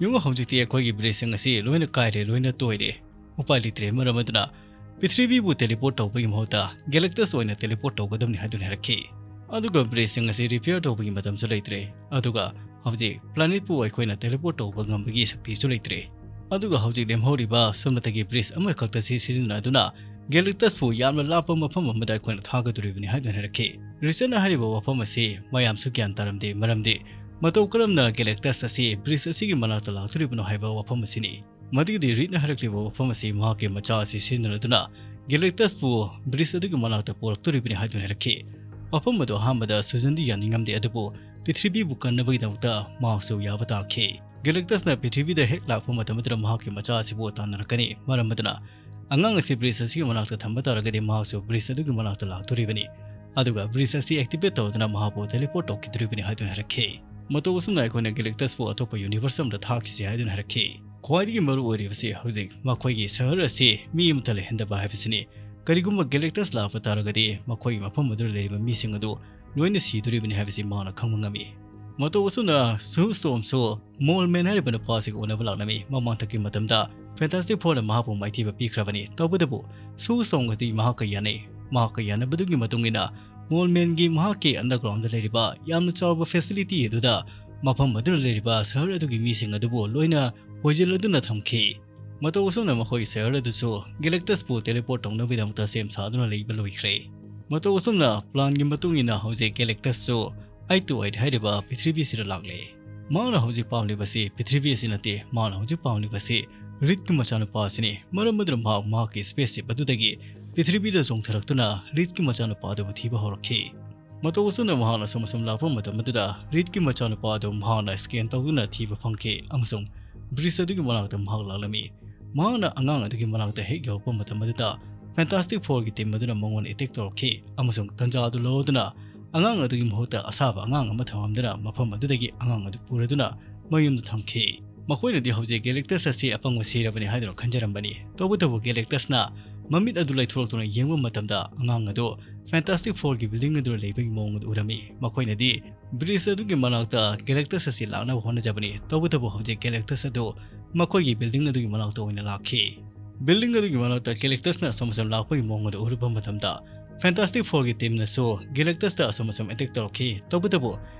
ꯌꯦꯡꯉꯨ, ꯍꯧꯖꯤꯛꯇꯤ ꯑꯩꯈꯣꯏꯒꯤ bridgeꯁꯤꯡ ꯑꯁꯤ ꯂꯣꯏꯅ ꯀꯥꯏꯔꯦ, ꯂꯣꯏꯅ ꯇꯣꯏꯔꯦ꯫ ꯎꯄꯥꯏ ꯂꯩꯇ꯭ꯔꯦ, ꯃꯔꯝ ꯑꯗꯨꯅ ꯄ꯭ꯔꯤꯊꯤꯕꯤꯕꯨ teleport ꯇꯧꯕꯒꯤ ꯃꯍꯨꯠꯇ ꯒꯦꯂꯦꯛꯇꯁ ꯑꯣꯏꯅ teleport ꯇꯧꯒꯗꯕꯅꯤ ꯍꯥꯏꯗꯨꯅ ꯍꯥꯏꯔꯛꯈꯤ꯫ ꯑꯗꯨꯒ bridgeꯁꯤꯡ ꯑꯁꯤ repair ꯇꯧꯕꯒꯤ ꯃꯇꯝꯁꯨ ꯂꯩꯇ꯭ꯔꯦ, ꯑꯗꯨꯒ ꯍꯧꯖꯤꯛ planetꯄꯨ ꯑꯩꯈꯣꯏꯅ teleport ꯇꯧꯕ ꯉꯝꯕꯒꯤ ꯁꯛꯇꯤꯁꯨ ꯂꯩꯇ꯭ꯔꯦ꯫ ꯑꯗꯨꯒ ꯍꯧꯖꯤꯛ ꯂꯦꯝꯍꯧꯔꯤꯕ ꯁꯨꯞꯅꯇꯒꯤ bridge ꯑꯃꯈꯛꯇ ꯁꯤ ꯁꯤꯖꯤꯟꯅꯗꯨꯅ ꯒꯦꯂꯦꯛꯇꯁꯄꯨ ꯌꯥꯝꯅ ꯂꯥꯞꯄ ꯃꯐꯝ ꯑꯃꯗ ꯑꯩꯈꯣꯏꯅ ꯊꯥꯒꯗꯧꯔꯤꯕꯅꯤ ꯍꯥꯏꯗꯨꯅ ꯍꯥꯏꯔꯛꯈꯤ꯫ ꯔꯤꯆꯥꯔꯗꯅ ꯍꯥꯏꯔꯤꯕ ꯋꯥꯐꯝ ꯑꯁꯤ ꯃꯌꯥꯝꯁꯨ ꯒ꯭ꯌꯥꯟ ꯇꯥꯔꯝꯗꯦ, ꯃꯔꯝꯗꯤ ꯃꯇꯧ ꯀꯔꯝꯅ ꯒꯦꯂꯦꯛꯇꯁ ꯑꯁꯤ ꯕ꯭ꯔꯤꯖ ꯑꯁꯤꯒꯤ ꯃꯅꯥꯛꯇ ꯂꯥꯛꯇꯣꯔꯤꯕꯅꯣ ꯍꯥꯏꯕ ꯋꯥꯐꯝ ꯑꯁꯤꯅꯤ꯫ ꯃꯗꯨꯒꯤꯗꯤ ꯔꯤꯗꯅ ꯍꯥꯏꯔꯛꯂꯤꯕ ꯋꯥꯐꯝ ꯑꯁꯤ ꯃꯍꯥꯛꯀꯤ ꯃꯆꯥ ꯑꯁꯤ ꯁꯤꯖꯤꯟꯅꯗꯨꯅ ꯒꯦꯂꯦꯛꯇꯁꯄꯨ ꯕ꯭ꯔꯤꯖ ꯑꯗꯨꯒꯤ ꯃꯅꯥꯛꯇ ꯄꯨꯔꯛꯇꯣꯔꯤꯕꯅꯤ ꯍꯥꯏꯗꯨꯅ ꯍꯥꯏꯔꯛꯈꯤ꯫ ꯋꯥꯐꯝ ꯑꯗꯨ ꯑꯍꯥꯟꯕꯗ ꯁꯨꯖꯟꯗꯤ ꯌꯥꯅꯤꯡꯉꯝꯗꯦ, ꯑꯗꯨꯕꯨ ꯄ꯭ꯔꯤꯊꯤꯕꯤꯕꯨ ꯀꯟꯅꯕꯒꯤꯗꯃꯛꯇ ꯃꯍꯥꯛꯁꯨ ꯌꯥꯕ ꯇꯥꯈꯤ꯫ ꯒꯦꯂꯦꯛꯇꯁꯅ ꯄ꯭ꯔꯤꯊꯤꯕꯤꯗ ꯍꯦꯛ ꯂꯥꯛꯄ ꯃꯇꯝ ꯑꯗꯨꯗ ꯃꯍꯥꯛꯀꯤ ꯃꯆꯥ ꯑꯁꯤꯕꯨ ꯇꯥꯟꯅꯔꯛꯀꯅꯤ, ꯃꯔꯝ ꯑꯗꯨꯅ ꯑꯉꯥꯡ ꯑꯁꯤ ꯕ꯭ꯔꯤꯖ ꯑꯁꯤꯒꯤ ꯃꯅꯥꯛꯇ ꯊꯝꯕ ꯇꯥꯔꯒꯗꯤ ꯃꯍꯥꯛꯁꯨ ꯕ꯭ꯔꯤꯖ ꯑꯗꯨꯒꯤ ꯃꯅꯥꯛꯇ ꯂꯥꯛꯇꯣꯔꯤꯕꯅꯤ, ꯑꯗꯨꯒ ꯕ꯭ꯔꯤꯖ ꯑꯁꯤ ꯑꯦꯛꯇꯤꯚꯦꯠ ꯇꯧꯗꯨꯅ ꯃꯍꯥꯛꯄꯨ ꯇꯦꯂꯤꯄꯣꯔꯠ ꯇꯧꯈꯤꯗꯣꯔꯤꯕꯅꯤ ꯍꯥꯏꯗꯨꯅ ꯍꯥꯏꯔꯛꯈꯤ꯫ ꯃꯇꯧ ꯑꯁꯨꯝꯅ ꯑꯩꯈꯣꯏꯅ ꯒꯦꯂꯦꯛꯇꯁꯄꯨ ꯑꯇꯣꯞꯄ ꯌꯨꯅꯤꯚꯔꯁ ꯑꯃꯗ ꯊꯥꯈꯤꯁꯤ ꯍꯥꯏꯗꯨꯅ ꯍꯥꯏꯔꯛꯈꯤ꯫ ꯈ꯭ꯋꯥꯏꯗꯒꯤ ꯃꯔꯨ ꯑꯣꯏꯔꯤꯕꯁꯤ ꯍꯧꯖꯤꯛ ꯃꯈꯣꯏꯒꯤ ꯁꯍꯔ ꯑꯁꯤ ꯃꯤ ꯑꯃꯠꯇ ꯂꯩꯍꯟꯗꯕ ꯍꯥꯏꯕꯁꯤꯅꯤ꯫ ꯀꯔꯤꯒꯨꯝꯕ ꯒꯦꯂꯦꯛꯇꯁ ꯂꯥꯛꯄ ꯇꯥꯔꯒꯗꯤ ꯃꯈꯣꯏꯒꯤ ꯃꯐꯝ ꯑꯗꯨꯗ ꯂꯩꯔꯤꯕ ꯃꯤꯁꯤꯡ ꯑꯗꯨ ꯂꯣꯏꯅ ꯁꯤꯗꯣꯔꯤꯕꯅꯤ ꯍꯥꯏꯕꯁꯤ ꯃꯍꯥꯛꯅ ꯈꯪꯕ ꯉꯝꯃꯤ꯫ ꯃꯇꯧ ꯑꯁꯨꯝꯅ ꯁꯨ ꯁ꯭ꯇꯣꯝꯁꯨ ꯃꯣꯜ ꯃꯦꯟ ꯍꯥꯏꯔꯤꯕ ꯅꯨꯄꯥ ꯑꯁꯤꯒ ꯎꯅꯕ ꯂꯥꯛꯂꯝꯃꯤ꯫ ꯃꯃꯥꯡꯊꯛꯀꯤ ꯃꯇꯝꯗ ꯐꯦꯟꯇꯥꯁꯇꯤꯛ ꯐꯣꯔꯅ ꯃꯍꯥꯛꯄꯨ ꯃꯥꯏꯊꯤꯕ ꯄꯤꯈ꯭ꯔꯕꯅꯤ꯫ ꯇꯧꯕꯇꯕꯨ ꯁꯨ ꯁ꯭ꯇꯣꯝꯒꯗꯤ ꯃꯍꯥꯛꯀ ꯌꯥꯅꯩ꯫ ꯃꯍꯥꯛꯀ ꯌꯥꯅꯕꯗꯨꯒꯤ ꯃꯇꯨꯡ ꯏꯟꯅ ꯃꯣꯜ ꯃꯦꯟꯒꯤ ꯃꯍꯥꯛꯀꯤ ꯑꯟꯗꯔꯒ꯭ꯔꯥꯎꯟꯗ ꯂꯩꯔꯤꯕ ꯌꯥꯝꯅ ꯆꯥꯎꯕ ꯐꯦꯁꯤꯂꯤꯇꯤ ꯑꯗꯨꯗ ꯃꯐꯝ ꯑꯗꯨꯗ ꯂꯩꯔꯤꯕ ꯁꯍꯔ ꯑꯗꯨꯒꯤ ꯃꯤꯁꯤꯡ ꯑꯗꯨꯕꯨ ꯂꯣꯏꯅ ꯍꯣꯏꯖꯤꯜꯂꯗꯨꯅ ꯊꯝꯈꯤ꯫ ꯃꯇꯧ ꯑꯁꯨꯝꯅ ꯃꯈꯣꯏꯒꯤ ꯁꯍꯔ ꯑꯗꯨꯁꯨ ꯒꯦꯂꯦꯛꯇꯁꯄꯨ ꯇꯦꯂꯤꯄꯣꯔꯠ ꯇꯧꯅꯕꯒꯤꯗꯃꯛꯇ ꯁꯦꯝ ꯁꯥꯗꯨꯅ ꯂꯩꯕ ꯂꯣꯏꯈ꯭ꯔꯦ꯫ ꯃꯇꯧ ꯑꯁꯨꯝꯅ ꯄ꯭ꯂꯥꯟꯒꯤ ꯃꯇꯨꯡ ꯏꯟꯅ ꯍꯧꯖꯤꯛ ꯒꯦꯂꯦꯛꯇꯁꯁꯨ ꯑꯥꯏꯠ ꯇꯨ ꯑꯥꯏꯠ ꯍꯥꯏꯔꯤꯕ ꯄ꯭ꯔꯤꯊꯤꯕꯤ ꯑꯁꯤꯗ ꯂꯥꯛꯂꯦ꯫ ꯃꯍꯥꯛꯅ ꯍꯧꯖꯤꯛ ꯄꯥꯝꯂꯤꯕꯁꯤ ꯄ꯭ꯔꯤꯊꯤꯕꯤ ꯑꯁꯤ ꯅꯠꯇꯦ, ꯃꯍꯥꯛꯅ ꯍꯧꯖꯤꯛ ꯄꯥꯝꯂꯤꯕꯁꯤ ꯔꯤꯗꯀꯤ ꯃꯆꯥꯅꯨꯄꯥ ꯑꯁꯤꯅꯤ꯫ ꯃꯔꯝ ꯑꯗꯨꯅ ꯃꯍꯥꯛ ꯃꯍꯥꯛꯀꯤ ꯁ꯭ꯄꯦꯁ ꯁꯤꯞ ꯑꯗꯨꯗꯒꯤ ꯄ꯭ꯔꯤꯊꯤꯕꯤꯗ ꯆꯣꯡꯊꯔꯛꯇꯨꯅ ꯔꯤꯗꯀꯤ ꯃꯆꯥꯅꯨꯄꯥ ꯑꯗꯨꯕꯨ ꯊꯤꯕ ꯍꯧꯔꯛꯈꯤ꯫ ꯃꯇꯧ ꯑꯁꯨꯝꯅ ꯃꯍꯥꯛꯅ ꯑꯁꯨꯝ ꯑꯁꯨꯝ ꯂꯥꯛꯄ ꯃꯇꯝ ꯑꯗꯨꯗ ꯔꯤꯗꯀꯤ ꯃꯆꯥꯅꯨꯄꯥ ꯑꯗꯨ ꯃꯍꯥꯛꯅ ꯁ꯭ꯀꯦꯟ ꯇꯧꯗꯨꯅ ꯊꯤꯕ ꯐꯪꯈꯤ ꯑꯃꯁꯨꯡ ꯕ꯭ꯔꯤꯖ ꯑꯗꯨꯒꯤ ꯃꯅꯥꯛꯇ ꯃꯍꯥꯛ ꯂꯥꯛꯂꯝꯃꯤ꯫ ꯃꯍꯥꯛꯅ ꯑꯉꯥꯡ ꯑꯗꯨꯒꯤ ꯃꯅꯥꯛꯇ ꯍꯦꯛ ꯌꯧꯔꯛꯄ ꯃꯇꯝ ꯑꯗꯨꯗ ꯐꯦꯟꯇꯥꯁꯇꯤꯛ ꯐꯣꯔꯒꯤ ꯇꯤꯝ ꯑꯗꯨꯅ ꯃꯉꯣꯟꯗ ꯑꯦꯇꯦꯛ ꯇꯧꯔꯛꯈꯤ ꯑꯃꯁꯨꯡ ꯇꯟꯖꯥ ꯑꯗꯨ ꯂꯧꯗꯨꯅ ꯑꯉꯥꯡ ꯑꯗꯨꯒꯤ ꯃꯍꯨꯠꯇ ꯑꯁꯥꯕ ꯑꯉꯥꯡ ꯑꯃ ꯊꯝꯃꯝꯗꯨꯅ ꯃꯐꯝ ꯑꯗꯨꯗꯒꯤ ꯑꯉꯥꯡ ꯑꯗꯨ ꯄꯨꯔꯗꯨꯅ ꯃꯌꯨꯝꯗ ꯊꯝꯈꯤ꯫ ꯃꯈꯣꯏꯅꯗꯤ ꯍꯧꯖꯤꯛ ꯒꯦꯂꯦꯛꯇꯁ ꯑꯁꯤ ꯑꯄꯪꯕ ꯁꯤꯔꯕꯅꯤ ꯍꯥꯏꯗꯨꯅ ꯈꯟꯖꯔꯝꯕꯅꯤ꯫ ꯇꯧꯕꯇꯕꯨ ꯒꯦꯂꯦꯛꯇꯁꯅ ꯃꯃꯤꯠ ꯑꯗꯨ ꯂꯩꯊꯣꯔꯛꯇꯨꯅ ꯌꯦꯡꯕ ꯃꯇꯝꯗ ꯑꯉꯥꯡ ꯑꯗꯨ ꯐꯦꯟꯇꯥꯁꯇꯤꯛ ꯐꯣꯔꯒꯤ ꯕꯤꯜꯗꯤꯡ ꯑꯗꯨꯗ ꯂꯩꯕꯒꯤ ꯃꯑꯣꯡ ꯑꯗꯨ ꯎꯔꯝꯃꯤ꯫ ꯃꯈꯣꯏꯅꯗꯤ ꯕ꯭ꯔꯤꯖ ꯑꯗꯨꯒꯤ ꯃꯅꯥꯛꯇ ꯒꯦꯂꯦꯛꯇꯁ ꯑꯁꯤ ꯂꯥꯛꯅꯕ ꯍꯣꯠꯅꯖꯕꯅꯤ꯫ ꯇꯧꯕꯇꯕꯨ ꯍꯧꯖꯤꯛ ꯒꯦꯂꯦꯛꯇꯁ ꯑꯗꯨ ꯃꯈꯣꯏꯒꯤ ꯕꯤꯜꯗꯤꯡ ꯑꯗꯨꯒꯤ ꯃꯅꯥꯛꯇ ꯑꯣꯏꯅ ꯂꯥꯛꯈꯤ꯫ ꯕꯤꯜꯗꯤꯡ ꯑꯗꯨꯒꯤ ꯃꯅꯥꯛꯇ ꯒꯦꯂꯦꯛꯇꯁꯅ ꯑꯁꯨꯝ ꯑꯁꯨꯝ ꯂꯥꯛꯄꯒꯤ ꯃꯑꯣꯡ ꯑꯗꯨ ꯎꯔꯨꯕ ꯃꯇꯝꯗ ꯐꯦꯟꯇꯥꯁꯇꯤꯛ ꯐꯣꯔꯒꯤ ꯇꯤꯝꯅꯁꯨ ꯒꯦꯂꯦꯛꯇꯁꯇ ꯑꯁꯨꯝ ꯑꯁꯨꯝ ꯑꯦꯇꯦꯛ ꯇꯧꯔꯛꯈꯤ꯫ ꯇꯧꯕꯇꯕꯨ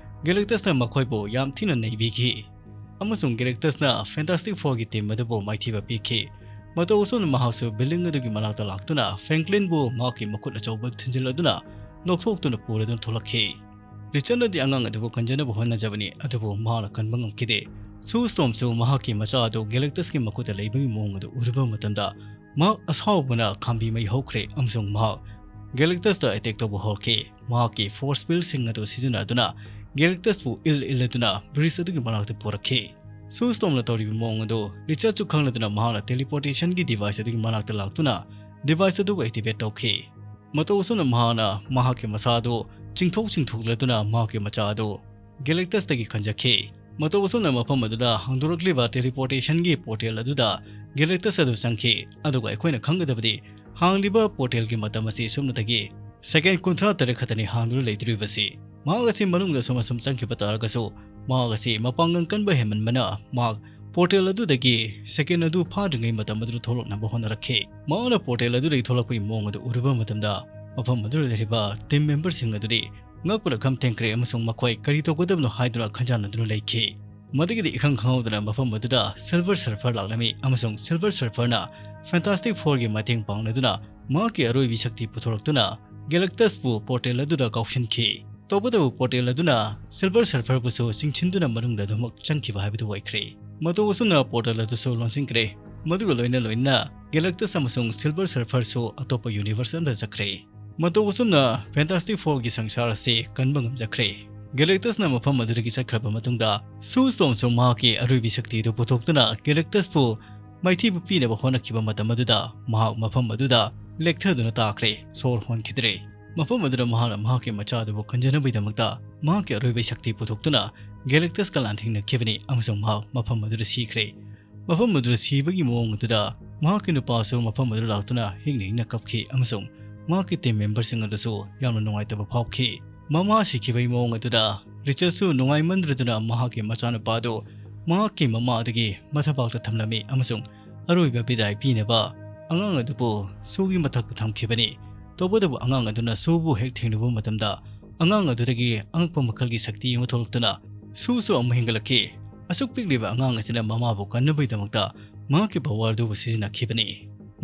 ꯒꯦꯂꯦꯛꯇꯁꯅ ꯃꯈꯣꯏꯕꯨ ꯌꯥꯝ ꯊꯤꯅ ꯅꯩꯕꯤꯈꯤ ꯑꯃꯁꯨꯡ ꯒꯦꯂꯦꯛꯇꯁꯅ ꯐꯦꯟꯇꯥꯁꯇꯤꯛ ꯐꯣꯔꯒꯤ ꯇꯤꯝ ꯑꯗꯨꯕꯨ ꯃꯥꯏꯊꯤꯕ ꯄꯤꯈꯤ꯫ ꯃꯇꯧ ꯑꯁꯨꯝꯅ ꯃꯍꯥꯛꯁꯨ ꯕꯤꯜꯗꯤꯡ ꯑꯗꯨꯒꯤ ꯃꯅꯥꯛꯇ ꯂꯥꯛꯇꯨꯅ ꯐ꯭ꯔꯦꯡꯀ꯭ꯂꯤꯟꯕꯨ ꯃꯍꯥꯛꯀꯤ ꯃꯈꯨꯠ ꯑꯆꯧꯕ ꯊꯤꯟꯖꯤꯜꯂꯗꯨꯅ ꯂꯧꯊꯣꯛꯇꯨꯅ ꯄꯨꯔꯗꯨꯅ ꯊꯣꯛꯂꯛꯈꯤ꯫ ꯔꯤꯆꯥꯔꯗꯅꯗꯤ ꯑꯉꯥꯡ ꯑꯗꯨꯕꯨ ꯀꯟꯖꯅꯕ ꯍꯣꯠꯅꯖꯕꯅꯤ, ꯑꯗꯨꯕꯨ ꯃꯍꯥꯛꯅ ꯀꯟꯕ ꯉꯝꯈꯤꯗꯦ꯫ ꯁꯨ ꯁ꯭ꯇꯣꯝꯁꯨ ꯃꯍꯥꯛꯀꯤ ꯃꯆꯥ ꯑꯗꯨ ꯒꯦꯂꯦꯛꯇꯁꯀꯤ ꯃꯈꯨꯠꯇ ꯂꯩꯕꯒꯤ ꯃꯑꯣꯡ ꯑꯗꯨ ꯎꯔꯨꯕ ꯃꯇꯝꯗ, ꯃꯍꯥꯛ ꯑꯁꯥꯎꯕꯅ ꯈꯥꯝꯕꯤ ꯃꯩ ꯍꯧꯈ꯭ꯔꯦ ꯑꯃꯁꯨꯡ ꯃꯍꯥꯛ ꯒꯦꯂꯦꯛꯇꯁꯇ ꯑꯦꯇꯦꯛ ꯇꯧꯕ ꯍꯧꯔꯛꯈꯤ꯫ ꯃꯍꯥꯛꯀꯤ ꯐꯣꯔꯁ ꯐꯤꯜꯁꯤꯡ ꯑꯗꯨ ꯁꯤꯖꯤꯟꯅꯗꯨꯅ ꯒꯦꯂꯦꯛꯇꯁꯄꯨ ꯏꯜ ꯏꯜꯂꯗꯨꯅ ꯕ꯭ꯔꯤꯖ ꯑꯗꯨꯒꯤ ꯃꯅꯥꯛꯇ ꯄꯨꯔꯛꯈꯤ꯫ ꯁꯨ ꯁ꯭ꯇꯣꯝꯅ ꯇꯧꯔꯤꯕ ꯃꯑꯣꯡ ꯑꯗꯨ ꯔꯤꯆꯥꯔꯗꯁꯨ ꯈꯪꯂꯗꯨꯅ ꯃꯍꯥꯛꯅ ꯇꯦꯂꯤꯄꯣꯔꯇꯦꯁꯟꯒꯤ ꯗꯤꯚꯥꯏꯁ ꯑꯗꯨꯒꯤ ꯃꯅꯥꯛꯇ ꯂꯥꯛꯇꯨꯅ ꯗꯤꯚꯥꯏꯁ ꯑꯗꯨꯕꯨ ꯑꯦꯛꯇꯤꯚꯦꯠ ꯇꯧꯈꯤ꯫ ꯃꯇꯧ ꯑꯁꯨꯝꯅ ꯃꯍꯥꯛꯅ ꯃꯍꯥꯛꯀꯤ ꯃꯁꯥ ꯑꯗꯨ ꯆꯤꯡꯊꯣꯛ ꯆꯤꯡꯊꯣꯛꯂꯗꯨꯅ ꯃꯍꯥꯛꯀꯤ ꯃꯆꯥ ꯑꯗꯨ ꯒꯦꯂꯦꯛꯇꯁꯇꯒꯤ ꯈꯟꯖꯈꯤ꯫ ꯃꯇꯧ ꯑꯁꯨꯝꯅ ꯃꯐꯝ ꯑꯗꯨꯗ ꯍꯥꯡꯗꯣꯔꯛꯂꯤꯕ ꯇꯦꯂꯤꯄꯣꯔꯇꯦꯁꯟꯒꯤ ꯄꯣꯔꯇꯦꯜ ꯑꯗꯨꯗ ꯒꯦꯂꯦꯛꯇꯁ ꯑꯗꯨ ꯆꯪꯈꯤ꯫ ꯑꯗꯨꯒ ꯑꯩꯈꯣꯏꯅ ꯈꯪꯒꯗꯕꯗꯤ, ꯍꯥꯡꯂꯤꯕ ꯄꯣꯔꯇꯦꯜꯒꯤ ꯃꯇꯝ ꯑꯁꯤ ꯁꯨꯞꯅꯇꯒꯤ ꯁꯦꯀꯦꯟ ꯀꯨꯟꯊ꯭ꯔꯥ ꯇꯔꯦꯠ ꯈꯛꯇꯅꯤ ꯍꯥꯡꯗꯨꯅ ꯂꯩꯗꯣꯔꯤꯕꯁꯤ꯫ ꯃꯍꯥꯛ ꯑꯁꯤ ꯃꯅꯨꯡꯗ ꯁꯨꯝ ꯑꯁꯨꯝ ꯆꯪꯈꯤꯕ ꯇꯥꯔꯒꯁꯨ, ꯃꯍꯥꯛ ꯑꯁꯤ ꯃꯄꯥꯡꯒꯜ ꯀꯟꯕ ꯍꯦꯟꯃꯟꯕꯅ ꯃꯍꯥꯛ ꯄꯣꯔꯇꯦꯜ ꯑꯗꯨꯗꯒꯤ ꯁꯦꯀꯦꯟ ꯑꯗꯨ ꯐꯥꯗ꯭ꯔꯤꯉꯩ ꯃꯇꯝ ꯑꯗꯨꯗ ꯊꯣꯛꯂꯛꯅꯕ ꯍꯣꯠꯅꯔꯛꯈꯤ꯫ ꯃꯍꯥꯛꯅ ꯄꯣꯔꯇꯦꯜ ꯑꯗꯨꯗꯒꯤ ꯊꯣꯛꯂꯛꯄꯒꯤ ꯃꯑꯣꯡ ꯑꯗꯨ ꯎꯔꯨꯕ ꯃꯇꯝꯗ, ꯃꯐꯝ ꯑꯗꯨꯗ ꯂꯩꯔꯤꯕ ꯇꯤꯝ ꯃꯦꯝꯕꯔꯁꯤꯡ ꯑꯗꯨꯗꯤ ꯉꯛꯄꯅ ꯈꯝ ꯊꯦꯡꯈ꯭ꯔꯦ ꯑꯃꯁꯨꯡ ꯃꯈꯣꯏ ꯀꯔꯤ ꯇꯧꯒꯗꯕꯅꯣ ꯍꯥꯏꯗꯨꯅ ꯈꯟꯖꯥꯟꯅꯗꯨꯅ ꯂꯩꯈꯤ꯫ ꯃꯗꯨꯒꯤꯗꯤ ꯏꯈꯪ ꯈꯪꯍꯧꯗꯅ ꯃꯐꯝ ꯑꯗꯨꯗ ꯁꯤꯜꯚꯔ ꯁꯔꯐꯔ ꯂꯥꯛꯂꯝꯃꯤ ꯑꯃꯁꯨꯡ ꯁꯤꯜꯚꯔ ꯁꯔꯐꯔꯅ ꯐꯦꯟꯇꯥꯁꯇꯤꯛ ꯐꯣꯔꯒꯤ ꯃꯇꯦꯡ ꯄꯥꯡꯂꯗꯨꯅ ꯃꯍꯥꯛꯀꯤ ꯑꯔꯣꯏꯕꯤ ꯁꯛꯇꯤ ꯄꯨꯊꯣꯔꯛꯇꯨꯅ ꯒꯦꯂꯦꯛꯇꯁꯄꯨ ꯄꯣꯔꯇꯦꯜ ꯑꯗꯨꯗ ꯀꯥꯎꯁꯤꯟꯈꯤ꯫ ꯇꯧꯕꯇꯕꯨ ꯄꯣꯔꯇꯦꯜ ꯑꯗꯨꯅ ꯁꯤꯜꯚꯔ ꯁꯔꯐꯔꯕꯨꯁꯨ ꯆꯤꯡꯁꯤꯟꯗꯨꯅ ꯃꯅꯨꯡꯗ ꯑꯗꯨꯃꯛ ꯆꯪꯈꯤꯕ ꯍꯥꯏꯕꯗꯨ ꯑꯣꯏꯈ꯭ꯔꯦ꯫ ꯃꯇꯧ ꯑꯁꯨꯝꯅ ꯄꯣꯔꯇꯦꯜ ꯑꯗꯨꯁꯨ ꯂꯣꯟꯁꯤꯟꯈ꯭ꯔꯦ꯫ ꯃꯗꯨꯒ ꯂꯣꯏꯅ ꯂꯣꯏꯅꯅ ꯒꯦꯂꯦꯛꯇꯁ ꯑꯃꯁꯨꯡ ꯁꯤꯜꯚꯔ ꯁꯔꯐꯔꯁꯨ ꯑꯇꯣꯞꯄ ꯌꯨꯅꯤꯚꯔꯁ ꯑꯃꯗ ꯆꯠꯈ꯭ꯔꯦ꯫ ꯃꯇꯧ ꯑꯁꯨꯝꯅ ꯐꯦꯟꯇꯥꯁꯇꯤꯛ ꯐꯣꯔꯒꯤ ꯁꯪꯁꯥꯔ ꯑꯁꯤ ꯀꯟꯕ ꯉꯝꯖꯈ꯭ꯔꯦ꯫ ꯒꯦꯂꯦꯛꯇꯁꯅ ꯃꯐꯝ ꯑꯗꯨꯗꯒꯤ ꯆꯠꯈ꯭ꯔꯕ ꯃꯇꯨꯡꯗ, ꯁꯨ ꯁ꯭ꯇꯣꯝꯁꯨ ꯃꯍꯥꯛꯀꯤ ꯑꯔꯣꯏꯕꯤ ꯁꯛꯇꯤ ꯑꯗꯨ ꯄꯨꯊꯣꯛꯇꯨꯅ ꯒꯦꯂꯦꯛꯇꯁꯄꯨ ꯃꯥꯏꯊꯤꯕ ꯄꯤꯅꯕ ꯍꯣꯠꯅꯈꯤꯕ ꯃꯇꯝ ꯑꯗꯨꯗ, ꯃꯍꯥꯛ ꯃꯐꯝ ꯑꯗꯨꯗ ꯂꯦꯛꯊꯗꯨꯅ ꯇꯥꯈ꯭ꯔꯦ, ꯁꯣꯔ ꯍꯣꯟꯈꯤꯗ꯭ꯔꯦ꯫ ꯃꯐꯝ ꯑꯗꯨꯗ ꯃꯍꯥꯛꯅ ꯃꯍꯥꯛꯀꯤ ꯃꯆꯥ ꯑꯗꯨꯕꯨ ꯀꯟꯖꯅꯕꯒꯤꯗꯃꯛꯇ ꯃꯍꯥꯛꯀꯤ ꯑꯔꯣꯏꯕ ꯁꯛꯇꯤ ꯄꯨꯊꯣꯛꯇꯨꯅ ꯒꯦꯂꯦꯛꯇꯁꯀ ꯂꯥꯟꯊꯦꯡꯅꯈꯤꯕꯅꯤ ꯑꯃꯁꯨꯡ ꯃꯍꯥꯛ ꯃꯐꯝ ꯑꯗꯨꯗ ꯁꯤꯈ꯭ꯔꯦ꯫ ꯃꯐꯝ ꯑꯗꯨꯗ ꯁꯤꯕꯒꯤ ꯃꯑꯣꯡ ꯑꯗꯨꯗ ꯃꯍꯥꯛꯀꯤ ꯅꯨꯄꯥꯁꯨ ꯃꯐꯝ ꯑꯗꯨꯗ ꯂꯥꯛꯇꯨꯅ ꯍꯤꯡꯅ ꯍꯤꯡꯅ ꯀꯞꯈꯤ ꯑꯃꯁꯨꯡ ꯃꯍꯥꯛꯀꯤ ꯇꯤꯝ ꯃꯦꯝꯕꯔꯁꯤꯡ ꯑꯗꯨꯁꯨ ꯌꯥꯝꯅ ꯅꯨꯡꯉꯥꯏꯇꯕ ꯐꯥꯎꯈꯤ꯫ ꯃꯃꯥ ꯁꯤꯈꯤꯕꯒꯤ ꯃꯑꯣꯡ ꯑꯗꯨꯗ ꯔꯤꯆꯥꯔꯗꯁꯨ ꯅꯨꯡꯉꯥꯏꯃꯟꯗ꯭ꯔꯗꯨꯅ ꯃꯍꯥꯛꯀꯤ ꯃꯆꯥꯅꯨꯄꯥ ꯑꯗꯨ ꯃꯍꯥꯛꯀꯤ ꯃꯃꯥ ꯑꯗꯨꯒꯤ ꯃꯊꯕꯥꯛꯇ ꯊꯝꯂꯝꯃꯤ ꯑꯃꯁꯨꯡ ꯑꯔꯣꯏꯕ ꯕꯤꯗꯥꯏ ꯄꯤꯅꯕ ꯑꯉꯥꯡ ꯑꯗꯨꯕꯨ ꯁꯨꯒꯤ ꯃꯊꯛꯇ ꯊꯝꯈꯤꯕꯅꯤ꯫ ꯇꯧꯕꯇꯕꯨ ꯑꯉꯥꯡ ꯑꯗꯨꯅ ꯁꯨꯕꯨ ꯍꯦꯛ ꯊꯦꯡꯅꯕ ꯃꯇꯝꯗ, ꯑꯉꯥꯡ ꯑꯗꯨꯗꯒꯤ ꯑꯉꯛꯄ ꯃꯈꯜꯒꯤ ꯁꯛꯇꯤ ꯑꯃ ꯊꯣꯛꯂꯛꯇꯨꯅ ꯁꯨꯁꯨ ꯑꯃꯨꯛ ꯍꯦꯟꯒꯠꯂꯛꯈꯤ꯫ ꯑꯁꯨꯛ ꯄꯤꯛꯂꯤꯕ ꯑꯉꯥꯡ ꯑꯁꯤꯅ ꯃꯃꯥꯕꯨ ꯀꯟꯅꯕꯒꯤꯗꯃꯛꯇ ꯃꯍꯥꯛꯀꯤ ꯄꯋꯥꯔ ꯑꯗꯨꯕꯨ ꯁꯤꯖꯤꯟꯅꯈꯤꯕꯅꯤ꯫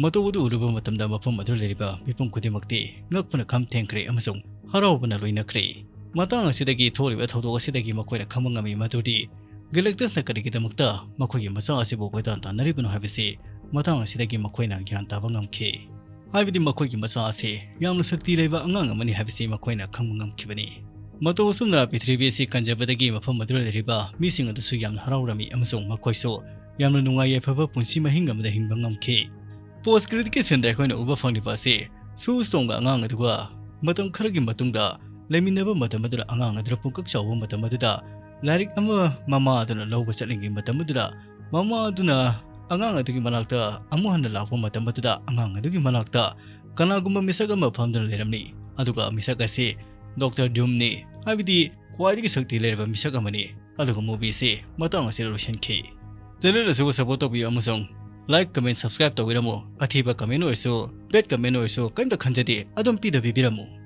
ꯃꯇꯧ ꯑꯗꯨ ꯎꯔꯨꯕ ꯃꯇꯝꯗ ꯃꯐꯝ ꯑꯗꯨꯗ ꯂꯩꯔꯤꯕ ꯃꯤꯄꯨꯝ ꯈꯨꯗꯤꯡꯃꯛꯇꯤ ꯉꯛꯄꯅ ꯈꯝ ꯊꯦꯡꯈ꯭ꯔꯦ ꯑꯃꯁꯨꯡ ꯍꯔꯥꯎꯕꯅ ꯂꯣꯏꯅꯈ꯭ꯔꯦ꯫ ꯃꯇꯥꯡ ꯑꯁꯤꯗꯒꯤ ꯊꯣꯛꯂꯤꯕ ꯊꯧꯗꯣꯛ ꯑꯁꯤꯗꯒꯤ ꯃꯈꯣꯏꯅ ꯈꯪꯕ ꯉꯝꯃꯤ ꯃꯗꯨꯗꯤ ꯒꯦꯂꯦꯛꯇꯁꯅ ꯀꯔꯤꯒꯤꯗꯃꯛꯇ ꯃꯈꯣꯏꯒꯤ ꯃꯆꯥ ꯑꯁꯤꯕꯨ ꯀꯣꯏꯇꯥꯟ ꯇꯥꯟꯅꯔꯤꯕꯅꯣ ꯍꯥꯏꯕꯁꯤ ꯃꯇꯥꯡ ꯑꯁꯤꯗꯒꯤ ꯃꯈꯣꯏꯅ ꯒ꯭ꯌꯥꯟ ꯇꯥꯕ ꯉꯝꯈꯤ꯫ ꯍꯥꯏꯕꯗꯤ ꯃꯈꯣꯏꯒꯤ ꯃꯆꯥ ꯑꯁꯤ ꯌꯥꯝꯅ ꯁꯛꯇꯤ ꯂꯩꯕ ꯑꯉꯥꯡ ꯑꯃꯅꯤ ꯍꯥꯏꯕꯁꯤ ꯃꯈꯣꯏꯅ ꯈꯪꯕ ꯉꯝꯈꯤꯕꯅꯤ꯫ ꯃꯇꯧ ꯑꯁꯨꯝꯅ ꯄ꯭ꯔꯤꯊꯤꯕꯤ ꯑꯁꯤ ꯀꯟꯖꯕꯗꯒꯤ ꯃꯐꯝ ꯑꯗꯨꯗ ꯂꯩꯔꯤꯕ ꯃꯤꯁꯤꯡ ꯑꯗꯨꯁꯨ ꯌꯥꯝꯅ ꯍꯔꯥꯎꯔꯝꯃꯤ ꯑꯃꯁꯨꯡ ꯃꯈꯣꯏꯁꯨ ꯌꯥꯝꯅ ꯅꯨꯡꯉꯥꯏ ꯌꯥꯏꯐꯕ ꯄꯨꯟꯁꯤ ꯃꯍꯤꯡ ꯑꯃꯗ ꯍꯤꯡꯕ ꯉꯝꯈꯤ꯫ ꯄꯣꯁ ꯀ꯭ꯔꯦꯗꯤꯠꯀꯤ ꯁꯤꯟꯗ ꯑꯩꯈꯣꯏꯅ ꯎꯕ ꯐꯪꯂꯤꯕ ꯑꯁꯤ ꯁꯨ ꯁ꯭ꯇꯣꯡꯒ ꯑꯉꯥꯡ ꯑꯗꯨꯒ ꯃꯇꯝ ꯈꯔꯒꯤ ꯃꯇꯨꯡꯗ ꯂꯩꯃꯤꯟꯅꯕ ꯃꯇꯝ ꯑꯗꯨꯗ ꯑꯉꯥꯡ ꯑꯗꯨꯅ ꯄꯨꯡꯀꯛ ꯆꯥꯎꯕ ꯃꯇꯝ ꯑꯗꯨꯗ ꯂꯥꯏꯔꯤꯛ ꯑꯃ ꯃꯃꯥ ꯑꯗꯨꯅ ꯂꯧꯕ ꯆꯠꯂꯤꯉꯩ ꯃꯇꯝ ꯑꯗꯨꯗ ꯃꯃꯥ ꯑꯗꯨꯅ ꯑꯉꯥꯡ ꯑꯗꯨꯒꯤ ꯃꯅꯥꯛꯇ ꯑꯃꯨꯛ ꯍꯟꯅ ꯂꯥꯛꯄ ꯃꯇꯝ ꯑꯗꯨꯗ ꯑꯉꯥꯡ ꯑꯗꯨꯒꯤ ꯃꯅꯥꯛꯇ ꯀꯅꯥꯒꯨꯝꯕ ꯃꯤꯁꯛ ꯑꯃ ꯐꯝꯗꯨꯅ ꯂꯩꯔꯝꯂꯤ꯫ ꯑꯗꯨꯒ ꯃꯤꯁꯛ ꯑꯁꯤ ꯗꯣꯛꯇꯔ ꯗꯨꯝꯅꯤ, ꯍꯥꯏꯕꯗꯤ ꯈ꯭ꯋꯥꯏꯗꯒꯤ ꯁꯛꯇꯤ ꯂꯩꯔꯕ ꯃꯤꯁꯛ ꯑꯃꯅꯤ꯫ ꯑꯗꯨꯒ movieꯁꯤ ꯃꯇꯥꯡ ꯑꯁꯤꯗ ꯂꯣꯏꯁꯤꯟꯈꯤ꯫ Channel ꯑꯁꯤꯕꯨ support ꯇꯧꯕꯤꯌꯨ ꯑꯃꯁꯨꯡ like, comment, subscribe ꯇꯧꯕꯤꯔꯝꯃꯨ꯫ ꯑꯊꯤꯕ comment ꯑꯣꯏꯔꯁꯨ, bad comment ꯑꯣꯏꯔꯁꯨ ꯀꯔꯤꯝꯇ ꯈꯟꯖꯗꯦ, ꯑꯗꯨꯝ ꯄꯤꯗ ꯄꯤꯕꯤꯔꯝꯃꯨ꯫